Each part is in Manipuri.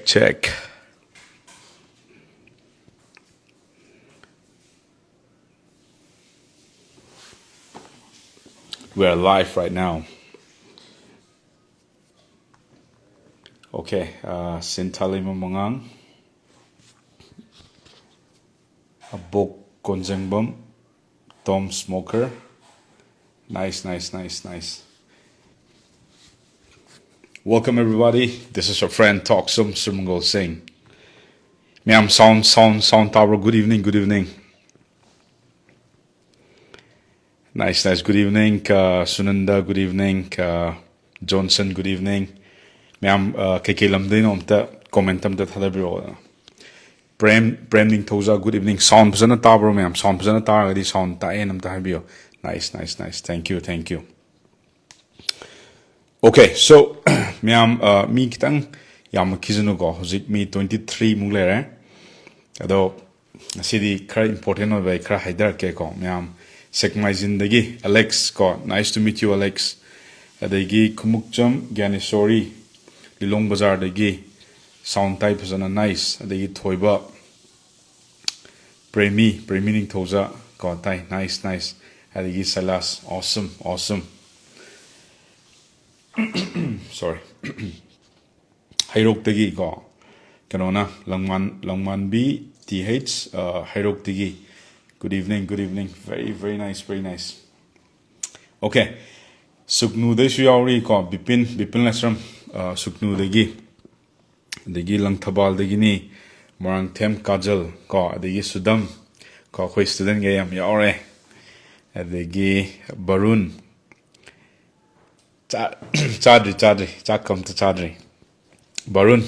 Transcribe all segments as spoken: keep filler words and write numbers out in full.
Check. We are live right now. Okay, uh, Sintali Mamangang. Abok Konjengbam. Tom Smoker. Nice, nice, nice, nice. Welcome, everybody. This is your friend Talksum Sumangol Singh. Ma'am, sound, sound, sound tower. Good evening, good evening. Nice, nice. Good evening, uh, Sunanda. Good evening, uh, Johnson. Good evening. ꯃꯌꯥꯝ, uh, ꯀꯩꯀꯩ ꯂꯝꯗꯩꯅꯣ ꯑꯝꯇ comment ꯑꯝꯇ ꯊꯥꯗꯕꯤꯔꯛꯑꯣ꯫ Prem, Prem Ningthouja, good evening. Sound ꯐꯖꯅ ꯇꯥꯕ꯭ꯔꯣ, ꯃꯌꯥꯝ? Sound ꯐꯖꯅ ꯇꯥꯔꯒꯗꯤ sound ꯇꯥꯛꯑꯦꯅ ꯑꯝꯇ ꯍꯥꯏꯕꯤꯌꯣ꯫ Nice, nice, nice. Thank you, thank you. Okay, so, ꯃꯌꯥꯝ, uh, ꯃꯤ ꯈꯤꯇꯪ ꯌꯥꯝꯃꯛꯈꯤꯁꯅꯨꯀꯣ꯫ ꯍꯧꯖꯤꯛ ꯃꯤ twenty three ꯃꯨꯛ ꯂꯩꯔꯦ꯫ ꯑꯗꯣ ꯉꯁꯤꯗꯤ ꯈꯔ important ꯑꯣꯏꯕ ꯑꯩ ꯈꯔ ꯍꯥꯏꯗꯔꯛꯀꯦꯀꯣ, ꯃꯌꯥꯝ꯫ ꯁꯦꯛꯃꯥꯏꯖꯤꯟꯗꯒꯤ Alex ꯀꯣ, nice to meet you, Alex꯫ ꯑꯗꯒꯤ ꯈꯨꯃꯨꯛꯆꯝ ꯒ꯭ꯌꯥꯅꯦꯁꯣꯔꯤ, ꯂꯤꯂꯣꯡ ꯕꯖꯥꯔꯗꯒꯤ, sound ꯇꯥꯏ ꯐꯖꯅ, nice꯫ ꯑꯗꯒꯤ ꯊꯣꯏꯕ, ꯄ꯭ꯔꯦꯃꯤ, ꯄ꯭ꯔꯦꯃꯤ ꯅꯤꯡꯊꯧꯖ ꯀꯣ, ꯇꯥꯏ, nice, nice꯫ ꯑꯗꯒꯤ ꯁꯩꯂꯥꯁ, awesome, awesome꯫ Sorry꯫ ꯍꯩꯔꯣꯛꯇꯒꯤ ꯀꯣ, ꯀꯩꯅꯣꯅ, ꯂꯪꯃꯥꯟ-, ꯂꯪꯃꯥꯟꯕꯤ ꯇꯤ ꯑꯩꯆ, ꯑ, ꯍꯩꯔꯣꯛꯇꯒꯤ꯫ Good evening, good evening. Very, very nice, very nice. Okay, ꯁꯨꯛꯅꯨꯗꯩꯁꯨ ꯌꯥꯎꯔꯤ ꯀꯣ, ꯕꯤꯄꯤꯟ, ꯕꯤꯄꯤꯟ ꯂꯥꯏꯁ꯭ꯔꯝ, ꯑ, ꯁꯨꯛꯅꯨꯗꯒꯤ꯫ ꯑꯗꯒꯤ ꯂꯪꯊꯕꯥꯜꯗꯒꯤꯅꯤ, ꯃꯣꯏꯔꯥꯡꯊꯦꯝ ꯀꯥꯖꯜ ꯀꯣ, ꯑꯗꯒꯤ ꯁꯨꯗꯝ ꯀꯣ, ꯑꯩꯈꯣꯏ studentꯒ ꯌꯥꯝ ꯌꯥꯎꯔꯦ꯫ ꯑꯗꯒꯤ ꯕꯔꯨꯟ, ꯆꯥ-, ꯆꯥꯗ꯭ꯔꯤ, ꯆꯥꯗ꯭ꯔꯤ, ꯆꯥꯛꯀ ꯑꯝꯇ ꯆꯥꯗ꯭ꯔꯤ꯫ Barun,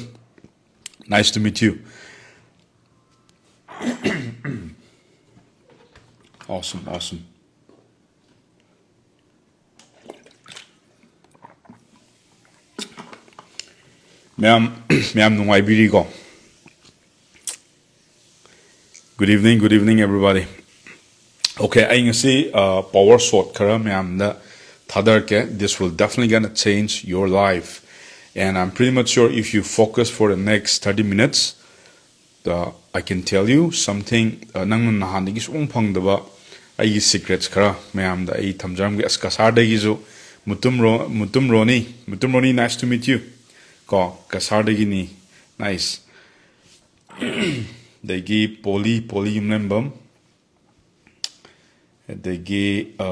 nice to meet you. Awesome, awesome. ꯃꯌꯥꯝ, ꯃꯌꯥꯝ ꯅꯨꯡꯉꯥꯏꯕꯤꯔꯤꯀꯣ? Good evening, good evening, everybody. Okay, ꯑꯩ ꯉꯁꯤ, uh, power shot ꯈꯔ ꯃꯌꯥꯝꯗ ꯊꯥꯗꯔꯛꯀꯦ꯫ This will definitely gonna change your life. And I'm pretty much sure if you focus for the next thirty minutes, uh, I can tell you something, uh, ꯅꯪꯅ ꯅꯍꯥꯟꯗꯒꯤ ꯁꯨꯡꯐꯪ ꯐꯪꯗꯕ ꯑꯩꯒꯤ secrets ꯈꯔ ꯃꯌꯥꯝꯗ ꯑꯩ ꯊꯝꯖꯔꯝꯒꯦ. ꯑꯁ, ꯀꯁꯥꯔꯗꯒꯤꯁꯨ ꯃꯨꯇꯨꯝ ꯔꯣ-, Mutum ꯔꯣꯅꯤ, Mutum ꯔꯣꯅꯤ, nice to meet you. ꯀꯣ, ꯀꯁꯥꯔꯗꯒꯤꯅꯤ, nice. ꯑꯗꯒꯤ ꯄꯣꯂꯤ, ꯄꯣꯂꯤ ꯌꯨꯝꯂꯦꯝꯕꯝ, ꯑꯗꯒꯤ, ꯑ,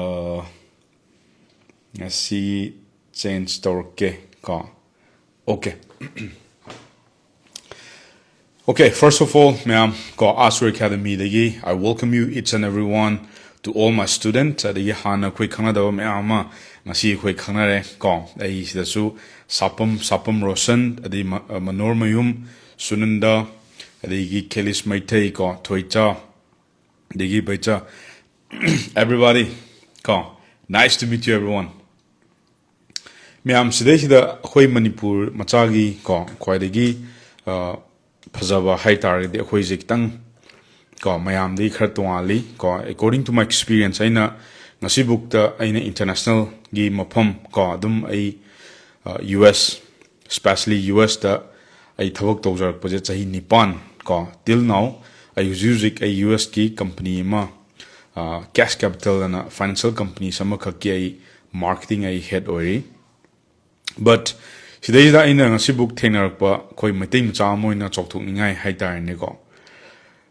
ꯉꯁꯤ change ꯇꯧꯔꯛꯀꯦ ꯀꯣ. Okay. Okay, first of all, ꯃꯌꯥꯝ ꯀꯣ, Asur Academyꯗꯒꯤ I welcome you each and everyone to all my students. ꯑꯗꯒꯤ ꯍꯥꯟꯅ ꯑꯩꯈꯣꯏ ꯈꯪꯅꯗꯕ ꯃꯌꯥꯝ ꯑꯃ ꯉꯁꯤ ꯑꯩꯈꯣꯏ ꯈꯪꯅꯔꯦ ꯀꯣ. ꯑꯩ ꯁꯤꯗꯁꯨ ꯁꯥꯄꯝ, ꯁꯥꯄꯝ ꯔꯣꯁꯟ, ꯑꯗꯩ ꯃ-, ꯃꯅꯣꯔ ꯃꯌꯨꯝ, ꯁꯨꯅꯟꯗ, ꯑꯗꯒꯤ ꯈꯦꯂꯤꯁ ꯃꯩꯇꯩ ꯀꯣ, ꯊꯣꯏꯆꯥ, ꯑꯗꯒꯤ ꯕꯩꯆꯥ, everybody ꯀꯣ, nice to meet you everyone. ꯃꯌꯥꯝ, ꯁꯤꯗꯩꯁꯤꯗ ꯑꯩꯈꯣꯏ ꯃꯅꯤꯄꯨꯔ ꯃꯆꯥꯒꯤ ꯀꯣ, ꯈ꯭ꯋꯥꯏꯗꯒꯤ, ꯑ, ꯐꯖꯕ ꯍꯥꯏ ꯇꯥꯔꯒꯗꯤ ꯑꯩꯈꯣꯏꯁꯦ ꯈꯤꯇꯪ ꯀꯣ, ꯃꯌꯥꯝꯗꯒꯤ ꯈꯔ ꯇꯣꯉꯥꯜꯂꯤ ꯀꯣ. According to my experience, ꯑꯩꯅ ꯉꯁꯤꯕꯨꯛꯇ ꯑꯩꯅ internationalꯒꯤ ꯃꯐꯝ ꯀꯣ, ꯑꯗꯨꯝ ꯑꯩ, ꯑ, U S, especially U Sꯇ ꯑꯩ ꯊꯕꯛ ꯇꯧꯖꯔꯛꯄꯁꯦ ꯆꯍꯤ ꯅꯤꯄꯥꯟ ꯀꯣ, till now. ꯑꯩ ꯍꯧꯖꯤꯛ ꯍꯧꯖꯤꯛ ꯑꯩ U Sꯀꯤ company ꯑꯃ, ꯑ, Cash Capital ꯑꯅ financial companies ꯑꯃꯈꯛꯀꯤ ꯑꯩ marketing ꯑꯩ head ꯑꯣꯏꯔꯤ. But ꯁꯤꯗꯩꯁꯤꯗ ꯑꯩꯅ ꯉꯁꯤꯕꯨꯛ ꯊꯦꯡꯅꯔꯛꯄ ꯑꯩꯈꯣꯏ ꯃꯩꯇꯩ ꯃꯆꯥ ꯑꯃ ꯑꯣꯏꯅ ꯆꯥꯎꯊꯣꯛꯅꯤꯡꯉꯥꯏ ꯍꯥꯏ ꯇꯥꯔꯦꯅꯦꯀꯣ.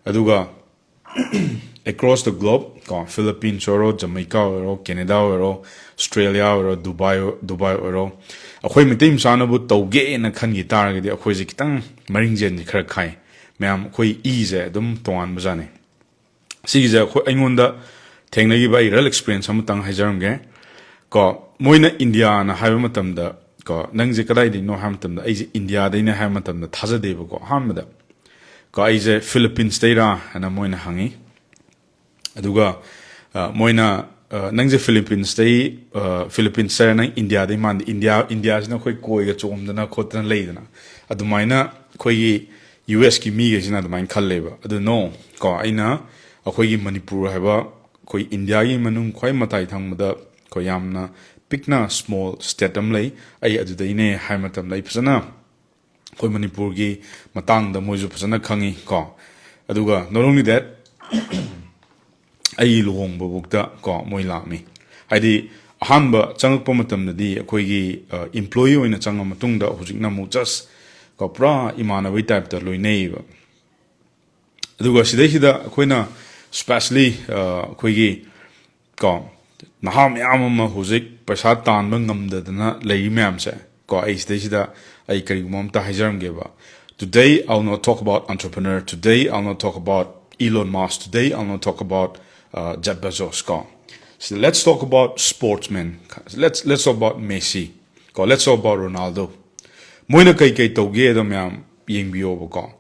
ꯑꯗꯨꯒ across the globe ꯀꯣ, Philippines ꯑꯣꯏꯔꯣ, Jamaica ꯑꯣꯏꯔꯣ, Canada ꯑꯣꯏꯔꯣ, Australia ꯑꯣꯏꯔꯣ, Dubai, Dubai ꯑꯣꯏꯔꯣ, ꯑꯩꯈꯣꯏ ꯃꯩꯇꯩ ꯃꯆꯥꯅꯕꯨ ꯇꯧꯒꯦꯅ ꯈꯟꯈꯤ ꯇꯥꯔꯒꯗꯤ ꯑꯩꯈꯣꯏꯁꯦ ꯈꯤꯇꯪ ꯃꯔꯤꯡꯖꯦꯜꯁꯦ ꯈꯔ ꯈꯥꯏ꯫ ꯃꯌꯥꯝ, ꯑꯩꯈꯣꯏ ꯏꯁꯦ ꯑꯗꯨꯝ ꯇꯣꯉꯥꯟꯕꯖꯥꯠꯅꯤ꯫ ꯁꯤꯒꯤꯁꯦ ꯑꯩꯈꯣꯏ, ꯑꯩꯉꯣꯟꯗ ꯊꯦꯡꯅꯈꯤꯕ ꯑꯩ real experience ꯑꯃꯇꯪ ꯍꯥꯏꯖꯔꯝꯒꯦ ꯀꯣ. ꯃꯣꯏꯅ ꯏꯟꯗꯤꯌꯥꯅ ꯍꯥꯏꯕ ꯃꯇꯝꯗ ꯀꯣ, "ꯅꯪꯁꯦ ꯀꯗꯥꯏꯗꯒꯤꯅꯣ?" ꯍꯥꯏꯕ ꯃꯇꯝꯗ, "ꯑꯩꯁꯦ ꯏꯟꯗꯤꯌꯥꯗꯩꯅꯦ" ꯍꯥꯏꯕ ꯃꯇꯝꯗ ꯊꯥꯖꯗꯦꯕꯀꯣ, ꯑꯍꯥꯟꯕꯗ ꯀꯣ, "ꯑꯩꯁꯦ Philippines ꯇꯩꯔꯥ?" ꯍꯥꯏꯅ ꯃꯣꯏꯅ ꯍꯪꯉꯤ꯫ ꯑꯗꯨꯒ, ꯑ, ꯃꯣꯏꯅ, ꯑ, "ꯅꯪꯁꯦ Philippines ꯇꯩ, ꯑ, Philippines ꯇꯩꯔꯥ, ꯅꯪ ꯏꯟꯗꯤꯌꯥꯗꯩ ꯃꯥꯟꯗꯦ, ꯏꯟꯗꯤꯌꯥ, ꯏꯟꯗꯤꯌꯥꯁꯤꯅ ꯑꯩꯈꯣꯏ ꯀꯣꯏꯒ ꯆꯣꯝꯗꯅ ꯈꯣꯠꯇꯅ ꯂꯩꯗꯅ", ꯑꯗꯨꯃꯥꯏꯅ ꯑꯩꯈꯣꯏꯒꯤ U Sꯀꯤ ꯃꯤꯈꯩꯁꯤꯅ ꯑꯗꯨꯃꯥꯏꯅ ꯈꯜꯂꯦꯕ꯫ ꯑꯗꯨ no ꯀꯣ, ꯑꯩꯅ ꯑꯩꯈꯣꯏꯒꯤ ꯃꯅꯤꯄꯨꯔ ꯍꯥꯏꯕ ꯑꯩꯈꯣꯏ ꯏꯟꯗꯤꯌꯥꯒꯤ ꯃꯅꯨꯡ ꯈ꯭ꯋꯥꯏ ꯃꯇꯥꯏ ꯊꯪꯕꯗ ꯑꯩꯈꯣꯏ ꯌꯥꯝꯅ ꯄꯤꯛꯅ small state ꯑꯃ ꯂꯩ꯫ ꯑꯩ ꯑꯗꯨꯗꯩꯅꯦ ꯍꯥꯏ ꯃꯇꯝꯗ ꯑꯩ ꯐꯖꯅ ꯑꯩꯈꯣꯏ ꯃꯅꯤꯄꯨꯔꯒꯤ ꯃꯇꯥꯡꯗ ꯃꯣꯏꯁꯨ ꯐꯖꯅ ꯈꯪꯉꯤ ꯀꯣ꯫ ꯑꯗꯨꯒ not only that, ꯑꯩꯒꯤ ꯂꯨꯍꯣꯡꯕꯐꯥꯎꯗ ꯀꯣ ꯃꯣꯏ ꯂꯥꯛꯑꯝꯃꯤ꯫ ꯍꯥꯏꯗꯤ ꯑꯍꯥꯟꯕ ꯆꯪꯉꯛꯄ ꯃꯇꯝꯗꯗꯤ ꯑꯩꯈꯣꯏꯒꯤ employee ꯑꯣꯏꯅ ꯆꯪꯉ ꯃꯇꯨꯡꯗ ꯍꯧꯖꯤꯛꯅ ꯑꯃꯨꯛ just ꯀꯣ ꯄꯨꯔꯥ ꯏꯃꯥꯟꯅꯕꯩ type ꯇ ꯂꯣꯏꯅꯩꯌꯦꯕ꯫ ꯑꯗꯨꯒ ꯁꯤꯗꯩꯁꯤꯗ ꯑꯩꯈꯣꯏꯅ specially ꯑꯩꯈꯣꯏꯒꯤ ꯀꯣ ꯅꯍꯥ ꯃꯌꯥꯝ ꯑꯃ ꯍꯧꯖꯤꯛ ꯄꯩꯁꯥ ꯇꯥꯟꯕ ꯉꯝꯗꯗꯅ ꯂꯩꯔꯤ ꯃꯌꯥꯝꯁꯦ ꯀꯣ꯫ ꯑꯩ ꯁꯤꯗꯩꯁꯤꯗ ꯑꯩ ꯀꯔꯤꯒꯨꯝꯕ ꯑꯝꯇ ꯍꯥꯏꯖꯔꯝꯒꯦꯕ꯫ Today I'll not talk about entrepreneur, today I'll not talk about Elon Musk, today I'll not talk about uh, Jeff Bezos ꯀꯣ꯫ ꯁꯤꯗ let's talk about sportsman, let's, let's talk about Messi ꯀꯣ, let's talk about Ronaldo꯫ ꯃꯣꯏꯅ ꯀꯩ ꯀꯩ ꯇꯧꯒꯦꯗꯣ ꯃꯌꯥꯝ ꯌꯦꯡꯕꯤꯌꯣꯕꯀꯣ꯫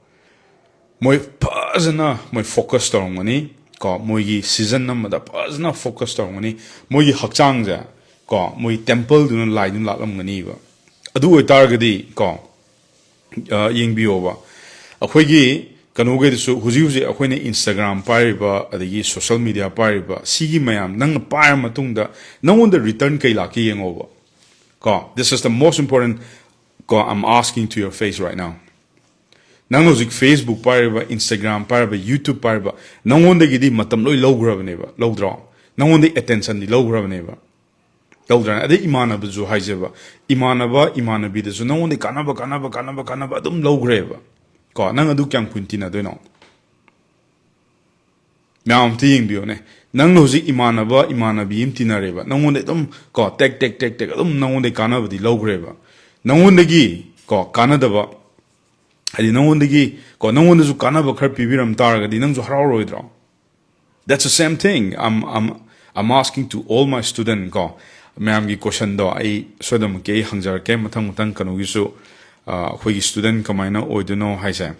ꯃꯣꯏ ꯐꯖꯅ ꯃꯣꯏ focus ꯇꯧꯔꯝꯒꯅꯤ ꯀꯣ꯫ ꯃꯣꯏꯒꯤ season ꯑꯃꯗ ꯐꯖꯅ focus ꯇꯧꯔꯝꯒꯅꯤ꯫ ꯃꯣꯏꯒꯤ ꯍꯛꯆꯥꯡꯁꯦ ꯀꯣ ꯃꯣꯏ temple ꯗꯨꯅ ꯂꯥꯏꯗꯨꯅ ꯂꯥꯠꯂꯝꯒꯅꯤꯕ꯫ ꯑꯗꯨ ꯑꯣꯏꯇꯥꯔꯒꯗꯤ ꯀꯣ ꯌꯦꯡꯕꯤꯌꯣꯕ꯫ ꯑꯩꯈꯣꯏꯒꯤ ꯀꯩꯅꯣꯈꯩꯗꯨꯁꯨ ꯍꯧꯖꯤꯛ ꯍꯧꯖꯤꯛ ꯑꯩꯈꯣꯏꯅ Instagram ꯄꯥꯏꯔꯤꯕ ꯑꯗꯒꯤ social media ꯄꯥꯏꯔꯤꯕ ꯁꯤꯒꯤ ꯃꯌꯥꯝ ꯅꯪꯅ ꯄꯥꯏꯔ ꯃꯇꯨꯡꯗ ꯅꯪꯉꯣꯟꯗ return ꯀꯩ ꯂꯥꯛꯀꯦ ꯌꯦꯡꯉꯣꯕ ꯀꯣ꯫ This is the most important ꯀꯣ, I'm asking to your face right now. ꯅꯪ ꯍꯧꯖꯤꯛ Facebook ꯄꯥꯏꯔꯤꯕ, Instagram ꯄꯥꯏꯔꯤꯕ, YouTube ꯄꯥꯏꯔꯤꯕ, ꯅꯪꯉꯣꯟꯗꯒꯤꯗꯤ ꯃꯇꯝ ꯂꯣꯏ ꯂꯧꯈ꯭ꯔꯕꯅꯦꯕ, ꯂꯧꯗ꯭ꯔꯣ? ꯅꯪꯉꯣꯟꯗꯒꯤ attention ꯗꯤ ꯂꯧꯈ꯭ꯔꯕꯅꯦꯕ, ꯂꯧꯗ꯭ꯔꯅꯦ? ꯑꯗꯩ ꯏꯃꯥꯟꯅꯕꯁꯨ ꯍꯥꯏꯖꯕ, ꯏꯃꯥꯟꯅꯕ ꯏꯃꯥꯟꯅꯕꯤꯗꯁꯨ ꯅꯪꯉꯣꯟꯗꯒꯤ ꯀꯥꯟꯅꯕ ꯀꯥꯟꯅꯕ ꯀꯥꯟꯅꯕ ꯀꯥꯟꯅꯕ ꯑꯗꯨꯝ ꯂꯧꯈ꯭ꯔꯦꯕ ꯀꯣ꯫ ꯅꯪ ꯑꯗꯨ ꯀꯌꯥꯝ ꯀꯨꯏꯅ ꯇꯤꯟꯅꯗꯣꯏꯅꯣ? ꯃꯌꯥꯝ ꯑꯝꯇ ꯌꯦꯡꯕꯤꯌꯨꯅꯦ꯫ ꯅꯪꯅ ꯍꯧꯖꯤꯛ ꯏꯃꯥꯟꯅꯕ ꯏꯃꯥꯟꯅꯕꯤ ꯑꯃ ꯇꯤꯟꯅꯔꯦꯕ, ꯅꯪꯉꯣꯟꯗ ꯑꯗꯨꯝ ꯀꯣ ꯇꯦꯛ ꯇꯦꯛ ꯇꯦꯛ ꯇꯦꯛ ꯑꯗꯨꯝ ꯅꯪꯉꯣꯟꯗꯒꯤ ꯀꯥꯟꯅꯕꯗꯤ ꯂꯧꯈ꯭ꯔꯦꯕ꯫ ꯅꯪꯉꯣꯟꯗꯒꯤ ꯀꯣ ꯀꯥꯟꯅꯗꯕ, ꯍꯥꯏꯗꯤ ꯅꯪꯉꯣꯟꯗꯒꯤ ꯀꯣ ꯅꯪꯉꯣꯟꯗꯁꯨ ꯀꯥꯟꯅꯕ ꯈꯔ ꯄꯤꯕꯤꯔꯝ ꯇꯥꯔꯒꯗꯤ ꯅꯪꯁꯨ ꯍꯔꯥꯎꯔꯣꯏꯗ꯭ꯔꯣ? That's the same thing. I'm, I'm, I'm asking to all my student ꯀꯣ, ꯃꯌꯥꯝꯒꯤ question ꯗꯣ ꯑꯩ ꯁꯣꯏꯗꯅꯃꯛꯀꯤ ꯑꯩ ꯍꯪꯖꯔꯛꯀꯦ ꯃꯊꯪ ꯃꯊꯪ ꯀꯩꯅꯣꯒꯤꯁꯨ꯫ ꯑꯩꯈꯣꯏꯒꯤ student ꯀꯃꯥꯏꯅ ꯑꯣꯏꯗꯣꯏꯅꯣ ꯍꯥꯏꯁꯦ꯫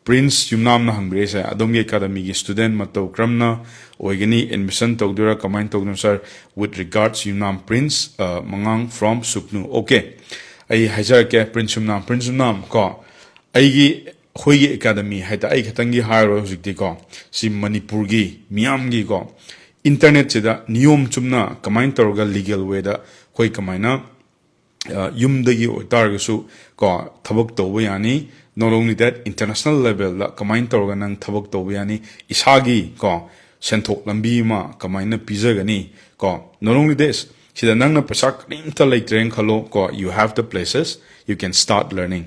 Prince ꯌꯨꯝꯅꯥꯝꯅ ꯍꯪꯕꯤꯔꯛꯏꯁꯦ, ꯑꯗꯣꯝꯒꯤ academy ꯒꯤ student ꯃꯇꯧ ꯀꯔꯝꯅ ꯑꯣꯏꯒꯅꯤ? Admission ꯇꯧꯗꯣꯏꯔꯥ, ꯀꯃꯥꯏꯅ ꯇꯧꯗꯣꯏꯅꯣ sir? With regards, Yumnam Prince, ꯃꯉꯥꯡ from ꯁꯨꯛꯅꯨ꯫ Okay, ꯑꯩ ꯍꯥꯏꯖꯔꯛꯀꯦ꯫ Prince ꯌꯨꯝꯅꯥꯝ, Prince ꯌꯨꯝꯅꯥꯝ ꯀꯣ, ꯑꯩꯒꯤ ꯑꯩꯈꯣꯏꯒꯤ academy ꯍꯥꯏꯇꯥꯔꯦ, ꯑꯩ ꯈꯛꯇꯪꯒꯤ ꯍꯥꯏꯔꯣꯏ ꯍꯧꯖꯤꯛꯇꯤꯀꯣ, ꯁꯤ ꯃꯅꯤꯄꯨꯔꯒꯤ ꯃꯤꯌꯥꯝꯒꯤꯀꯣ, internet ꯁꯤꯗ ꯅꯤꯌꯣꯝ ꯆꯨꯝꯅ ꯀꯃꯥꯏꯅ ꯇꯧꯔꯒ legal way ꯗ ꯑꯩꯈꯣꯏ ꯀꯃꯥꯏꯅ, ꯑ, ꯌꯨꯝꯗꯒꯤ ꯑꯣꯏꯇꯥꯔꯒꯁꯨ ꯀꯣ, ꯊꯕꯛ ꯇꯧꯕ ꯌꯥꯅꯤ꯫ Not only that, international levelꯗ ꯀꯃꯥꯏꯅ ꯇꯧꯔꯒ ꯅꯪ ꯊꯕꯛ ꯇꯧꯕ ꯌꯥꯅꯤ, ꯏꯁꯥꯒꯤ ꯀꯣ, ꯁꯦꯟꯊꯣꯛ ꯂꯝꯕꯤ ꯑꯃ ꯀꯃꯥꯏꯅ ꯄꯤꯖꯒꯅꯤ ꯀꯣ꯫ Not only this, ꯁꯤꯗ ꯅꯪꯅ ꯄꯩꯁꯥ ꯀꯔꯤꯝꯇ ꯂꯩꯇ꯭ꯔꯦꯅ ꯈꯜꯂꯣ ꯀꯣ, you have the places, you can start learning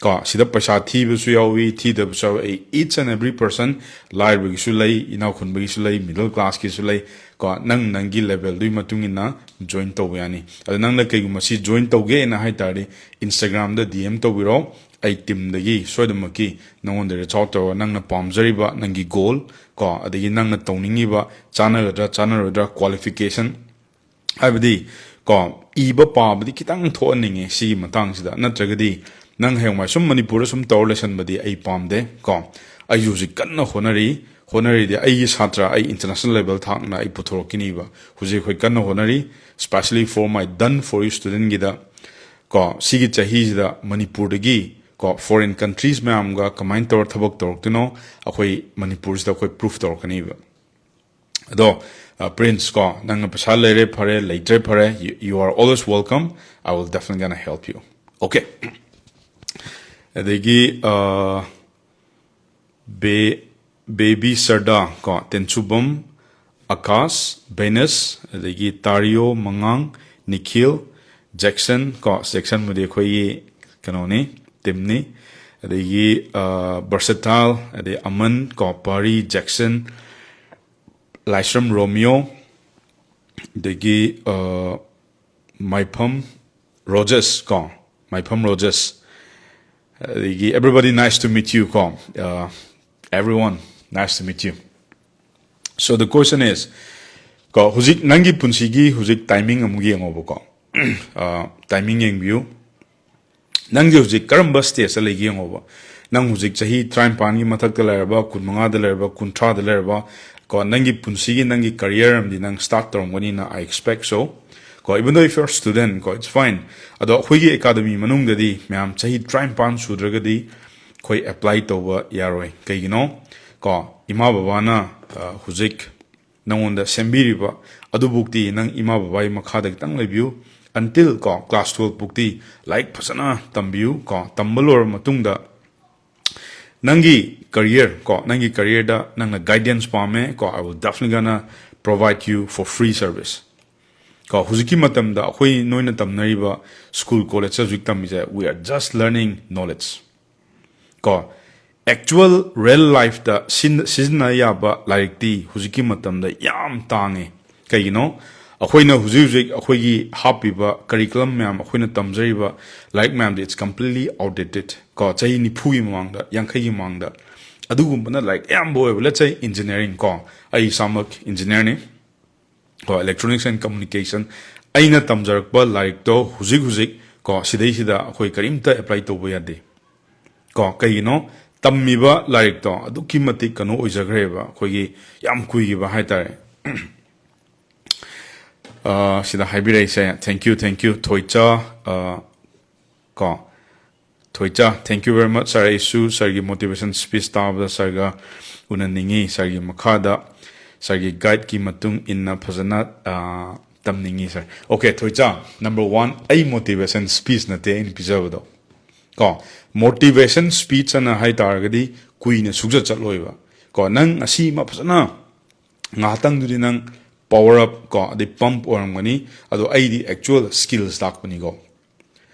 ꯀꯣ꯫ ꯁꯤꯗ ꯄꯩꯁꯥ ꯊꯤꯕꯁꯨ ꯌꯥꯎꯏ, ꯊꯤꯗꯕꯁꯨ ꯌꯥꯎꯏ꯫ ꯑꯩ each and every person, ꯂꯥꯏꯔꯕꯒꯤꯁꯨ ꯂꯩ, ꯏꯅꯥꯎ ꯈꯨꯟꯕꯒꯤꯁꯨ ꯂꯩ, middle classꯀꯤꯁꯨ ꯂꯩ ꯀꯣ꯫ ꯅꯪ ꯅꯪꯒꯤ levelꯗꯨꯒꯤ ꯃꯇꯨꯡ ꯏꯟꯅ join ꯇꯧꯕ ꯌꯥꯅꯤ꯫ ꯑꯗꯣ ꯅꯪꯅ ꯀꯩꯒꯨꯝꯕ ꯁꯤ join ꯇꯧꯒꯦꯅ ꯍꯥꯏ ꯇꯥꯔꯗꯤ, Instagramꯗ D M ꯇꯧꯕꯤꯔꯣ꯫ ꯑꯩ teamꯗꯒꯤ ꯁꯣꯏꯗꯅꯃꯛꯀꯤ ꯅꯉꯣꯟꯗ reach out ꯇꯧꯔꯒ ꯅꯪꯅ ꯄꯥꯝꯖꯔꯤꯕ ꯅꯪꯒꯤ goal ꯀꯣ, ꯑꯗꯒꯤ ꯅꯪꯅ ꯇꯧꯅꯤꯡꯉꯤꯕ, ꯆꯥꯟꯅꯒꯗ꯭ꯔꯥ ꯆꯥꯟꯅꯔꯣꯏꯗ꯭ꯔꯥ, qualification, ꯍꯥꯏꯕꯗꯤ ꯀꯣ, ꯏꯕ ꯄꯥꯕꯗꯤ ꯈꯤꯇꯪ ꯊꯣꯛꯍꯟꯅꯤꯡꯉꯦ ꯁꯤꯒꯤ ꯃꯇꯥꯡꯁꯤꯗ, ꯅꯠꯇ꯭ꯔꯒꯗꯤ ꯅꯪ ꯍꯌꯦꯡꯋꯥꯏ ꯁꯨꯝ ꯃꯅꯤꯄꯨꯔꯗ ꯁꯨꯝ ꯇꯧꯔ ꯂꯩꯁꯟꯕꯗꯤ ꯑꯩ ꯄꯥꯝꯗꯦ ꯀꯣ꯫ ꯑꯩꯁꯨ ꯍꯧꯖꯤꯛ ꯀꯟꯅ ꯍꯣꯠꯅꯔꯤ꯫ ꯍꯣꯠꯅꯔꯤꯗꯤ ꯑꯩꯒꯤ ꯁꯥꯇ꯭ꯔ ꯑꯩ international level ꯊꯥꯛꯅ ꯑꯩ ꯄꯨꯊꯣꯔꯛꯈꯤꯅꯤꯕ꯫ ꯍꯧꯖꯤꯛ ꯑꯩꯈꯣꯏ ꯀꯟꯅ ꯍꯣꯠꯅꯔꯤ, especially for my Done For You studentꯒꯤꯗ ꯀꯣ꯫ ꯁꯤꯒꯤ ꯆꯍꯤꯁꯤꯗ ꯃꯅꯤꯄꯨꯔꯗꯒꯤ ꯀꯣ, foreign countries ꯃꯌꯥꯝꯒ ꯀꯃꯥꯏꯅ ꯇꯧꯔ ꯊꯕꯛ ꯇꯧꯔꯛꯇꯣꯏꯅꯣ, ꯑꯩꯈꯣꯏ ꯃꯅꯤꯄꯨꯔꯁꯤꯗ ꯑꯩꯈꯣꯏ proof ꯇꯧꯔꯛꯀꯅꯤꯕ꯫ ꯑꯗꯣ, ꯑ, Prince ꯀꯣ, ꯅꯪꯅ ꯄꯩꯁꯥ ꯂꯩꯔꯦ ꯐꯔꯦ, ꯂꯩꯇ꯭ꯔꯦ ꯐꯔꯦ, you, you are always welcome. I will definitely gonna help you. Okay. ꯑꯗꯒꯤ, ꯑ, ꯕꯦ-, ꯕꯦꯕꯤ ꯁꯔꯗꯥ ꯀꯣ, ꯇꯦꯟꯁꯨꯕꯝ, ꯑꯀꯥꯁ, ꯕꯦꯅꯁ, ꯑꯗꯒꯤ ꯇꯥꯔꯤꯌꯣ, ꯃꯉꯥꯡ, ꯅꯤꯈꯤꯜ, ꯖꯦꯛꯁꯟ ꯀꯣ, ꯖꯦꯛꯁꯟꯕꯨꯗꯤ ꯑꯩꯈꯣꯏꯒꯤ ꯀꯩꯅꯣꯅꯤ, teamꯅꯤ꯫ ꯑꯗꯒꯤ, ꯑ, ꯕꯔꯁꯦꯇꯥꯏꯜ, ꯑꯗꯩ ꯑꯃꯟ ꯀꯣ, ꯄꯥꯔꯤ, ꯖꯦꯛꯁꯟ, ꯂꯥꯏꯁ꯭ꯔꯝ ꯔꯣꯃꯤꯌꯣ, ꯑꯗꯒꯤ, ꯑ, ꯃꯥꯏꯐꯝ ꯔꯣꯖꯦꯁ ꯀꯣ, ꯃꯥꯏꯐꯝ ꯔꯣꯖꯦꯁ, ꯑꯗꯒꯤ everybody, nice to meet you ꯀꯣ, ꯑ, everyone, nice to meet you. So the question is, ꯀꯣ, ꯍꯧꯖꯤꯛ ꯅꯪꯒꯤ ꯄꯨꯟꯁꯤꯒꯤ ꯍꯧꯖꯤꯛ timing ꯑꯃꯨꯛ ꯌꯦꯡꯉꯣꯕꯀꯣ꯫ ꯑ, timing ꯌꯦꯡꯕꯤꯌꯨ꯫ ꯅꯪꯁꯦ ꯍꯧꯖꯤꯛ ꯀꯔꯝꯕ stageꯇ ꯂꯩꯒꯦ ꯌꯦꯡꯉꯣꯕ꯫ ꯅꯪ ꯍꯧꯖꯤꯛ ꯆꯍꯤ ꯇꯔꯥꯅꯤꯄꯥꯟꯒꯤ ꯃꯊꯛꯇ ꯂꯩꯔꯕ, ꯀꯨꯟꯃꯉꯥꯗ ꯂꯩꯔꯕ, ꯀꯨꯟꯊ꯭ꯔꯥꯗ ꯂꯩꯔꯕ, ꯀꯣ, ꯅꯪꯒꯤ ꯄꯨꯟꯁꯤꯒꯤ ꯅꯪꯒꯤ career ꯑꯃꯗꯤ ꯅꯪ start ꯇꯧꯔꯝꯒꯅꯤꯅ I expect so. ꯀꯣ, even though if you're student ꯀꯣ, it's fine. ꯑꯗꯣ ꯑꯩꯈꯣꯏꯒꯤ academy ꯃꯅꯨꯡꯗꯗꯤ ꯃꯌꯥꯝ ꯆꯍꯤ ꯇꯔꯥꯅꯤꯄꯥꯟ ꯁꯨꯗ꯭ꯔꯒꯗꯤ ꯑꯩꯈꯣꯏ apply ꯇꯧꯕ ꯌꯥꯔꯣꯏ꯫ ꯀꯩꯒꯤꯅꯣ? ꯀꯣ, ꯏꯃꯥ ꯕꯕꯥꯅ, ꯑ, ꯍꯧꯖꯤꯛ ꯅꯉꯣꯟꯗ ꯁꯦꯝꯕꯤꯔꯤꯕ ꯑꯗꯨꯕꯨꯛꯇꯤ ꯅꯪ ꯏꯃꯥ ꯕꯕꯥꯒꯤ ꯃꯈꯥꯗ ꯈꯤꯇꯪ ꯂꯩꯕꯤꯌꯨ꯫ Until ꯀꯣ class twelve ꯐꯥꯎꯇꯤ ꯂꯥꯏꯔꯤꯛ ꯐꯖꯅ ꯇꯝꯕꯤꯌꯨ ꯀꯣ꯫ ꯇꯝꯕ ꯂꯣꯏꯔꯕ ꯃꯇꯨꯡꯗ ꯅꯪꯒꯤ career ꯀꯣ, ꯅꯪꯒꯤ careerꯗ ꯅꯪꯅ guidance ꯄꯥꯝꯃꯦ ꯀꯣ, I will definitely gonna provide you for free service꯫ ꯀꯣ, ꯍꯧꯖꯤꯛꯀꯤ ꯃꯇꯝꯗ ꯑꯩꯈꯣꯏ ꯅꯣꯏꯅ ꯇꯝꯅꯔꯤꯕ school collegeꯇ ꯍꯧꯖꯤꯛ ꯇꯝꯃꯤꯁꯦ, we are just learning knowledge꯫ ꯀꯣ, actual real lifeꯇ ꯁꯤꯖꯤꯟꯅ ꯌꯥꯕ ꯂꯥꯏꯔꯤꯛꯇꯤ ꯍꯧꯖꯤꯛꯀꯤ ꯃꯇꯝꯗ ꯌꯥꯝ ꯇꯥꯡꯉꯦ꯫ ꯀꯩꯒꯤꯅꯣ? ꯑꯩꯈꯣꯏꯅ ꯍꯧꯖꯤꯛ ꯍꯧꯖꯤꯛ ꯑꯩꯈꯣꯏꯒꯤ ꯍꯥꯞꯄꯤꯕ curriculum ꯃꯌꯥꯝ, ꯑꯩꯈꯣꯏꯅ ꯇꯝꯖꯔꯤꯕ ꯂꯥꯏꯔꯤꯛ ꯃꯌꯥꯝꯗꯤ it's completely outdated꯫ ꯀꯣ, ꯆꯍꯤ ꯅꯤꯐꯨꯒꯤ ꯃꯃꯥꯡꯗ, ꯌꯥꯡꯈꯩꯒꯤ ꯃꯃꯥꯡꯗ ꯑꯗꯨꯒꯨꯝꯕꯅ ꯂꯥꯏꯔꯤꯛ ꯑꯌꯥꯝꯕ ꯑꯣꯏꯕ꯫ Let's say engineering ꯀꯣ, ꯑꯩ ꯏꯁꯥꯃꯛ engineerꯅꯤ꯫ ꯀꯣ, electronics and communication, ꯑꯩꯅ ꯇꯝꯖꯔꯛꯄ ꯂꯥꯏꯔꯤꯛꯇꯣ ꯍꯧꯖꯤꯛ ꯍꯧꯖꯤꯛ ꯀꯣ, ꯁꯤꯗꯩꯁꯤꯗ ꯑꯩꯈꯣꯏ ꯀꯔꯤꯝꯇ apply ꯇꯧꯕ ꯌꯥꯗꯦ꯫ ꯀꯣ, ꯀꯩꯒꯤꯅꯣ? ꯇꯝꯃꯤꯕ ꯂꯥꯏꯔꯤꯛꯇꯣ ꯑꯗꯨꯛꯀꯤ ꯃꯇꯤꯛ ꯀꯩꯅꯣ ꯑꯣꯏꯖꯈ꯭ꯔꯦꯕ, ꯑꯩꯈꯣꯏꯒꯤ ꯌꯥꯝ ꯀꯨꯏꯈꯤꯕ ꯍꯥꯏꯇꯥꯔꯦ꯫ ꯑ, ꯁꯤꯗ ꯍꯥꯏꯕꯤꯔꯛꯏꯁꯦ, thank you, thank you, ꯊꯣꯏꯆꯥ꯫ ꯑ, ꯀꯣ, ꯊꯣꯏꯆꯥ, thank you very much sir꯫ ꯑꯩꯁꯨ sirꯒꯤ motivation speech ꯇꯥꯕꯗ sirꯒ ꯎꯅꯅꯤꯡꯉꯤ꯫ Sirꯒꯤ ꯃꯈꯥꯗ sirꯒꯤ guideꯀꯤ ꯃꯇꯨꯡ ꯏꯟꯅ ꯐꯖꯅ, ꯑ, ꯇꯝꯅꯤꯡꯉꯤ sir꯫ Okay, ꯊꯣꯏꯆꯥ, number one, ꯑꯩ motivation speech ꯅꯠꯇꯦ ꯑꯩꯅ ꯄꯤꯖꯕꯗꯣ꯫ ꯀꯣ, motivation speech ꯑꯅ ꯍꯥꯏ ꯇꯥꯔꯒꯗꯤ ꯀꯨꯏꯅ ꯁꯨꯡꯆꯠ ꯆꯠꯂꯣꯏꯕ꯫ ꯀꯣ, ꯅꯪ ꯑꯁꯤꯃ ꯐꯖꯅ ꯉꯥꯏꯍꯥꯛꯇꯪꯗꯨꯗꯤ ꯅꯪ power up ꯀꯣ, ꯑꯗꯩ pump ꯑꯣꯏꯔꯝꯒꯅꯤ꯫ ꯑꯗꯣ ꯑꯩꯗꯤ actual skills ꯇꯥꯛꯄꯅꯤꯀꯣ꯫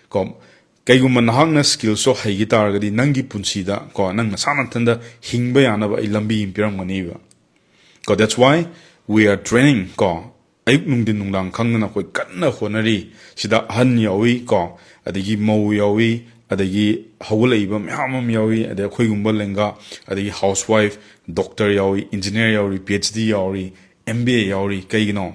ꯀꯣ, ꯀꯩꯒꯨꯝꯕ ꯅꯍꯥꯛꯅ skillsꯇꯣ ꯍꯩꯈꯤ ꯇꯥꯔꯒꯗꯤ ꯅꯪꯒꯤ ꯄꯨꯟꯁꯤꯗ ꯀꯣ, ꯅꯪ ꯅꯁꯥ ꯅꯊꯟꯗ ꯍꯤꯡꯕ ꯌꯥꯅꯕ ꯑꯩ ꯂꯝꯕꯤ ꯑꯃ ꯄꯤꯔꯝꯒꯅꯤꯕ꯫ ꯀꯣ, that's why we are training ꯀꯣ꯫ ꯑꯌꯨꯛ ꯅꯨꯡꯊꯤꯟ ꯅꯨꯡꯗꯥꯡ ꯈꯪꯗꯅ ꯑꯩꯈꯣꯏ ꯀꯟꯅ ꯍꯣꯠꯅꯔꯤ꯫ ꯁꯤꯗ ꯑꯍꯟ ꯌꯥꯎꯏ ꯀꯣ, ꯑꯗꯒꯤ ꯃꯧ ꯌꯥꯎꯏ, ꯑꯗꯒꯤ ꯍꯧꯒꯠꯂꯛꯏꯕ ꯃꯌꯥꯝ ꯑꯃ ꯌꯥꯎꯏ, ꯑꯗꯩ ꯑꯩꯈꯣꯏꯒꯨꯝꯕ ꯂꯦꯡꯒꯥ, ꯑꯗꯒꯤ housewife, doctor ꯌꯥꯎꯏ, engineer ꯌꯥꯎꯔꯤ, PhD ꯌꯥꯎꯔꯤ, MBA ꯌꯥꯎꯔꯤ꯫ ꯀꯩꯒꯤꯅꯣ?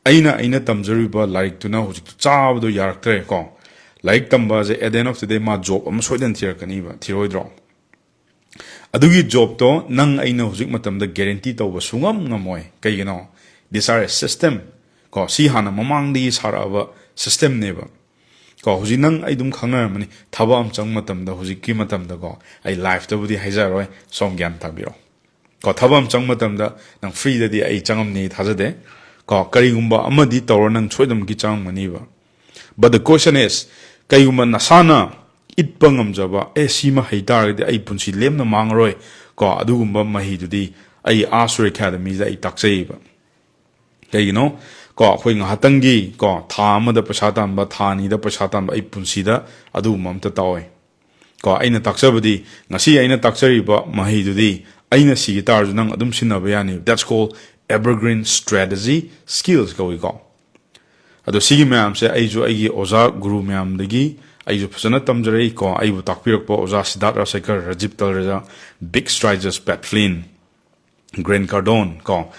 ꯑꯩꯅ, ꯑꯩꯅ ꯇꯝꯖꯔꯨꯕ ꯂꯥꯏꯔꯤꯛꯇꯨꯅ ꯍꯧꯖꯤꯛꯇꯤ ꯆꯥꯕꯗꯣ ꯌꯥꯔꯛꯇ꯭ꯔꯦ ꯀꯣ꯫ ꯂꯥꯏꯔꯤꯛ ꯇꯝꯕꯁꯦ at the end of the day ꯃꯥ job ꯑꯃ ꯁꯣꯏꯗꯅ ꯊꯤꯔꯛꯀꯅꯤꯕ, ꯊꯤꯔꯣꯏꯗ꯭ꯔꯣ? ꯑꯗꯨꯒꯤ jobꯇꯣ ꯅꯪ ꯑꯩꯅ ꯍꯧꯖꯤꯛ ꯃꯇꯝꯗ guarantee ꯇꯧꯕ ꯁꯨꯡꯉꯝ ꯉꯝꯃꯣꯏ꯫ ꯀꯩꯒꯤꯅꯣ? These are a system꯫ ꯀꯣ, ꯁꯤ ꯍꯥꯟꯅ ꯃꯃꯥꯡꯗꯒꯤ ꯁꯥꯔꯛꯑꯕ systemꯅꯦꯕ꯫ ꯀꯣ, ꯍꯧꯖꯤꯛ ꯅꯪ ꯑꯩ ꯑꯗꯨꯝ ꯈꯪꯅꯔꯝꯃꯅꯤ꯫ ꯊꯕꯛ ꯑꯃ ꯆꯪꯕ ꯃꯇꯝꯗ, ꯍꯧꯖꯤꯛꯀꯤ ꯃꯇꯝꯗꯀꯣ, ꯑꯩ liveꯇꯕꯨꯗꯤ ꯍꯥꯏꯖꯔꯔꯣꯏ, ꯁꯣꯝ ꯒ꯭ꯌꯥꯟ ꯇꯥꯕꯤꯔꯣ꯫ ꯀꯣ, ꯊꯕꯛ ꯑꯃ ꯆꯪꯕ ꯃꯇꯝꯗ ꯅꯪ free ꯗꯗꯤ ꯑꯩ ꯆꯪꯉꯝꯅꯤ ꯊꯥꯖꯗꯦ꯫ ꯀꯣ, ꯀꯔꯤꯒꯨꯝꯕ ꯑꯃꯗꯤ ꯇꯧꯔ ꯅꯪ ꯁꯣꯏꯗꯅꯃꯛꯀꯤ ꯆꯪꯉꯝꯒꯅꯤꯕ꯫ But the question is, ꯀꯩꯒꯨꯝꯕ ꯅꯁꯥꯅ ꯏꯠꯄ ꯉꯝꯖꯕ, ꯑꯦ, ꯁꯤꯃ ꯍꯩ ꯇꯥꯔꯒꯗꯤ ꯑꯩ ꯄꯨꯟꯁꯤ ꯂꯦꯝꯅ ꯃꯥꯡꯉꯔꯣꯏ, ꯀꯣ, ꯑꯗꯨꯒꯨꯝꯕ ꯃꯍꯩꯗꯨꯗꯤ ꯑꯩ ꯑꯥ ꯁꯨꯔꯦ ꯑꯦꯀꯥꯗꯃꯤꯗ ꯑꯩ ꯇꯥꯛꯆꯩꯌꯦꯕ꯫ ꯀꯩꯒꯤꯅꯣ? ꯀꯣ, ꯑꯩꯈꯣꯏ ꯉꯥꯏꯍꯥꯛꯇꯪꯒꯤ, ꯀꯣ, ꯊꯥ ꯑꯃꯗ ꯄꯩꯁꯥ ꯇꯥꯟꯕ, ꯊꯥ ꯑꯅꯤꯗ ꯄꯩꯁꯥ ꯇꯥꯟꯕ, ꯑꯩ ꯄꯨꯟꯁꯤꯗ ꯑꯗꯨꯒꯨꯝꯕ ꯑꯝꯇ ꯇꯥꯛꯑꯣꯏ꯫ ꯀꯣ, ꯑꯩꯅ ꯇꯥꯛꯆꯕꯗꯤ, ꯉꯁꯤ ꯑꯩꯅ ꯇꯥꯛꯆꯔꯤꯕ ꯃꯍꯩꯗꯨꯗꯤ ꯑꯩꯅ ꯁꯤꯒꯤ ꯇꯥꯔꯁꯨ ꯅꯪ ꯑꯗꯨꯝ ꯁꯤꯖꯤꯟꯅꯕ ꯌꯥꯅꯤ꯫ That's called evergreen strategy skills ꯀꯧꯏꯀꯣ꯫ ꯑꯗꯣ ꯁꯤꯒꯤ ꯃꯌꯥꯝꯁꯦ ꯑꯩꯁꯨ ꯑꯩꯒꯤ ꯑꯣꯖꯥ ꯒꯨꯔꯨ ꯃꯌꯥꯝꯗꯒꯤ ꯑꯩꯁꯨ ꯐꯖꯅ ꯇꯝꯖꯔꯛꯏꯀꯣ꯫ ꯑꯩꯕꯨ ꯇꯥꯛꯄꯤꯔꯛꯄ ꯑꯣꯖꯥ ꯁꯤꯗꯥꯔꯠ ꯔꯥꯖꯁꯦꯈꯔ, ꯔꯥꯖꯤꯕ ꯇꯜꯔꯦꯖꯥ, ꯕꯤꯛ ꯁ꯭ꯇ꯭ꯔꯥꯏꯖꯔꯁ, ꯄꯦꯠ ꯐ꯭ꯂꯤꯟ, ꯒ꯭ꯔꯦꯟ ꯀꯥꯔꯗꯣꯟ ꯀꯣ,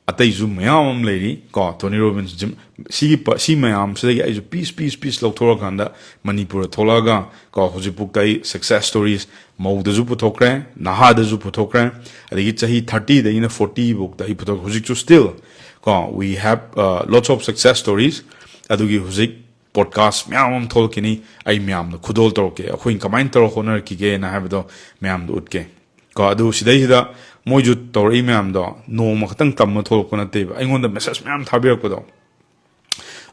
ꯑꯇꯩꯁꯨ ꯃꯌꯥꯝ ꯑꯃ ꯂꯩꯔꯤ ꯀꯣ, ꯇꯣꯅꯤ ꯔꯣꯕꯤꯟꯁ, ꯖꯤꯝ, ꯁꯤꯒꯤ ꯄ-, ꯁꯤ ꯃꯌꯥꯝꯁꯤꯗꯒꯤ ꯑꯩꯁꯨ ꯄꯤꯁ, ꯄꯤꯁ, ꯄꯤꯁ ꯂꯧꯊꯣꯔꯛꯑꯀꯥꯟꯗ ꯃꯅꯤꯄꯨꯔꯗ ꯊꯣꯛꯂꯛꯑꯒ ꯀꯣ, ꯍꯧꯖꯤꯛꯐꯥꯎꯗ ꯑꯩ success stories ꯃꯧꯗꯁꯨ ꯄꯨꯊꯣꯛꯈ꯭ꯔꯦ, ꯅꯍꯥꯗꯁꯨ ꯄꯨꯊꯣꯛꯈ꯭ꯔꯦ, ꯑꯗꯒꯤ ꯆꯍꯤ thirty ꯗꯒꯤꯅ forty ꯐꯥꯎꯗ ꯑꯩ ꯄꯨꯊꯣꯛꯈ꯭ꯔꯦ꯫ ꯍꯧꯖꯤꯛꯁꯨ still ꯀꯣ, we have, uh, lots of success stories꯫ ꯑꯗꯨꯒꯤ ꯍꯧꯖꯤꯛ podcast ꯃꯌꯥꯝ ꯑꯃ ꯊꯣꯛꯂꯛꯈꯤꯅꯤ, ꯑꯩ ꯃꯌꯥꯝꯗ ꯈꯨꯗꯣꯜ ꯇꯧꯔꯛꯀꯦ, ꯑꯩꯈꯣꯏꯅ ꯀꯃꯥꯏꯅ ꯇꯧꯔ ꯍꯣꯠꯅꯔꯛꯈꯤꯒꯦꯅ ꯍꯥꯏꯕꯗꯣ ꯃꯌꯥꯝꯗ ꯎꯠꯀꯦ꯫ ꯀꯣ, ꯑꯗꯨ ꯁꯤꯗꯩꯁꯤꯗ ꯃꯣꯏꯁꯨ ꯇꯧꯔꯛꯏ ꯃꯌꯥꯝꯗꯣ ꯅꯣꯡꯃ ꯈꯛꯇꯪ ꯇꯝꯃ ꯊꯣꯛꯂꯛꯄ ꯅꯠꯇꯦꯕ꯫ ꯑꯩꯉꯣꯟꯗ message ꯃꯌꯥꯝ ꯊꯥꯕꯤꯔꯛꯄꯗꯣ,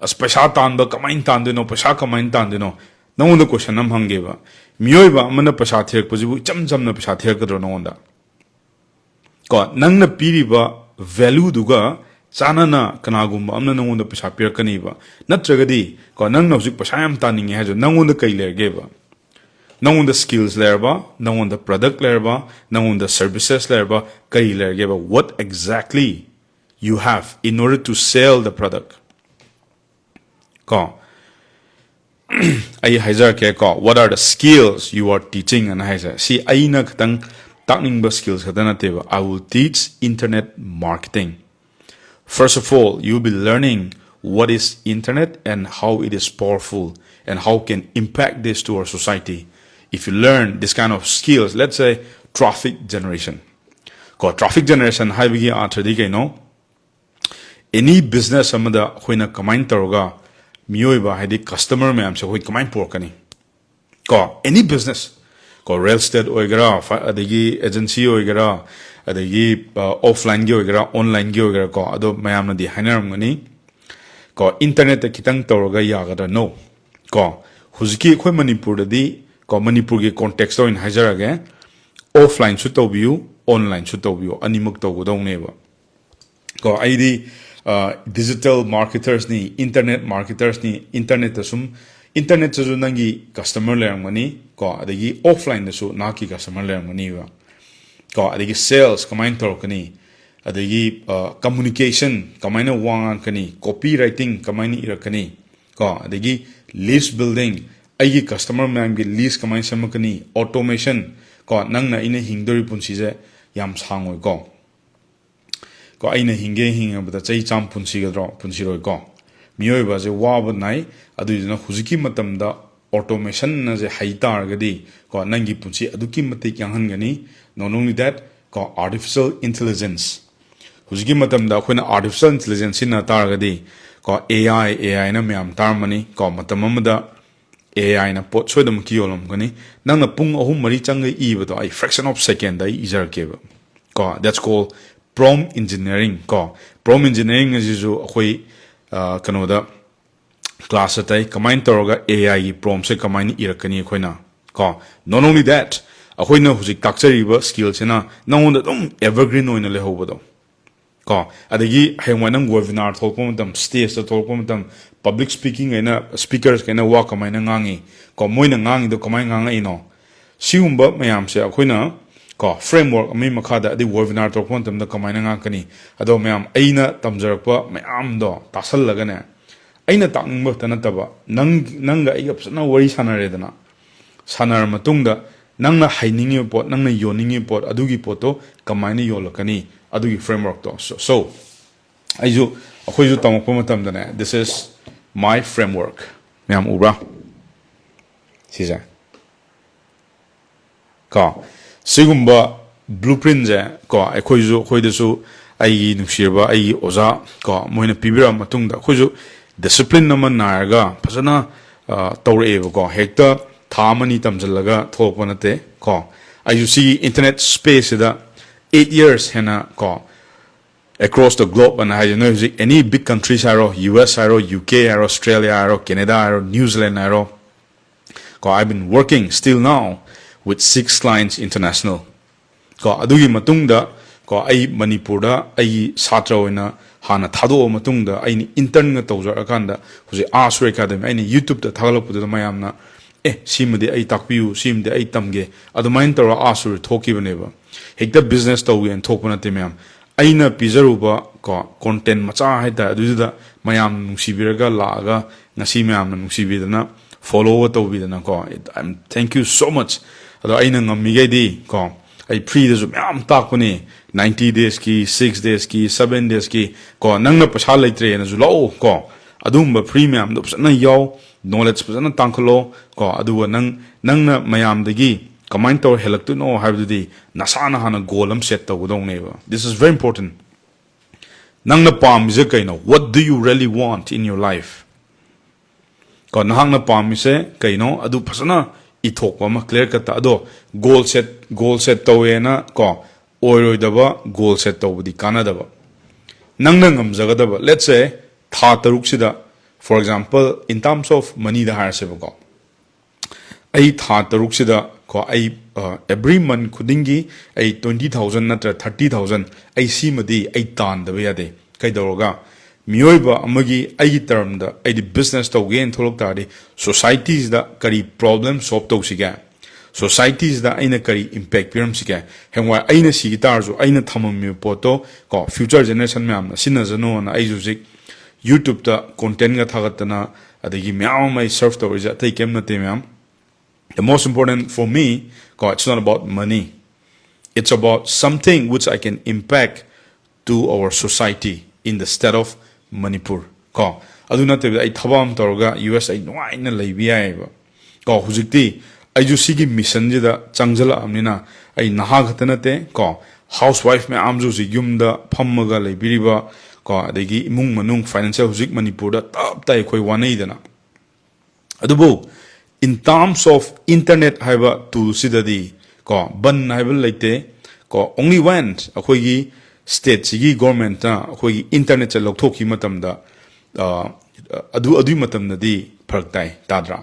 "ꯑꯁ, ꯄꯩꯁꯥ ꯇꯥꯟꯕ ꯀꯃꯥꯏꯅ ꯇꯥꯟꯗꯣꯏꯅꯣ, ꯄꯩꯁꯥ ꯀꯃꯥꯏꯅ ꯇꯥꯟꯗꯣꯏꯅꯣ?" ꯅꯉꯣꯟꯗ question ꯑꯃ ꯍꯪꯒꯦꯕ, ꯃꯤꯑꯣꯏꯕ ꯑꯃꯅ ꯄꯩꯁꯥ ꯊꯤꯔꯛꯄꯁꯤꯕꯨ ꯏꯆꯝ ꯆꯝꯅ ꯄꯩꯁꯥ ꯊꯤꯔꯛꯀꯗ꯭ꯔꯣ ꯅꯉꯣꯟꯗ? ꯀꯣ, ꯅꯪꯅ ꯄꯤꯔꯤꯕ valueꯗꯨꯒ ꯆꯥꯟꯅꯅ ꯀꯅꯥꯒꯨꯝꯕ ꯑꯃꯅ ꯅꯉꯣꯟꯗ ꯄꯩꯁꯥ ꯄꯤꯔꯛꯀꯅꯤꯕ꯫ ꯅꯠꯇ꯭ꯔꯒꯗꯤ ꯀꯣ, ꯅꯪꯅ ꯍꯧꯖꯤꯛ ꯄꯩꯁꯥ ꯌꯥꯝ ꯇꯥꯅꯤꯡꯉꯦ ꯍꯥꯏꯔꯁꯨ, ꯅꯪꯉꯣꯟꯗ ꯀꯩ ꯂꯩꯔꯒꯦꯕ? ꯅꯉꯣꯟꯗ skills ꯂꯩꯔꯕ, ꯅꯉꯣꯟꯗ product ꯂꯩꯔꯕ, ꯅꯉꯣꯟꯗ services ꯂꯩꯔꯕ, ꯀꯔꯤ ꯂꯩꯔꯒꯦꯕ? What exactly you have in order to sell the product? ꯀꯣ, ꯑꯩ ꯍꯥꯏꯖꯔꯛꯀꯦ ꯀꯣ, "What are the skills you are teaching?" ꯑꯅ ꯍꯥꯏꯁꯦ꯫ ꯁꯤ ꯑꯩꯅ ꯈꯤꯇꯪ ꯇꯥꯛꯅꯤꯡꯕ skills ꯈꯛꯇ ꯅꯠꯇꯦꯕ꯫ I will teach internet marketing. First of all, you'll be learning what is internet and how it is powerful and how can impact this to our society. If you learn this kind of skills, let's say traffic generation. ꯀꯣ, traffic generation ꯍꯥꯏꯕꯒꯤ ꯑꯥꯔꯊꯗꯤ ꯀꯩꯅꯣ? Any business ꯑꯃꯗ ꯑꯩꯈꯣꯏꯅ ꯀꯃꯥꯏꯅ ꯇꯧꯔꯒ ꯃꯤꯑꯣꯏꯕ, ꯍꯥꯏꯗꯤ customer ꯃꯌꯥꯝꯁꯦ ꯑꯩꯈꯣꯏ ꯀꯃꯥꯏꯅ ꯄꯨꯔꯛꯀꯅꯤ? ꯀꯣ, any business, ꯀꯣ, real estate ꯑꯣꯏꯒꯦꯔꯥ, ꯐ-, ꯑꯗꯒꯤ agency ꯑꯣꯏꯒꯦꯔꯥ, ꯑꯗꯒꯤ ꯑꯣꯐꯂꯥꯏꯟꯒꯤ ꯑꯣꯏꯒꯦꯔꯥ, ꯑꯣꯟꯂꯥꯏꯟꯒꯤ ꯑꯣꯏꯒꯦꯔꯥ ꯀꯣ, ꯑꯗꯣ ꯃꯌꯥꯝꯅꯗꯤ ꯍꯥꯏꯅꯔꯝꯒꯅꯤ ꯀꯣ, "ꯏꯟꯇꯔꯅꯦꯠꯇ ꯈꯤꯇꯪ ꯇꯧꯔꯒ ꯌꯥꯒꯗ꯭ꯔꯥ?" No ꯀꯣ, ꯍꯧꯖꯤꯛꯀꯤ ꯑꯩꯈꯣꯏ ꯃꯅꯤꯄꯨꯔꯗꯗꯤ ꯀꯣ, ꯃꯅꯤꯄꯨꯔꯒꯤ ꯀꯣꯟꯇꯦꯛꯁꯇ ꯑꯣꯏꯅ ꯍꯥꯏꯖꯔꯒꯦ, ꯑꯣꯐꯂꯥꯏꯟꯁꯨ ꯇꯧꯕꯤꯌꯨ, ꯑꯣꯟꯂꯥꯏꯟꯁꯨ ꯇꯧꯕꯤꯌꯨ, ꯑꯅꯤꯃꯛ ꯇꯧꯒꯗꯧꯅꯦꯕ ꯀꯣ꯫ ꯑꯩꯗꯤ ꯗꯤꯖꯤꯇꯦꯜ ꯃꯥꯔꯀꯦꯇꯔꯁꯅꯤ, ꯏꯟꯇꯔꯅꯦꯠ ꯃꯥꯔꯀꯦꯇꯔꯁꯅꯤ꯫ ꯏꯟꯇꯔꯅꯦꯠꯇ ꯁꯨꯝ, ꯏꯟꯇꯔꯅꯦꯠꯇꯁꯨ ꯅꯪꯒꯤ ꯀꯁꯇꯃꯔ ꯂꯩꯔꯝꯒꯅꯤ ꯀꯣ, ꯑꯗꯒꯤ ꯑꯣꯐꯂꯥꯏꯟꯗꯁꯨ ꯅꯍꯥꯛꯀꯤ ꯀꯁꯇꯃꯔ ꯂꯩꯔꯝꯒꯅꯤꯕ ꯀꯣ꯫ ꯑꯗꯒꯤ ꯁꯦꯜꯁ ꯀꯃꯥꯏꯅ ꯇꯧꯔꯛꯀꯅꯤ, ꯑꯗꯒꯤ ꯀꯝꯃꯨꯅꯤꯀꯦꯁꯟ ꯀꯃꯥꯏꯅ ꯋꯥ ꯉꯥꯡꯀꯅꯤ, ꯀꯣꯄꯤ ꯔꯥꯏꯇꯤꯡ ꯀꯃꯥꯏꯅ ꯏꯔꯛꯀꯅꯤ ꯀꯣ, ꯑꯗꯒꯤ ꯂꯤꯁ ꯕꯤꯜꯗꯤꯡ, ꯑꯩꯒꯤ ꯀꯁꯇꯃꯔ ꯃꯌꯥꯝꯒꯤ ꯂꯤꯁ ꯀꯃꯥꯏꯅ ꯁꯦꯝꯃꯛꯀꯅꯤ, ꯑꯣꯇꯣꯃꯦꯁꯟ ꯀꯣ꯫ ꯅꯪꯅ ꯑꯩꯅ ꯍꯤꯡꯗꯧꯔꯤ ꯄꯨꯟꯁꯤꯁꯦ ꯌꯥꯝ ꯁꯥꯡꯉꯣꯏꯀꯣ꯫ ꯀꯣ, ꯑꯩꯅ ꯍꯤꯡꯒꯦ ꯍꯤꯡꯉꯕꯗ ꯆꯍꯤ ꯆꯥꯝꯃ ꯄꯨꯟꯁꯤꯒꯗ꯭ꯔꯣ? ꯄꯨꯟꯁꯤꯔꯣꯏꯀꯣ꯫ ꯃꯤꯑꯣꯏꯕ ꯑꯁꯦ ꯋꯥꯕ ꯅꯥꯏ꯫ ꯑꯗꯨꯏꯗꯨꯅ ꯍꯧꯖꯤꯛꯀꯤ ꯃꯇꯝꯗ ꯑꯣꯇꯣꯃꯦꯁꯟ ꯑꯁꯦ ꯍꯩ ꯇꯥꯔꯒꯗꯤ ꯀꯣ, ꯅꯪꯒꯤ ꯄꯨꯟꯁꯤ ꯑꯗꯨꯛꯀꯤ ꯃꯇꯤꯛ ꯌꯥꯡꯍꯟꯒꯅꯤ꯫ Not only that ꯀꯣ, ꯑꯥꯔꯇꯤꯐꯤꯁꯤꯌꯦꯜ ꯏꯟꯇꯦꯂꯤꯖꯦꯟꯁ, ꯍꯧꯖꯤꯛꯀꯤ ꯃꯇꯝꯗ ꯑꯩꯈꯣꯏꯅ ꯑꯥꯔꯇꯤꯐꯤꯁꯤꯌꯦꯜ ꯏꯟꯇꯦꯂꯤꯖꯦꯟꯁ ꯁꯤꯖꯤꯟꯅ ꯇꯥꯔꯒꯗꯤ ꯀꯣ, ꯑꯦ ꯑꯥꯏ, ꯑꯦ ꯑꯥꯏꯅ ꯃꯌꯥꯝ ꯇꯥꯔꯝꯃꯅꯤ ꯀꯣ꯫ ꯃꯇꯝ ꯑꯃꯗ ꯑꯦ ꯑꯥꯏꯅ ꯄꯣꯠ ꯁꯣꯏꯗꯃꯛꯀꯤ ꯌꯣꯜꯂꯝꯒꯅꯤ꯫ ꯅꯪꯅ ꯄꯨꯡ ꯑꯍꯨꯝ ꯃꯔꯤ ꯆꯪꯒ ꯏꯕꯗꯣ ꯑꯩ fraction of second ꯑꯩ ꯏꯖꯔꯛꯀꯦꯕ ꯀꯣ꯫ That's called prompt engineering ꯀꯣ꯫ Prompt engineering ꯑꯁꯤꯁꯨ ꯑꯩꯈꯣꯏ ꯑ, ꯀꯩꯅꯣꯗ ꯀ꯭ꯂꯥꯁ ꯑꯇꯩ ꯀꯃꯥꯏꯅ ꯇꯧꯔꯒ ꯑꯦ ꯑꯥꯏꯒꯤ ꯄ꯭ꯔꯣꯝꯁꯦ ꯀꯃꯥꯏꯅ ꯏꯔꯛꯀꯅꯤ ꯑꯩꯈꯣꯏꯅ ꯀꯣ꯫ Not only that, ꯑꯩꯈꯣꯏꯅ ꯍꯧꯖꯤꯛ ꯇꯥꯛꯆꯔꯤꯕ ꯁ꯭ꯀꯤꯜꯁꯤꯅ ꯅꯉꯣꯟꯗ ꯑꯗꯨꯝ ꯑꯦꯚꯔꯒ꯭ꯔꯤꯟ ꯑꯣꯏꯅ ꯂꯩꯍꯧꯕꯗꯣ ꯀꯣ꯫ ꯑꯗꯒꯤ ꯍꯌꯦꯡꯋꯥꯏ ꯅꯪ ꯋꯦꯕꯤꯅꯥꯔ ꯊꯣꯛꯂꯛꯄ ꯃꯇꯝ, ꯁ꯭ꯇꯦꯖꯇ ꯊꯣꯛꯂꯛꯄ ꯃꯇꯝ, ꯄꯕ꯭ꯂꯤꯛ ꯁ꯭ꯄꯤꯀꯤꯡ ꯍꯥꯏꯅ ꯁ꯭ꯄꯤꯀꯔꯁ ꯀꯩꯅ ꯋꯥ ꯀꯃꯥꯏꯅ ꯉꯥꯡꯉꯤ ꯀꯣ, ꯃꯣꯏꯅ ꯉꯥꯡꯉꯤꯗꯣ ꯀꯃꯥꯏꯅ ꯉꯥꯡꯉꯛꯏꯅꯣ, ꯁꯤꯒꯨꯝꯕ ꯃꯌꯥꯝꯁꯦ ꯑꯩꯈꯣꯏꯅ ꯀꯣ, ꯐ꯭ꯔꯦꯝꯋꯥꯔꯛ ꯑꯃꯒꯤ ꯃꯈꯥꯗ ꯑꯗꯩ ꯋꯦꯕꯤꯅꯥꯔ ꯇꯧꯔꯛꯄ ꯃꯇꯝꯗ ꯀꯃꯥꯏꯅ ꯉꯥꯡꯉꯛꯀꯅꯤ? ꯑꯗꯣ ꯃꯌꯥꯝ, ꯑꯩꯅ ꯇꯝꯖꯔꯛꯄ ꯃꯌꯥꯝꯗꯣ ꯇꯥꯁꯜꯂꯒꯅꯦ, ꯑꯩꯅ ꯇꯥꯛꯅꯤꯡꯕ ꯈꯛꯇ ꯅꯠꯇꯕ, ꯅꯪ, ꯅꯪꯒ ꯑꯩꯒ ꯐꯖꯅ ꯋꯥꯔꯤ ꯁꯥꯟꯅꯔꯦꯗꯅ, ꯁꯥꯟꯅꯔ ꯃꯇꯨꯡꯗ ꯅꯪꯅ ꯍꯩꯅꯤꯡꯉꯤꯕ ꯄꯣꯠ, ꯅꯪꯅ ꯌꯣꯟꯅꯤꯡꯉꯤꯕ ꯄꯣꯠ, ꯑꯗꯨꯒꯤ ꯄꯣꯠꯇꯣ ꯀꯃꯥꯏꯅ ꯌꯣꯜꯂꯛꯀꯅꯤ? ꯑꯗꯨꯒꯤ ꯐ꯭ꯔꯦꯝꯋꯥꯔꯛꯇꯣ꯫ So, so, ꯑꯩꯁꯨ, ꯑꯩꯈꯣꯏꯁꯨ ꯇꯝꯃꯛꯄ ꯃꯇꯝꯗꯅꯦ, this is my framework꯫ ꯃꯌꯥꯝ ꯎꯕ꯭ꯔꯥ? ꯁꯤꯁꯦ꯫ ꯀꯣ, ꯁꯤꯒꯨꯝꯕ ꯕ꯭ꯂꯨ ꯄ꯭ꯔꯤꯟꯁꯦ ꯀꯣ, ꯑꯩꯈꯣꯏꯁꯨ, ꯑꯩꯈꯣꯏꯗꯁꯨ ꯑꯩꯒꯤ ꯅꯨꯡꯁꯤꯔꯕ ꯑꯩꯒꯤ ꯑꯣꯖꯥ ꯀꯣ, ꯃꯣꯏꯅ ꯄꯤꯕꯤꯔꯛꯑ ꯃꯇꯨꯡꯗ ꯑꯩꯈꯣꯏꯁꯨ ꯗꯤꯁꯤꯄ꯭ꯂꯤꯟ ꯑꯃ ꯅꯥꯏꯔꯒ ꯐꯖꯅ, ꯑ, ꯇꯧꯔꯛꯑꯦꯕꯀꯣ꯫ ꯍꯦꯛꯇ ꯊꯥ ꯑꯃꯅꯤ ꯇꯝꯁꯤꯜꯂꯒ ꯊꯣꯛꯂꯛꯄ ꯅꯠꯇꯦ ꯀꯣ꯫ ꯑꯩꯁꯨ ꯁꯤꯒꯤ ꯏꯟꯇꯔꯅꯦꯠ ꯁ꯭ꯄꯦꯁꯁꯤꯗ eight years ꯍꯦꯟꯅ ꯀꯣ, across the globe ꯑꯅ ꯍꯥꯏꯁꯦ, ꯅꯣꯏ ꯍꯧꯖꯤꯛ any big countries ꯍꯥꯏꯔꯣ, U S ꯍꯥꯏꯔꯣ, U K ꯍꯥꯏꯔꯣ, Australia ꯍꯥꯏꯔꯣ, Canada ꯍꯥꯏꯔꯣ, New Zealand ꯍꯥꯏꯔꯣ, ꯀꯣ, I've been working still now with six clients international. ꯀꯣ, ꯑꯗꯨꯒꯤ ꯃꯇꯨꯡꯗ ꯀꯣ, ꯑꯩ ꯃꯅꯤꯄꯨꯔꯗ ꯑꯩꯒꯤ ꯁꯥꯇ꯭ꯔ ꯑꯣꯏꯅ ꯍꯥꯟꯅ ꯊꯥꯗꯣꯛꯑ ꯃꯇꯨꯡꯗ, ꯑꯩꯅ internꯒ ꯇꯧꯖꯔꯛꯑꯀꯥꯟꯗ, ꯍꯧꯖꯤꯛ ꯑꯥ ꯁꯨꯔ ꯑꯦꯀꯥꯗꯃꯤ ꯑꯩꯅ YouTubeꯇ ꯊꯥꯒꯠꯂꯛꯄꯗꯨꯗ ꯃꯌꯥꯝꯅ, "ꯑꯦ, ꯁꯤꯃꯗꯤ ꯑꯩ ꯇꯥꯛꯄꯤꯌꯨ, ꯁꯤꯃꯗꯤ ꯑꯩ ꯇꯝꯒꯦ", ꯑꯗꯨꯃꯥꯏꯅ ꯇꯧꯔꯒ ꯑꯥ ꯁꯨꯔ ꯊꯣꯛꯈꯤꯕꯅꯦꯕ꯫ ꯍꯦꯛꯇ business ꯇꯧꯒꯦꯅ ꯊꯣꯛꯄ ꯅꯠꯇꯦ ꯃꯌꯥꯝ꯫ ꯑꯩꯅ ꯄꯤꯖꯔꯨꯕ ꯀꯣ, content ꯃꯆꯥ ꯍꯥꯏꯇꯥꯔꯦ, ꯑꯗꯨꯗꯨꯗ ꯃꯌꯥꯝꯅ ꯅꯨꯡꯁꯤꯕꯤꯔꯒ ꯂꯥꯛꯑꯒ, ꯉꯁꯤ ꯃꯌꯥꯝꯅ ꯅꯨꯡꯁꯤꯕꯤꯗꯅ, follow ꯇꯧꯕꯤꯗꯅ ꯀꯣ, I'm thank you so much꯫ ꯑꯗꯣ ꯑꯩꯅ ꯉꯝꯃꯤꯈꯩꯗꯤ ꯀꯣ, ꯑꯩ freeꯗꯁꯨ ꯃꯌꯥꯝ ꯇꯥꯛꯄꯅꯤ, ninety daysꯀꯤ, six daysꯀꯤ, seven daysꯀꯤ ꯀꯣ, ꯅꯪꯅ ꯄꯩꯁꯥ ꯂꯩꯇ꯭ꯔꯦꯅꯁꯨ ꯂꯥꯛꯑꯣ ꯀꯣ, ꯑꯗꯨꯒꯨꯝꯕ free ꯃꯌꯥꯝꯗꯣ ꯐꯖꯅ ꯌꯥꯎ, knowledge ꯐꯖꯅ ꯇꯥꯡꯈꯠꯂꯣ ꯀꯣ, ꯑꯗꯨꯒ ꯅꯪ, ꯅꯪꯅ ꯃꯌꯥꯝꯗꯒꯤ ꯀꯃꯥꯏꯅ ꯇꯧꯔ ꯍꯦꯜꯂꯛꯇꯣꯏꯅꯣ ꯍꯥꯏꯕꯗꯨꯗꯤ ꯅꯁꯥꯅ ꯍꯥꯟꯅ goal ꯑꯃ set ꯇꯧꯒꯗꯧꯅꯦꯕ꯫ This is very important. ꯅꯪꯅ ꯄꯥꯝꯃꯤꯁꯦ ꯀꯩꯅꯣ? What do you really want in your life? ꯀꯣ, ꯅꯍꯥꯛꯅ ꯄꯥꯝꯃꯤꯁꯦ ꯀꯩꯅꯣ? ꯑꯗꯨ ꯐꯖꯅ ꯏꯊꯣꯛꯄ ꯑꯃ, clear cut꯫ ꯑꯗꯣ goal set, goal set ꯇꯧꯋꯦꯅ ꯀꯣ, ꯑꯣꯏꯔꯣꯏꯗꯕ goal set ꯇꯧꯕꯗꯤ ꯀꯥꯟꯅꯗꯕ꯫ ꯅꯪꯅ ꯉꯝꯖꯒꯗꯕ, let's say, ꯊꯥ ꯇꯔꯨꯛꯁꯤꯗ, for example, in terms of moneyꯗ ꯍꯥꯏꯔꯁꯦꯕꯀꯣ, ꯑꯩ ꯊꯥ ꯇꯔꯨꯛꯁꯤꯗ ꯀꯣ, ꯑꯩ, ꯑ, every month ꯈꯨꯗꯤꯡꯒꯤ ꯑꯩ twenty thousand ꯅꯠꯇ꯭ꯔ thirty thousand, ꯑꯩ ꯁꯤꯃꯗꯤ ꯑꯩ ꯇꯥꯟꯗꯕ ꯌꯥꯗꯦ꯫ ꯀꯩꯗꯧꯔꯒ? ꯃꯤꯑꯣꯏꯕ ꯑꯃꯒꯤ, ꯑꯩꯒꯤ termꯗ ꯑꯩꯗꯤ business ꯇꯧꯒꯦꯅ ꯊꯣꯛꯂꯛ ꯇꯥꯔꯗꯤ, societyꯁꯤꯗ ꯀꯔꯤ problem solve ꯇꯧꯁꯤꯒꯦ? Societyꯁꯤꯗ ꯑꯩꯅ ꯀꯔꯤ impact ꯄꯤꯔꯝꯁꯤꯒꯦ? ꯍꯌꯦꯡꯋꯥꯏ ꯑꯩꯅ ꯁꯤꯈꯤ ꯇꯥꯔꯁꯨ, ꯑꯩꯅ ꯊꯝꯃꯝꯃꯤꯕ ꯄꯣꯠꯇꯣ ꯀꯣ, future generation ꯃꯌꯥꯝꯅ ꯁꯤꯖꯤꯟꯅꯖꯅꯣꯅ ꯑꯩꯁꯨ ꯍꯧꯖꯤꯛ YouTubeꯇ contentꯒ ꯊꯥꯒꯠꯇꯅ, ꯑꯗꯒꯤ ꯃꯌꯥꯝ ꯑꯃ ꯑꯩ serve ꯇꯧꯔꯤꯁꯦ ꯑꯇꯩ ꯀꯩꯝ ꯅꯠꯇꯦ ꯃꯌꯥꯝ꯫ The most important for me ꯀꯣ, it's not about money. It's about something which I can impact to our society in the state of Manipur. ꯀꯣ, ꯑꯗꯨ ꯅꯠꯇꯕꯤꯗ ꯑꯩ ꯊꯕꯛ ꯑꯃ ꯇꯧꯔꯒ U S ꯑꯩ ꯅꯨꯡꯉꯥꯏꯅ ꯂꯩꯕ ꯌꯥꯏꯑꯕ꯫ ꯀꯣ, ꯍꯧꯖꯤꯛꯇꯤ ꯑꯩꯁꯨ ꯁꯤꯒꯤ missionꯁꯤꯗ ꯆꯪꯁꯤꯜꯂꯛꯑꯕꯅꯤꯅ, ꯑꯩ ꯅꯍꯥ ꯈꯛꯇ ꯅꯠꯇꯦ ꯀꯣ, housewife ꯃꯌꯥꯝꯁꯨ ꯍꯧꯖꯤꯛ ꯌꯨꯝꯗ ꯐꯝꯃꯒ ꯂꯩꯕꯤꯔꯤꯕ ꯀꯣ, ꯑꯗꯒꯤ ꯏꯃꯨꯡ ꯃꯅꯨꯡ financial ꯍꯧꯖꯤꯛ ꯃꯅꯤꯄꯨꯔꯗ ꯇꯞ ꯇꯥꯏ ꯑꯩꯈꯣꯏ ꯋꯥꯅꯩꯗꯅ꯫ ꯑꯗꯨꯕꯨ in terms of internet ꯍꯥꯏꯕ toolꯁꯤꯗꯗꯤ ꯀꯣ, ꯕꯟ ꯍꯥꯏꯕ ꯂꯩꯇꯦ꯫ ꯀꯣ, only when ꯑꯩꯈꯣꯏꯒꯤ stateꯁꯤꯒꯤ governmentꯅ ꯑꯩꯈꯣꯏꯒꯤ internetꯁꯦ ꯂꯧꯊꯣꯛꯈꯤꯕ ꯃꯇꯝꯗ, ꯑ, ꯑꯗꯨ, ꯑꯗꯨꯒꯤ ꯃꯇꯝꯗꯗꯤ ꯐꯔꯛ ꯇꯥꯏ, ꯇꯥꯗ꯭ꯔꯥ?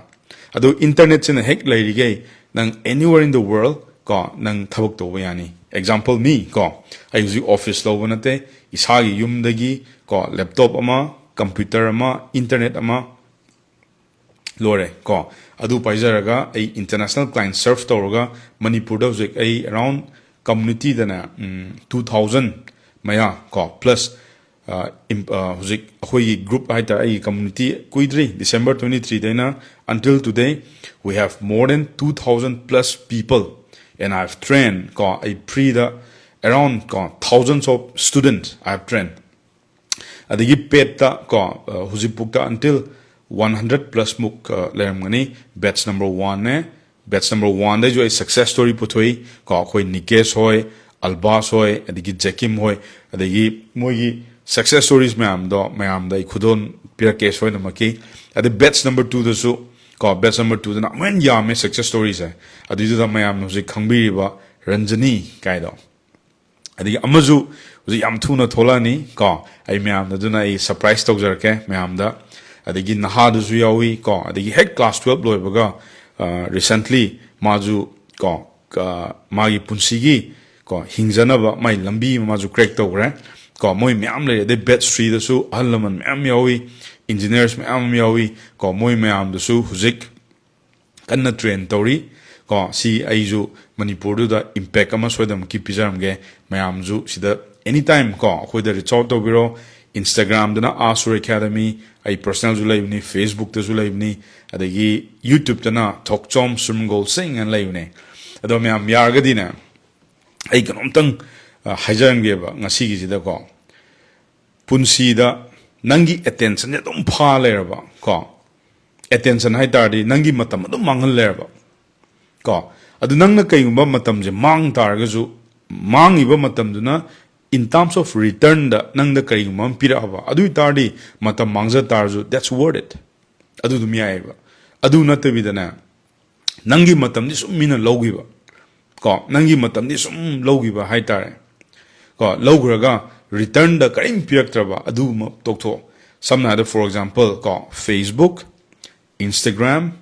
ꯑꯗꯨ internetꯁꯤꯅ ꯍꯦꯛ ꯂꯩꯔꯤꯈꯩ ꯅꯪ anywhere in the world ꯀꯣ, ꯅꯪ ꯊꯕꯛ ꯇꯧꯕ ꯌꯥꯅꯤ꯫ Example me ꯀꯣ, ꯑꯩ ꯍꯧꯖꯤꯛ office ꯂꯧꯕ ꯅꯠꯇꯦ, ꯏꯁꯥꯒꯤ ꯌꯨꯝꯗꯒꯤ ꯀꯣ, laptop ꯑꯃ, computer ꯑꯃ, internet ꯑꯃ, ꯂꯣꯏꯔꯦ ꯀꯣ꯫ ꯑꯗꯨ ꯄꯥꯏꯖꯔꯒ ꯑꯩ international client serve ꯇꯧꯔꯒ ꯃꯅꯤꯄꯨꯔꯗ ꯍꯧꯖꯤꯛ ꯑꯩ around communityꯗꯅꯦ, ꯎꯝ, two thousand ꯃꯌꯥ ꯀꯣ, plus, ꯑ, ꯏꯝ-, ꯑ, ꯍꯧꯖꯤꯛ ꯑꯩꯈꯣꯏꯒꯤ group ꯍꯥꯏꯇꯥꯔꯦ, ꯑꯩꯒꯤ community ꯀꯨꯏꯗ꯭ꯔꯤ, December twenty threeꯗꯩꯅ until today we have more than two thousand plus people and I have trained ꯀꯣ, ꯑꯩ freeꯗ around ꯀꯣ, thousands of students I have trained꯫ ꯑꯗꯒꯤ paidꯇ ꯀꯣ, ꯑ, ꯍꯧꯖꯤꯛꯐꯥꯎꯗ until one hundred plus ꯃꯨꯛ, ꯑ, ꯂꯩꯔꯝꯒꯅꯤ꯫ Batch number oneꯅꯦ꯫ Batch number oneꯗꯩꯁꯨ ꯑꯩ success story ꯄꯨꯊꯣꯛꯏ ꯀꯣ, ꯑꯩꯈꯣꯏ ꯅꯤꯀꯦꯁ ꯍꯣꯏ, ꯑꯜꯕꯥꯁ ꯍꯣꯏ, ꯑꯗꯒꯤ ꯖꯦꯀꯤꯝ ꯍꯣꯏ, ꯑꯗꯒꯤ ꯃꯣꯏꯒꯤ success stories ꯃꯌꯥꯝꯗꯣ ꯃꯌꯥꯝꯗ ꯑꯩ ꯈꯨꯗꯣꯜ ꯄꯤꯔꯛꯀꯦ ꯁꯣꯏꯗꯅꯃꯛꯀꯤ꯫ ꯑꯗꯩ batch number twoꯗꯁꯨ ꯀꯣ, batch number twoꯗꯅ ꯑꯃꯨꯛ ꯍꯦꯟꯅ ꯌꯥꯝꯃꯦ success storyꯁꯦ꯫ ꯑꯗꯨꯏꯗꯨꯗ ꯃꯌꯥꯝꯅ ꯍꯧꯖꯤꯛ ꯈꯪꯕꯤꯔꯤꯕ ꯔꯟꯖꯅꯤ ꯀꯥꯏꯗꯣ꯫ ꯑꯗꯒꯤ ꯑꯃꯁꯨ ꯍꯧꯖꯤꯛ ꯌꯥꯝ ꯊꯨꯅ ꯊꯣꯛꯂꯛꯑꯅꯤ ꯀꯣ, ꯑꯩ ꯃꯌꯥꯝꯗ ꯑꯗꯨꯅ ꯑꯩ surprise ꯇꯧꯖꯔꯛꯀꯦ ꯃꯌꯥꯝꯗ꯫ ꯑꯗꯒꯤ ꯅꯍꯥꯗꯨꯁꯨ ꯌꯥꯎꯏ ꯀꯣ, ꯑꯗꯒꯤ ꯍꯦꯛ class twelve ꯂꯣꯏꯕꯒ, ꯑ, recently ꯃꯥꯁꯨ ꯀꯣ, ꯑ, ꯃꯥꯒꯤ ꯄꯨꯟꯁꯤꯒꯤ ꯀꯣ, ꯍꯤꯡꯖꯅꯕ ꯃꯥꯏ ꯂꯝꯕꯤ ꯑꯃ ꯃꯥꯁꯨ crack ꯇꯧꯈ꯭ꯔꯦ ꯀꯣ꯫ ꯃꯣꯏ ꯃꯌꯥꯝ ꯂꯩꯔꯤ꯫ ꯑꯗꯩ batch threeꯗꯁꯨ ꯑꯍꯜ ꯂꯃꯟ ꯃꯌꯥꯝ ꯌꯥꯎꯏ, engineers ꯃꯌꯥꯝ ꯑꯃ ꯌꯥꯎꯏ ꯀꯣ꯫ ꯃꯣꯏ ꯃꯌꯥꯝꯗꯨꯁꯨ ꯍꯧꯖꯤꯛ ꯀꯟꯅ train ꯇꯧꯔꯤ ꯀꯣ꯫ ꯁꯤ ꯑꯩꯁꯨ ꯃꯅꯤꯄꯨꯔꯗꯨꯗ impact ꯑꯃ ꯁꯣꯏꯗꯅꯃꯛꯀꯤ ꯄꯤꯖꯔꯝꯒꯦ꯫ ꯃꯌꯥꯝꯁꯨ ꯁꯤꯗ anytime ꯀꯣ, ꯑꯩꯈꯣꯏꯗ reach out ꯇꯧꯕꯤꯔꯣ꯫ Instagramꯗꯅ Asur Academy, ꯑꯩ personalꯁꯨ ꯂꯩꯕꯅꯤ, Facebookꯇꯁꯨ ꯂꯩꯕꯅꯤ, ꯑꯗꯒꯤ YouTubeꯇꯅ ꯊꯣꯛꯆꯣꯝ ꯁꯨꯔꯃꯒꯣꯜ ꯁꯤꯡ ꯑꯅ ꯂꯩꯕꯅꯦ꯫ ꯑꯗꯣ ꯃꯌꯥꯝ ꯌꯥꯔꯒꯗꯤꯅꯦ, ꯑꯩ ꯀꯩꯅꯣꯝꯇꯪ, ꯑ, ꯍꯥꯏꯖꯔꯝꯒꯦꯕ ꯉꯁꯤꯒꯤꯁꯤꯗꯀꯣ꯫ ꯄꯨꯟꯁꯤꯗ ꯅꯪꯒꯤ attentionꯁꯦ ꯑꯗꯨꯝ ꯐꯥ ꯂꯩꯔꯕ ꯀꯣ, attention ꯍꯥꯏ ꯇꯥꯔꯗꯤ ꯅꯪꯒꯤ ꯃꯇꯝ ꯑꯗꯨꯝ ꯃꯥꯡꯍꯜ ꯂꯩꯔꯕ ꯀꯣ꯫ ꯑꯗꯨ ꯅꯪꯅ ꯀꯩꯒꯨꯝꯕ ꯃꯇꯝꯁꯦ ꯃꯥꯡ ꯇꯥꯔꯒꯁꯨ, ꯃꯥꯡꯉꯤꯕ ꯃꯇꯝꯗꯨꯅ in terms of returnꯗ ꯅꯪꯗ ꯀꯔꯤꯒꯨꯝꯕ ꯑꯃ ꯄꯤꯔꯛꯑꯕ, ꯑꯗꯨ ꯑꯣꯏ ꯇꯥꯔꯗꯤ ꯃꯇꯝ ꯃꯥꯡꯖ ꯇꯥꯔꯁꯨ that's worth it꯫ ꯑꯗꯨ ꯑꯗꯨꯝ ꯌꯥꯏꯑꯕ꯫ ꯑꯗꯨ ꯅꯠꯇꯕꯤꯗꯅꯦ, ꯅꯪꯒꯤ ꯃꯇꯝꯗꯤ ꯁꯨꯝ ꯃꯤꯅ ꯂꯧꯈꯤꯕ ꯀꯣ, ꯅꯪꯒꯤ ꯃꯇꯝꯗꯤ ꯁꯨꯝ ꯂꯧꯈꯤꯕ ꯍꯥꯏꯇꯥꯔꯦ꯫ ꯀꯣ, ꯂꯧꯈ꯭ꯔꯒ return ꯗ ꯀꯔꯤꯝ ꯄꯤꯔꯛꯇ꯭ꯔꯕ, ꯑꯗꯨꯒꯨꯝꯕ ꯇꯣꯛꯊꯣꯛꯑꯣ꯫ ꯁꯝꯅ ꯍꯥꯏꯔꯕꯗ, for example, ꯀꯣ, Facebook, Instagram,